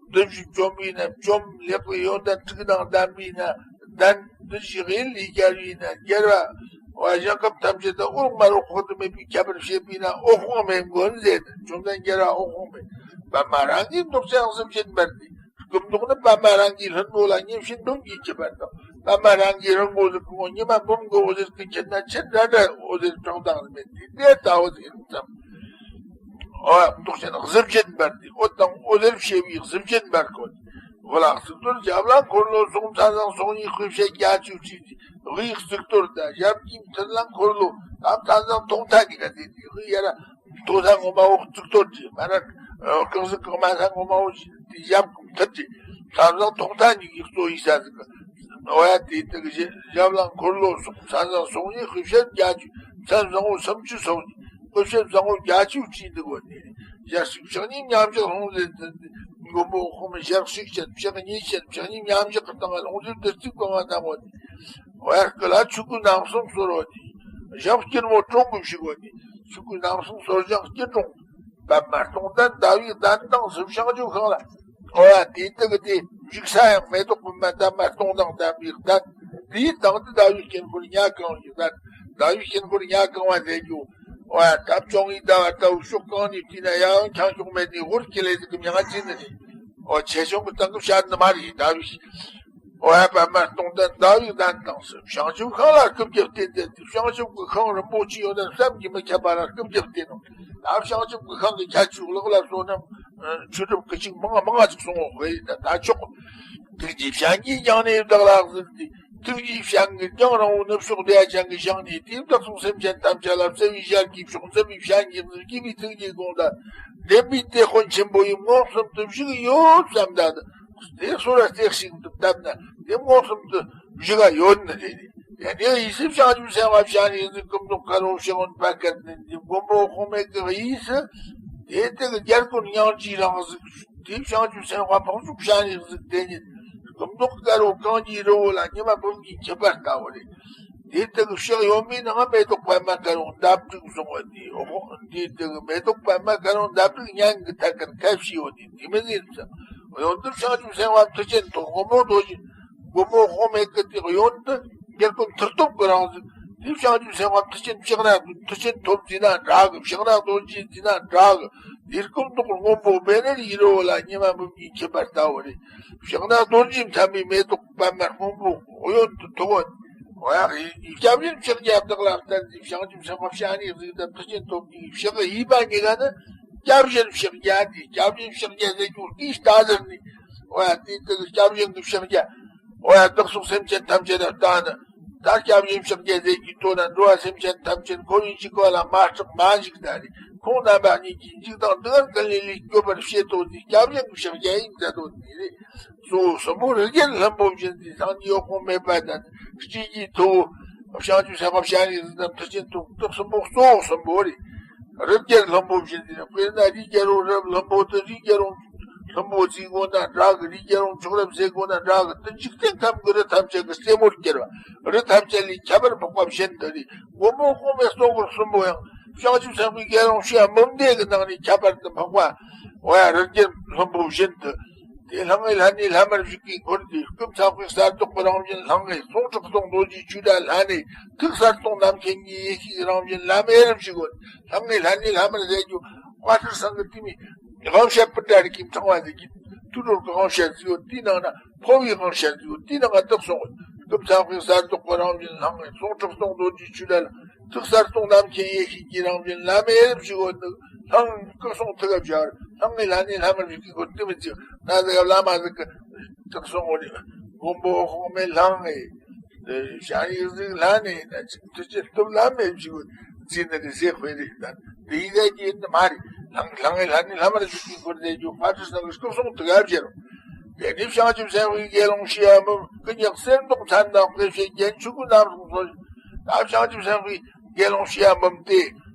བདུན་བཞི་བཅོམ་པས་ན་བཅོམ། ལེགས་པའི་ཡོན་ཏན་དྲུག་དང་ལྡན་པས་ན་ལྡན། བདུན་བཞི་དབྱིངས་ལས་རྒྱལ་བས་ན་རྒྱལ་བ། འོ་ཞིང་ཁམས་ཐམས་ཅད་དུ་འོད་དཔག་ཏུ་མེད་པའི་ཁྱད་པར་བྱེད་པས་ན་འོད་དཔག་མེད་མགོན་ཟེར། བཅོམ་ལྡན་རྒྱལ་བ་འོད་དཔག་མེད། པདྨ་རང་གི་མདོག་ཅན་གཟི་བྱད་འབར་ཏེ། སྐུ་མདོག་ནི་པདྨ་རང་གི་ལྷུན་པོ་ལ་མཉེན་བྱེད་འབུམ་གྱིས་ཁྱབ་པ་དང་། པདྨ་རང་གི་རང་འོད་ཟེར་གི་ངོ་ཉི་མ་འབུམ་གྱི་འོད་ཟེར་གྱིས་ཁྱབ་ན་ཆེས་འདྲ་འདྲ་འོད་ཟེར་གྲངས་དང་མེད་དེ་དེ་ལྟ་བུ་ཟེར་ཙམ། འོ་མདོག་ཅན་གཟི་བྱད་འབར་ཏེ། འོད་དང་འོད་ཟེར་བྱེ་བའི་གཟི་བྱད་འབར་གོ། འོ་ལ་གཙུག་ཏོར་རྒྱབ་ལ་འཁོར་ལོ་སོགས་མཚན་བཟང་སོ་གཉིས་དཔེ་བྱད་བརྒྱད་ཅུ་བྲིས་ཏེ། དབུའི་གཙུག་ཏོར་དང་ཞབས་ཀྱི་མཐིལ་ལ་འཁོར་ལོ་དང་མཚན་བཟང་ཐོག་མཐའ་གཉིས་ཀ་བྲིས་ཏེ། དབུའི་ཡ་ར་མཐོ་ས་ངོ་མ་འོག་གཙུག་ཏོར་གྱི་མ་ར། རྐང་གཟུགས་གང་མ་ས་ངོ་མ་འོག་གི་དེ་ཞབས་ཀྱི་མཐིལ་གྱི་མཚན་བཟང་ཐོག་མཐའ་གཉིས་ཀྱི་གཙོ་ཡིན་ས་ཟིག་གི། འོ་ཡ་དེ་དག་གི་ཞབས་ལ་འཁོར་ལོ་སོགས་མཚན་བཟང་སོ་གཉིས་དཔེ་བྱད་བརྒྱད་ཅུ། མཚན་བཟང་བོ་སུམ་ཅུ་སོ་གཉིས། དཔེ་བྱད་བཟང་བོ་བརྒྱད་ཅུ་བྲིས་འདུག་གོ་ནི། ཞལ་གཅིག་ཕྱག་གཉིས་མཉམ་བཞག་ལྷུང་བཟེད་འཛིན་ཏེ། མགོན་པོ་འོད་དཔག་མེད་ཞལ་གཅིག་ཅན་ཕྱག་གཉིས་ཅན་ཕྱག་གཉིས་མཉམ་བཞག་གི་སྟེང་ལ་ལྷུང་བཟེད་བདུད་རྩིས་བཀང་བ་དང་གོ་ནི། འོ་ཡ་སྐུ་ལ་ཆོས་སྐུའི་རྣམ་གསུམ་གསོལ་བ་དེ། ཞབས་སྐྱིལ་མོ་ཀྲུང་གིས་ཞུ་གོ་ནི། ཆོས་སྐུའི་རྣམ་གསུམ་གསོལ་ཞིང་སྐྱིལ་ཀྲུང་། པདྨ་སྟོང་ལྡན་ཟླ་བའི་གདན་དང་གཟི་བྱང་ཆུབ་ཤིང་ལ། འོ་ཡ་དེ་དག་གི་དེ་འཇིགས་ས་ཡང་མེ་ཏོག་པདྨ་འདབ་མ་སྟོང་དང་ལྡན་པའི་གདན། དེའི་སྟེང་དུ་ཟླ་བའི་དཀྱིལ་འཁོར་ཉ་གང་བའི་གདན། ཟླ་བའི་དཀྱིལ་འཁོར་ཉ་གང་བ་ཟེར་རྒྱུ། འོ་ཡ་ཐབས་སྐྱོང་བའི་ཟླ་བ་ལྟ་བུ་ཕྱོགས་གང་ནས་བལྟས་ན་ཡང་ཁྱང་ཕྱོགས་མེད་ནས་ཧོར་གྱི་ལས་ཟིག་གི་མྱང་ཅི་ནི་རེད། འོ་ཆེ་ཆུང་གི་སྟེང་གི་བཤད་ནི་མ་རེད་ཟླ་བའི། འོ་ཡ་པདྨ་སྟོང་ལྡན་ཟླ་བའི་གདན་དང་། བྱང་ཆུབ་ཤིང་ལ་སྐུ་བརྒྱབ་སྟེ་མཛད་དེ། བྱང་ཆུབ་ཀྱི་ཤིང་རིན་པོ་ཆེ་ཡོད་ན་བསམ་གྱིས་མི་ཁྱབ་པ་ལ་སྐུ་བརྒྱབ་སྟེ་ནོ། ད་བྱང་ཆུབ་ཀྱི་ཤིང་གི་ཁྱད་ཆོས་ལག་ལ་བཟོ་ན། ཆོས་གྲུབ་ཀྱི་ཆིག་མང་མང་ཅིག་སོང་བ་ཧོས་ད་ད་ཆོག་ཐུགས་རྗེའི་སྤྱན་གྱིས་བརྐྱངས་ནས་བདག་ལ་གཟིགས་ཏེ། ཐུགས་རྗེའི་སྤྱན་གྱིས་བརྐྱངས་རིང་བོ་ནུབ་ཕྱོགས་བདེ་བ་ཅན་གྱི་ཞིང་ནས་དེ་བདག་སོགས་སེམས་ཅན་ཐམས་ཅད་ལ་བརྩེ་བའི་ཞལ་གྱིས་ཕྱོགས་འཛིན་པའི་སྤྱན་གྱིས་གཟིགས། དགྱེས་པའི་ཐུགས་རྗེས་དགོངས་ལ། བདེན་པའི་དེད་དཔོན་ཆེན་པོ་ཡིས་མངོན་སུམ་དུ་བཞུགས་ཡོད་བསམ་ད། དེ་སོ་ར་རྩེ་ཞིག་ཏུ་བཏབ་ན་དེ་མངོན་སུམ་དུ་བཞུགས་ཡ་ཡོད་ནི་རེད། ཡང་དེ་ཡིས་སུ་བྱང་ཆུབ་སེམས་དཔའ་སྤྱན་རས་གཟིགས་སྐུ་མདོག་དཀར་པོ་ཕྱག་གཡོན་པད་དཀར་ནི་འདི་མགོན་པོ་འོད་དཔག་མེད་ཀྱི་དབྱིངས་སུ། དེ་དག་གི་རྒྱལ་ཀུན་སྙིང་རྗེའི་རང་གཟུགས་དེ་བྱང་ཆུབ་སེམས་དཔའ་འཕགས་མཆོག་སྤྱན་རས་གཟིགས་དེ་ཉིད་སྐུ་མདོག་དཀར་པོ་གངས་ཀྱི་རི་བོ་ལ་ཉི་མ་འབུམ་གྱིས་ཁྱབ་པ་ལྟ་བུ་རེད། དེ་དག་གི་ཕྱག་གཡོན་མའི་ནང་མེ་ཏོག་པདྨ་དཀར་པོ་འདབ་དྲུག་བཟུང་བ་དེ་འོག་དེ་དག་གི་མེ་ཏོག་པདྨ་དཀར་པོ་འདབ་དྲུག་གཉན་གྱི་ཐད་ཀར་ཁ་བྱེ་བ་དེ་དེ་མི་ཟེར་ཙམ། གཡོན་དུ་བྱང་ཆུབ་སེམས་དཔའ་མཐུ་ཆེན་ཐོབ། མགོན་པོ་རྡོ་རྗེ། མགོན་པོ་འོད་དཔག་མེད་ཀྱི་དེ་གཡོན་དུ་རྒྱལ་ཀུན་མཐུ་སྟོབས་ཀྱི་རང་གཟུགས། དེ་བྱང་ཆུབ་སེམས་དཔའ་མཐུ་ཆེན་ཕྱག་ན་མཐུ་ཆེན་ཐོབ་བྱས་ན་འདྲ་གི། ཕྱག་ན་རྡོ་རྗེ་བྱས་ན་འདྲ་གི། དེ་སྐུ་མདོག་སྔོན་པོ་བཻ་ཎི་ཡི་རི་བོ་ལ་ཉི་མ་འབུམ་གྱིས་ཁྱབ་པ་ལྟ་བུ་རེད། ཕྱག་ན་རྡོ་རྗེས་མཚན་པའི་མེ་ཏོག་པདྨ་སྔོན་པོ་གཡོན་དུ་ཐོགས། འོ་ཡ། སྐྱབས་གཞན་ཕྱག་རྒྱ་བདག་ལ་བསྟན་ཏེ། བྱང་ཆུབ་སེམས་དཔའ་སྤྱན་རས་གཟིགས་དང་མཐུ་ཆེན་ཐོབ་ཀྱི་ཕྱག་གཡས་པ་གཉིས་ཀ་ནི་སྐྱབས་གཞན་ཕྱག་རྒྱ་དེ། སྐྱབས་གཞན་ཕྱག་རྒྱ་ཟེར་རྒྱུ་དེའི་ལྟ་ཟེར་ནི། འོ་ཡ། དེ་དག་སྐྱབས་གཞན་གྱི་ཕྱག་རྒྱ། འོ་ཡ། བདག་སོགས་སེམས་ཅན་ཐམས་ཅད་ལ་ལྟ་ནི། ད་སྐྱབས་གཞན་ཕྱག་རྒྱ་ཟེར་རྒྱུའི་དོན་ན་འགྲོ་བ་སེམས་ཅན་ཐམས་ཅད་འཁོར་བའི་འཇིགས་པ་ལ་མ་སྐྲག་མ་འཇིགས་ད་རེ། ཁོང་རྣམ་པ་གཉིས་ཀྱི་འཇིགས་དང་སྡུག་བསྔལ་ཀུན་ལས་སྐྱོབ་པར་བྱེད་དོ་ནི། སྐྱབས་གཞན་གྱི་ཕྱག་རྒྱ་ཡིན་མཛད་དོ་ནི་རེད། གཙོ་བོ་གསུམ་པོ་རི་རྒྱལ་ལྷུན་པོ་བཞིན་དུ་སངས་རྒྱས་འོད་དཔག་མེད་པ་དང་སྤྱི་རྒྱས་ཐུ་བོ། བྱང་ཆུབ་སེམས་དཔའ་སྤྱན་རས་གཟིགས་དང་མཐུ་ཆེན་ཐུབ་དག་གསུམ་པོ་གཙོ་བོ་གསུམ་པོ་རེད། རི་རྒྱལ་ལྷུན་པོ་བཞིན་དུ་དཔེར་ན་རི་རྒྱལ་རོང་རབ་ལྷུན་པོ་དུ་རི་རྒྱལ་རོང་ལྷུན་པོ་བརྩིས་དགོས་ན་འདྲ་གི། རི་རྒྱལ་རོང་མཆོག་རབ་ཟེར་དགོས་ན་འདྲ་གི། དུ་འཇིག་རྟེན་ཁམས་ཀྱི་རི་ཐམས་ཅད་ཀྱི་རྩེ་མོར་གྱུར་པ། རི་ཐམས་ཅད་ལས་ཁྱད་པར་འཕགས་པ་བཞིན་དུ་རེད། མགོན་པོ་འོད་དཔག་མེད་གཙོ་འཁོར་གསུམ་པོ་ཡང་བྱང་ཆུབ་སེམས་དཔའི་དགེ་སློང་བྱེ་བ་འབུམ་སྡེ་གི་ནང་ནས་ཁྱད་པར་དུ་འཕགས་པ། འོ་ཡ། རི་རྒྱལ་ལྷུན་པོ་བཞིན་དུ། དེ་ལྷང་ངེ་ལྷན་ནེ་ལྷ་དམར་བཞུགས་ཀྱི་འཁོར་དེ། སྐུ་མཚན་དཔེའི་གསེར་མདོག་གི་རང་བཞིན་ལྷང་ངེ། གསུང་ཁྲག་སྟོང་རྡོ་རྗེའི་ཆུ་སྒྲ་ལྷན་ནེ། ཐུགས་གསལ་སྟོང་རྣམ་མཁྱེན་གྱི་ཡེ་ཤེས་ཀྱི་རང་བཞིན་ལམ་ཨེ་རུ་ཞིག་ཡོད། ལྷང་ངེ་ལྷན་ནེ་ལྷ་དམར་ཟེར་རྒྱུ་དཔལ་སྤྲུལ་ཚང་གི་དེ་མི་དབང་ཤེད་པུ་ཏྲ་རིག་གི་ཕྲེང་བ་ཟེར་གྱི་དུད་འགྲོ་གི་དབང་ཤེད་ཟིག་ཡོད། དེའི་ནང་ན་འཕོ་བའི་དབང་ཤེད་ཟིག་ཡོད། དེའི་ནང་ང་བདག་སོང་ངོ་། སྐུ་མཚན་དཔེའི་གསེར་མདོག་གི་རང་བཞིན་ལྷང་ངེ། གསུང་ཁྲག་སྟོང་རྡོ་རྗེའི་ཆུ་སྒྲ་ལ། ཐུགས་གསལ་སྟོང་རྣམ་མཁྱེན་ཡེ་ཤེས་ཀྱི་རང་བཞིན་ལམ་ཨེ་རུ་ཞིག་ཡོད། ལྷང་སྐུ་གསུང་ཐུགས་ཀ་བཞག་ལྷང་ངེ་ལྷན་ནེ་ལྷ་དམར་བཞུགས་ཀྱི་འཁོར་དེ་མི་ཚིག་ན་ཟིག་བླ་མ་ཟིག་གི་བདག་སོང་ངོ་ནི། མགོན་པོ་འོད་དཔག་མེད་ལྷང་ངེ། བྱང་ཡིག་གཟིགས་ལྷ་ནས་ན་ཅིག་ཐུགས་རྗེ་སྟོབས་ལ་མེད་ཅིག་འཛིན་ནི་རེད་ཟེར་དཔེ་རེད་ད། དེ་ཡི་གེ་ཡིན་ནི་མ་རེད། ལྷང་ལྷང་ངེ་ལྷ་ནི་ལྷ་མར་བཞུགས་ཀྱི་འཁོར་དེ་རྒྱུ་ཕ་ཁྲི་སང་གི་སྐུ་གསུང་ཐུགས་ཀ་བཞེར། དེ་ནི་བྱང་ཆུབ་སེམས་དཔའི་དགེ་སློང་ཤི་ཡ་མུ་ཀུན་ཀྱང་གསེར་མདོག་མཚན་དང་དཔེ་བྱད་རྒྱན་ཆོས་སྐུའི་རྣམ་གསུམ་སོགས། ད་བྱང་ཆུབ་སེམས་དཔའི་དགེ་སློང་ཤི་ཡ་མུ་དེ་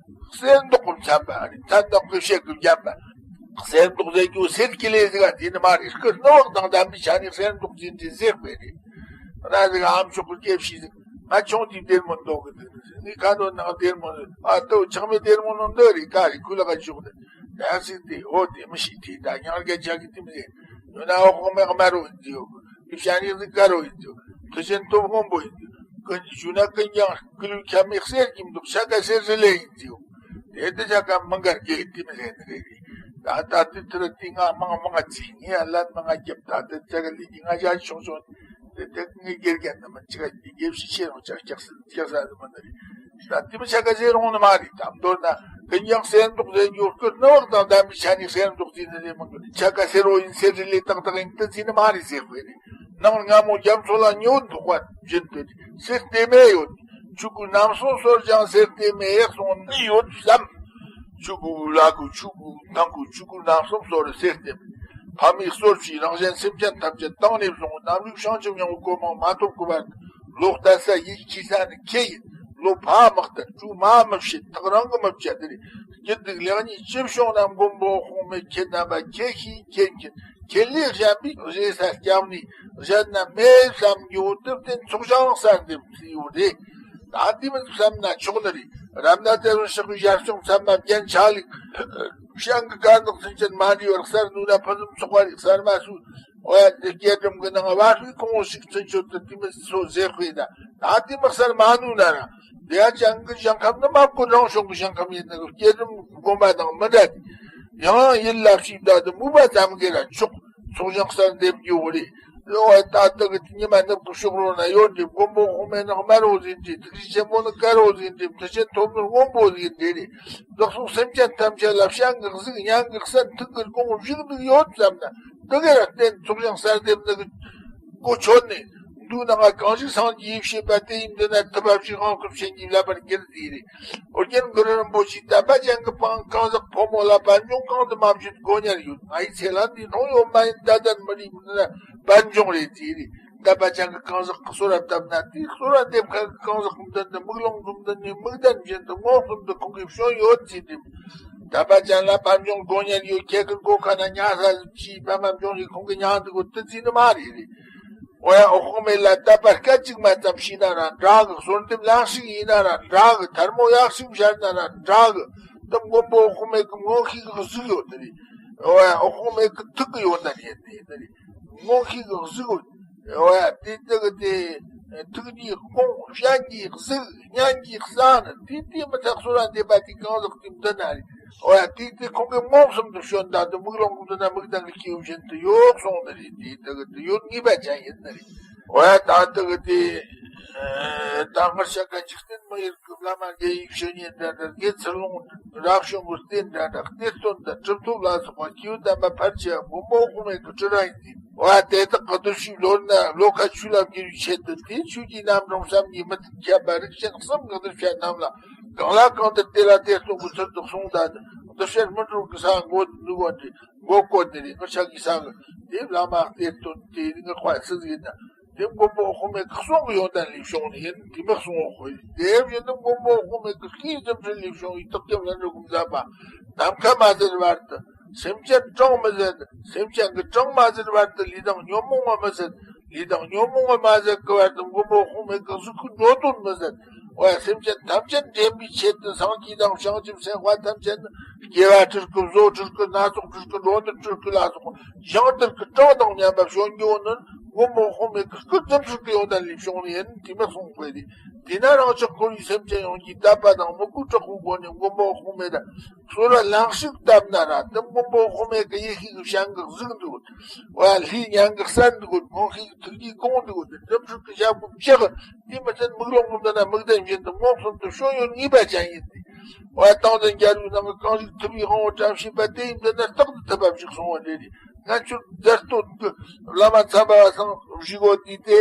གསེར་མདོག་གི་མཚན་པ་རེད། མཚན་དང་དཔེ་བྱད་ཀྱི་རྒྱན་པ། གསེར་མདོག་ཟེར་རྒྱུ་གསེར་གྱི་ལས་ཟིག་ག་དེ་ནི་མ་རེད། སྐུ་སྣང་བ་དང་ལྡན་པའི་ཆ་ནས་གསེར་མདོག་ཅན་དེ་ཟེར་བས་རེད། ང་ཟིག་ཨ་མཆོག་གི་སྐྱེ་ཤི་ཟིག་ང་ཆུང་དུས་བདེ་མོ་མདོག་གི་འདུག་ཁ་འདོན་ནང་དེར་མོ་ནི་ཨ་ཏོ་ཆག་མེད་དེར་མོ་ནོ་འདི་རི་ཀ་རི་ཁུ་ལ་ག་ཞོག་ནི། ད་སི་དེ་ཨོ་དེ་མི་ཤི་དེ་ད་ཉང་ག་ཅག་གི་དེ་མི་ཟེར། ཡོད་ན་ཨོ་ཁོ་མེ་ག་མ་རོ་ཡིན་དེ་ཡོད། ཡིབ་ཤ་ནི་ཟི་ཀ་རོ་ཡིན་དེ་ཡོད། ཐུ་ཆེན་ཐོབ་སྔོན་པོ་ཡིན་དེ་ཡོད། ཀུན་ཞུ་ན་ཀུན་ཀྱང་ཀུ་ལུ་ཁྱ་མི་གསེར་གྱིས་མི་འདུག་ཤ་ཀ་གསེར་རི་ལེ་ཡིན་དེ་ཡོད། དེ་དེ་ཆ་ཀ་མི་འགར་གེ་དེ་མི་ཟེར་ནི་རེད། ད་ད་དེ་ཐུ་ར་དེ་ང་མང་མང་ཚིག་ངས་ལན་མང་རྒྱབ། ད་དེ་ཆ་ཀ་ལི་གི་ང་ཞག་ཆུང་ཆུང་། དེ་དེ་ངའི་དགེ་རྒན་རྣམས་ཅི་ག་དགེ་བཤེས་ཆེ་རུང་ཅག་སྐྱག་སེ་སྐྱག་ས་དུ་མ་ནི་རེད། ད་དེ་མི་ཆ་ཀ་ཟེར་རུང་ནི་མ་རེད། ད་མདོར་ན་ཀུན་ཀྱང་གསེར་མདོག་ཟེར་རྒྱུ་སྐུར་ནི་བག་དང་ལྡན་པའི་ཆ་ནས་གསེར་མདོག་ཟེར་ནི་རེད་མ་གི། ཆ་ཀ་གསེར་བོ་ཡིན་གསེར་རི་ལས་ཏག་ཏག་ཡིན་དུ་ཟེར་ནི་མ་རེད་ཟེར་དགོས་རེད། ནང་སྔ་མོ་རྒྱ་མཚོ་ལ་ཉོ་འདུག་པ་བཞིན་དུ་གསེར་ལྟེ་མེ་ཡོད། ཆུ་ཀུ་རྣམ་གསུམ་སོར་ཀྱང་གསེར་ལྟེ་མེ་ཡག་སོང་ནི་ཡོད་བསམ། ཆུ་ཀུ་ལ་ཀུ་ཆུ་ཀུ་ཐང་ཀུ་ཆུ་ཀུ་རྣམ་གསུམ་སོར་གསེར་ལྟེ་མེ། ཕ་མའི་གསོར་བྱས་རང་གཞན་སེམས་ཅན་ཐམས་ཅད་དང་ནས་བཟུང་རྣམ་ལུས་བྱང་ཆུབ་སྙིང་པོ་གོ་འཕང་མ་ཐོབ་གི་བར་དུ་ལོ་ལྟ་ས་ཡིད་ཆེས་ས་ནི་ཁྱེད་ཡིན། ལོ་ཕ་མི་བསྟེན་གྲོས་མ་མི་བྱེད་ཐག་རང་གི་མི་བཅད་དེ་རེད། སྐྱིད་སྡུག་ལེགས་ཉེས་ཅི་བྱུང་ན་མགོན་པོ་དཔུང་མེད་ཁྱེད་རྣམ་པ་ཁྱེད་ཤེས་ཁྱེད་མཁྱེན། ཁྱེད་ལས་གཞན་པའི་རེ་ས་སྐྱབས་ནས་གཞན་ན་མེད་བསམ་རྒྱུ་དེར་བརྟེན་ཚོགས་ཞིང་གསར་འདེབས་ཟེར་ཡོད་རེད། ད་འདི་མིན་བསམ་ན་ཆོག་ནི་རེད། རབ་ན་དེ་རུ་ཕྱག་གི་ཞར་བྱུང་ཚད་མ་རྒྱན་ཆ་ལུགས། བྱང་གི་དཀར་ནག་ཚུན་ཆད་མ་འདྲེས་པར་གསར་ནུས་ན་ཕུན་སུམ་ཚོགས་པ་རེད། གསར་མ་སུ་འོ་ཡ་དེ་སྐྱེ་སྒྲོམ་གི་ནང་བ་ལུས་གོང་བུ་ཞིག་ཚུན་ཆོད་དུ་དེ་མིན་སོ་ཟེར་དཔེ་ད། ད་འདི་མི་གསར་མ་ནུས་ན་ར་དེ་ཡ་ཅང་གི་ཞིང་ཁམས་ནི་མ་བཀོད་རང་བྱུང་གི་ཞིང་ཁམས་ཡིན་ནི་སྐྱེ་སྒྲོམ་དགོན་པ་དང་མི་འདྲ་དེ། ཡང་ཡིད་ལ་ཞིག་ད་དུ་མུས་པ་ཙམ་གྱིས་ར་ཆོག་ཚོགས་ཞིང་གསར་འདེབས་རྒྱུ་བོ་རེད། ལོ་བ་ད་ལྟ་གི་ཉི་མ་ནུབ་ཀྱི་ཕྱོགས་རོ་ན་ཡོད་འདྲེ། མགོན་པོ་དཔུང་མེད་ནག་དམར་བོ་ཟིན་འདྲེ། ཐུགས་རྗེ་ཆེན་པོ་ནི་དཀར་བོ་ཟིན་འདྲེ། ཐུགས་ཆེན་ཐོབ་ནི་སྔོན་པོ་ཟིན་འདྲེ་རེད། བདག་སོགས་སེམས་ཅན་ཐམས་ཅད་ལ་བྱང་གི་གཟིགས་སྙིང་གི་གསན་ཐུགས་ཀྱི་དགོངས་བཞུགས་འདུག་ཡོད་བསམ་ན་འདི་ག་ར་བརྟེན་ཚོགས་ཞིང་གསར་འདེབས་ནི་གི་གོ་ཆོད་ནས། མདོའི་ནང་ང་གང་ཞིག་སངས་རྒྱས་ཡེ་ཤེས་པ་དེ་ཡིན་འདི་ན་ཐུབ་པ་ཞིག་དབང་སྐུར་ཆེན་གྱི་བསླབ་པར་གྱུར་ཏེ་རེད། ཨོ་རྒྱན་གུ་རུ་རིན་པོ་ཆེས་དད་པ་ཅན་གྱི་སྤང་གང་ཟག་ཕོ་མོ་ལ་དཔལ་འབྱོར་གང་དུ་མ་བྱུང་དགོས་ཉར་ཡོད། ང་ཡི་ཚེ་ལ་འདི་མཐོང་ཡོད་མ་ཡིན་ད་ལྟ་མི་རིགས་འདི་ན་དཔལ་འབྱོར་རེད་ཅེས་རེད། དད་པ་ཅན་གྱི་གང་ཟག་གི་གསོལ་བ་བཏབ་ན་དེའི་གསོལ་བ་འདེབས་མཁན་གྱི་གང་ཟག་མདུན་དུ་དམིགས་ལོང་གི་མདུན་ནས་དམིགས་ལྡན་བཞིན་དུ་མངོན་སུམ་དུ་ཁོང་གིས་བྱོན་ཡོད་ཅེས་དེ། དད་པ་ཅན་ལ་དཔལ་འབྱོར་དགོས་ཉར་ཡོད། ཁྱེད་ཀྱི་སྒོ་ཁ་ན་ཉལ་ས་ཅིའི་པད་མ་འབྱུང་རེད། ཁོང་གིས་མྱང་འདུག་གོ་དེ་རྩིས་ནི་མ་རེད་རེད། འོ་ཡ་ཨོ་ཁོང་མེད་ལ་དད་པ་སྐད་ཅིག་མ་ཙམ་ཤེས་ན་ར་འདྲ་གི། གསོལ་འདེབས་ལན་ཞིག་ཡིན་ན་ར་འདྲ་གི། ཐལ་མོ་ཡག་ཞིག་བཞར་ན་ར་འདྲ་གི། དེ་མགོན་པོ་ཨོ་ཁོང་མེད་ཀྱི་མངོན་ཤེས་ཀྱི་གཟུགས་ཡོད་དེ་རེད། འོ་ཡ་ཨོ་ཁོང་མེད་ཀྱི་ཐུགས་ཀྱི་ཡོད་ན་རེད་དེ་རེད། མངོན་ཤེས་ཀྱི་གཟུགས་ཡོད། འོ་ཡ་དེ་དེ་གི་དེ་ཐུགས་ཀྱི་དགོངས་སྤྱན་གྱི་གཟིགས་སྙན་གྱི་གསང་ནི་དེ་དེ་མི་ཐག་ཚོ་ར་འདེབས་པ་དེ་གང་ཟག་དེ་འདི་ན་རེད། འོ་ཡ་དེ་དེ་ཁོང་གིས་མངོན་སུམ་དུ་བྱོན་ད་དུ་དམིགས་ལོང་གི་མདུན་ན་དམིགས་ལྡན་གྱི་སྐྱེས་བུ་བཞིན་དུ་ཡོད་སོང་ནི་རེད། དེ་དེ་གི་དེ་ཡོད་ངེས་པ་ཅན་ཡིན་ནི་རེད། འོ་ཡ་ད་དེ་གི་དེ་ད་སྔར་བཤད་མཁན་འཇིག་རྟེན་མི་ཡུལ་གྱི་བླ་མ་དགེ་བའི་བཤེས་གཉེན་འདྲ་འདྲ། དགེ་ཚུལ་སློང་རབ་བྱུང་གི་རྟེན་འདྲ་འདྲ། གཏེར་སྟོན་དང་གྲུབ་ཐོབ་ལ་སོགས་པ་སྐྱེས་བུ་དམ་པ་ཕལ་ཆེ་བ་མགོན་པོ་དབུ་མེད་ཀྱི་སྤྲུལ་ར་ཡིན་ཏེ། འོ་ཡ་དེ་དག་གི་བདུད་བཞིའི་ལོ་ན་ལོ་ཁ་ཆོས་ལ་བསྒྱུར་བའི་ཆེད་དུ་དེ་ཆོས་ཀྱི་རྣམ་གྲངས་བསམ་གྱིས་མི་ཁྱབ་པ་རིགས་ཅན་གསུམ་གྱི་གདུལ་བྱ་རྣམས་ལ་གང་ལ་གང་འདུལ་དེ་ལ་གཏེར་སྟོན་གྱི་ཚུལ་དུ་གསུངས་ད་གདུལ་བྱར་སྨིན་གྲོལ་གྱི་ས་མགོ་འདུག་པ་འདི་མགོ་བསྐོར་ནས་རེད། ངི་ཆ་གི་ས་གི་དེ་བླ་མ་གཏེར་སྟོན་དེ་ངི་དཔའ་སི་ཟིག་ཡིན་ན། དེ་མགོན་པོ་དབུ་མའི་གི་གསུང་གི་ཡོན་ཏན་ལས་བྱུང་ནི་ཡིན། དེ་མི་གསུང་བ་ཁོ་ཡིན། དེ་བཞིན་དུ་མགོན་པོ་དབུ་མའི་གི་སྐུའི་རྫུ་འཕྲུལ་ལས་བྱུང་བའི་རྟགས་ཁྱབ་ལྷུན་གྲུབ་ཀུན་བཟང་པ། ནམ་མཁའ་མ་ཟད་བར་དུ་སེམས་ཅན་གྲངས་མི་ཟད། སེམས་ཅན་གྱི་གྲངས་མ་ཟད་བར་དུ་ལུས་དང་ཉོན་མོངས་པ་མི་ཟད། ལུས་དང་ཉོན་མོངས་པ་མ་ཟད་ཀྱི་བར་དུ་མགོན་པོ་དབུ་མའི་གི་གཟུགས་སྐུ་འགྲོ་དོན་མི་ཟད། འོ་ཡ་སེམས་ཅན་ཐམས་ཅད་འདྲེན་པའི་ཆེད་དུ་སངས་རྒྱས་དང་བྱང་ཆུབ་སེམས་དཔའ་ཐམས་ཅད་ནི་སྐྱེ་བ་སྤྲུལ་སྐུ་བཟོ་སྤྲུལ་སྐུ་སྣ་ཚོགས་སྤྲུལ་སྐུ་འགྲོ་འདུལ་སྤྲུལ་སྐུ་ལ་སོགས་ཞིང་དུལ་གྱི་གྲངས་དང་མཉམ་པར་བྱོན་རྒྱུ་ནི་མགོན་པོ་དབུ་མའི་གི་སྐུ་རྫུ་འཕྲུལ་གྱི་ཡོན་ཏན་ལས་བྱུང་ནི་ཡིན། དེ་མི་གསུང་དགོས་ཏེ། དེས་ན་རང་ཅག་འཁོར་བའི་སེམས་ཅན་ཡོངས་ཀྱིས་དད་པ་དང་མོས་གུས་དྲག་པོའི་སྒོ་ནས་མགོན་པོ་དབུ་མའི་གསོལ་བ་ལན་ཞིག་བཏབ་ན་ར་དེ་མགོན་པོ་དབུ་མའི་གི་ཡེ་ཤེས་ཀྱི་ཞིང་གི་གཟུགས་འདུག་འོ་ཡ་ལྷའི་སྙན་གྱི་གསན་འདུག་འོ་མངོན་ཤེས་ཀྱི་ཐུགས་རྗེའི་དགོངས་འདུག་འོ་དེ་རྫུ་འཕྲུལ་གྱི་ཞབས་ཀྱིས་བཅག་དེ་མི་ཚད་དམིགས་ལོང་གི་མདུན་ན་དམིགས་ལྡན་བཞིན་དུ་མངོན་སུམ་དུ་བྱོན་ཡོད་ངེས་པ་ཅན་ཡིན་ཏེ། འོ་ཡ་ཏིང་འཛིན་རྒྱལ་བའི་ནང་གི་གང་ཞིག་ཐུབ་པའི་དབང་པོ་བཀྲ་ཤིས་པ་དེ་ཡི་མདུན་ན་རྟག་ཏུ་ཐུབ་པ་ཞིག་གསུང་བ་འདྲ་རེད། ང་ཚོའི་མཛད་སྟོན་གྱི་བླ་མ་ཚངས་པ་བ་སང་བཞུགས་གོ་དུས་དེ།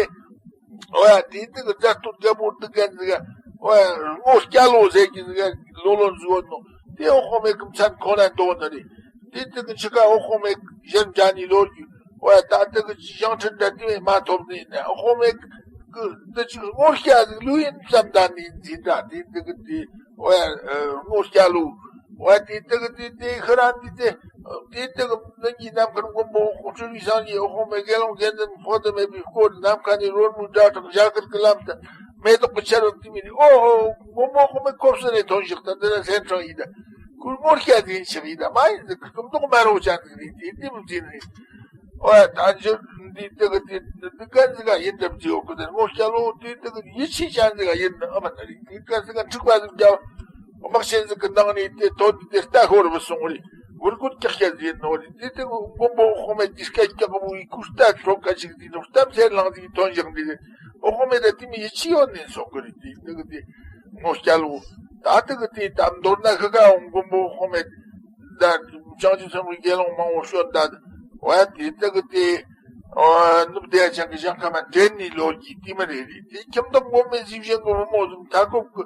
འོ་ཡ་དེ་དུས་ཀྱི་མཛད་སྟོན་རྒྱལ་པོ་འདི་གན་ཟིག་འོ་ཡ་རྔོ་སྐྱ་ལོ་ཟེར་གྱི་ཟིག་ལོ་ལོ་ཟིག་འོ་ནོ། དེ་འོ་ཁོ་མེད་ཀྱི་མཚན་ཁོ་ན་འདོགས་ནི་རེད། དེ་དུས་ཀྱི་འཆི་ཁ་འོ་ཁོ་མེད་གཞན་འདྲ་ནི་ལོ་རྒྱུ། འོ་ཡ་ད་དུས་ཀྱི་ཞིང་ཁྲི་འདྲ་དེ་བས་མ་ཐོབ་ནི་ཡིན་ན་འོ་ཁོ་མེད་ཀྱི་འདི་ཅིག་རྔོ་སྐྱ་ཟིག་ལུས་ཡིན་བསམ་ད་ནི་འཛིན་འདྲ་དེ་དུས་ཀྱི་དེ། འོ་ཡ་རྔོ་སྐྱ་ལོ། འོ་ཡ་དེ་དུས་ཀྱི་དེ་དེ་ཁི་རང་འདི་དེ། དེ་དག་ནི་གཉིས་ནམ་མཁར་མགོན་པོ་དབུ་སྤྲུལ་བའི་སངས་རྒྱས་འོ་ཁོ་མེད་དགེ་སློང་དགེ་འདུན་འཕོ་དུ་མེད་པའི་སྐོར་ནམ་མཁའ་ནས་རོལ་མོའི་སྒྲ་གྲགས་བྱ་གར་གྱི་ལམ་དུ་ མེ་ཏོག་གི་ཆར་བབས་དེ་མི་རེད། ཨོ་ཧོ། མགོན་པོ་དབུ་མའི་གོ་ས་རེད། ཐོན་ཞིག་ད་འདི་ལ་སེམས་ཁྲང་ཡིན་ད། ཁོས་ངོ་སྐལ་དེ་ཡིན་ཞིག་ཡིན་ད། མ་ཡིན་ཟིག་གི་སྐུ་མདོག་དམར་རོ་ཅན་ཟིག་རེད། དེ་དེ་མི་བརྩིས་ནི་རེད། ཨོ་ཡ། ད་འཇུ་འདི་དེ་གི་དེ་འདི་གན་ཟིག་ག་ཡིན་འདྲ་བརྩིས་ཡོད་གི། དེ་ངོ་སྐལ་ལོ་དེ་དེ་གི་ཡིད་ཆེས་ཅན་ཟིག་ག་ཡིན་ཨ་མ་ན་རེད། དེ་གན་ཟིག་ག་འཁྲུག་པ་ཟིག་རྒྱབ། དམག་ཆེན་ཟིག་གི་ནང་ནས་དེ་དོན་དེ་ལྟ་ཤོར་བུད་སོང་རེད། འུར་རྒོད་ཀྱག་ཀྱག་ཟིག་ཡིན་ནོ་རེད། དེ་དེ་མགོན་པོ་དབུ་མའི་གི་སྐད་ཀྱག་པོ་ཡི་ཁུར་ལྟ་ཁྲོ་ཁ་ཞིག་དེ་ནོ་གཏམ་ཟེར་ལང་ཟིག་ཐོན་ཞིག་འདི་རེད། ཨོ་དབུ་མའི་ད་དེ་མི་ཡིད་ཆེས་ཡོད་ནས་སོང་གི་རེད། དེ་དེ་གི་དེ་ངོ་སྐལ་བོ། ད་དེ་གི་དེ་ད་མདོར་ན་ཤི་ཁ་འོང་མགོན་པོ་དབུ་མའི་ད་བྱང་ཆུབ་སེམས་དཔའི་དགེ་སློང་མང་བོ་བྱོན་ད། འོ་ཡ། དེ་དེ་གི་དེ་ཨོ་ནུབ་བདེ་ཆེན་གི་ཞིང་ཁམས་མ་འདྲེན་ནི་ལོ་རྒྱུས་དེ་མི་རེད་རེད། དེ་ཁྱིམ་བདག་མགོན་མེད་གཟིམ་ཤིང་གི་བུ་མོ་ཟིག་མཐའ་འཁོབ་གི།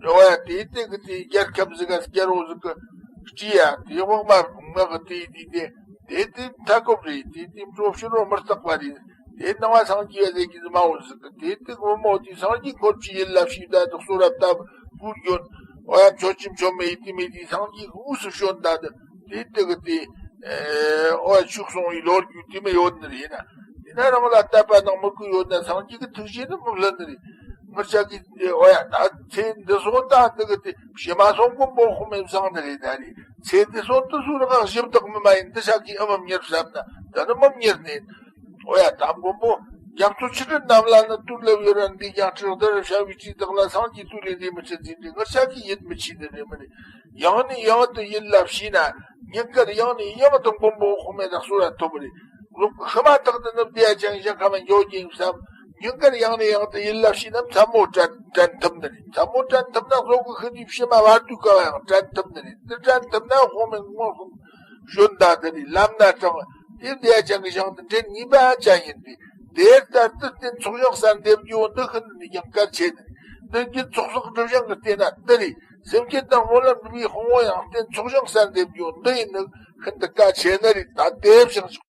འོ་ཡ། དེ་དེ་གི་དེ་རྒྱལ་ཁབ་ཟིག་ག་སྐྱ་རོ་ཟིག་གི་སྤྲི་ཡ། དེ་འོག་མ་ང་གི་དེ་དེ་དེ་དེ་དེ་མཐའ་འཁོབ་རེད། དེ་དེ་འགྲོ་ཕྱི་རོ་མི་རྟག་པ་རེད། དེ་ནང་བ་སངས་རྒྱས་ཟེར་གི་མ་འོ་ཟིག་གི། དེ་དེ་བུ་མོ་དེ་སངས་རྒྱས་འཁོར་གྱི་ཡིད་ལ་བྱིན་ད་དེ་གསོལ་རབ་ལྟ་བུ་གུར་གྱོན། འོ་ཡ། མཆོད་ཅིང་མཆོད་མེད་ཡིད་དེ་མེད་དེ་སངས་རྒྱས་དབུས་སུ་བྱོན་ད་དེ། དེ་དེ་གི་དེ་ཨོ་ཡ། ཆོས་གསུང་བའི་ལོ་རྒྱུས་དེ་མི་ཡོད་ནི་རེད་ན། དེ་ན་རང་ལ་དད་པ་དང་མོས་གུས་ཡོད་ན་སངས་རྒྱས་ཀྱི་ཐུགས་རྗེ་ནི་མི་བསླུ་ནི་རེད། ངར་ཅག་གིས་ཨོ་ཡ། ད་ཚེ་འདི་སོང་ད་འདི་གི་དེ་ཕྱི་མ་སོང་མགོན་པོ་དབུ་མའི་བཟང་ནི་རེད་ད་རེད། ཚེ་འདི་སོང་དུ་སུ་རང་ཞིབ་བདག་མི་མ་ཡིན་འདི་ཅག་གིས་ཨ་མ་མྱུར་བསམ་ན་ད་ནི་མི་མྱུར་ནི། ཨོ་ཡ། ད་མགོན་པོ་རྒྱ་མཚོ་ཆུ་ཀྲི་རྣམས་ལ་ནི་དུས་ལེབ་ཡོད་ར་འདི་ཀྱང་ཁྲི་ལྡེ་ར་བྱ་བའི་ཁྲི་དག་ལ་སངས་རྒྱས་དུས་ལས་འདས་མི་ཆེ་འཛིན་འདི་ངར་ཅག་གིས་ཡིད་མི་ཆེས་ནི་རེད་མི་རེད། ཡང་ནས་ཡང་དུ་ཡིད་ལ་བྱས་ན། ཉིན་དཀར་ཡང་ནས་ཡང་དུ་མགོན་པོ་དབུ་མའི་ལག་སོ་ལ་ཐོབ་རེད། ལོ་ཤི་མ་ཐག་ཏུ་ནུབ་བདེ་ཅན་ཞིང་ཁམས་མ་འགྱོ་རྒྱུ་ཡིན་བསམ། ཉིན་དཀར་ཡང་ནས་ཡང་དུ་ཡིད་ལ་བྱས་ན་མཚན་མོ་དྲན་དྲན་ཐུབ་ནི་རེད། མཚན་མོ་དྲན་ཐུབ་ན་གཟུགས་ཀྱི་ཤི་དུས་ཕྱི་མ་བར་དུས་ག་བ་ཡང་དྲན་ཐུབ་ནི་རེད། འདི་དྲན་ཐུབ་ན་དབུ་མའི་མངོན་སུམ་བྱོན་ད་དེ་རེད། ལམ་སྣ་དྲངས། དེ་བདེ་ཅན་གྱི་ཞིང་དུ་འདྲེན་ངེས་པ་ཅན་ཡིན་ཏེ། དེ་ལྟར་དུ་རྟེན་ཚོགས་ཞིང་གསལ་འདེབས་རྒྱུ་འདི་ཤིན་ཏུ་ནས་ཀྱང་གལ་ཆེ་ནི་རེད། འདི་རྒྱུད་ཚོགས་བསགས་སྒྲིབ་སྦྱང་གི་རྟེན་ན་འདི་རེད། སེམས་བསྐྱེད་དང་སྨོན་ལམ་སྒྲུབ་པའི་དཔང་པོ་ཡང་རྟེན་ཚོགས་ཞིང་གསལ་འདེབས་རྒྱུ་འདི་ཡིན་ནི་ཤིན་ཏུ་གལ་ཆེ་ནི་རེད། ད་དེ་བཞིན་ཞིག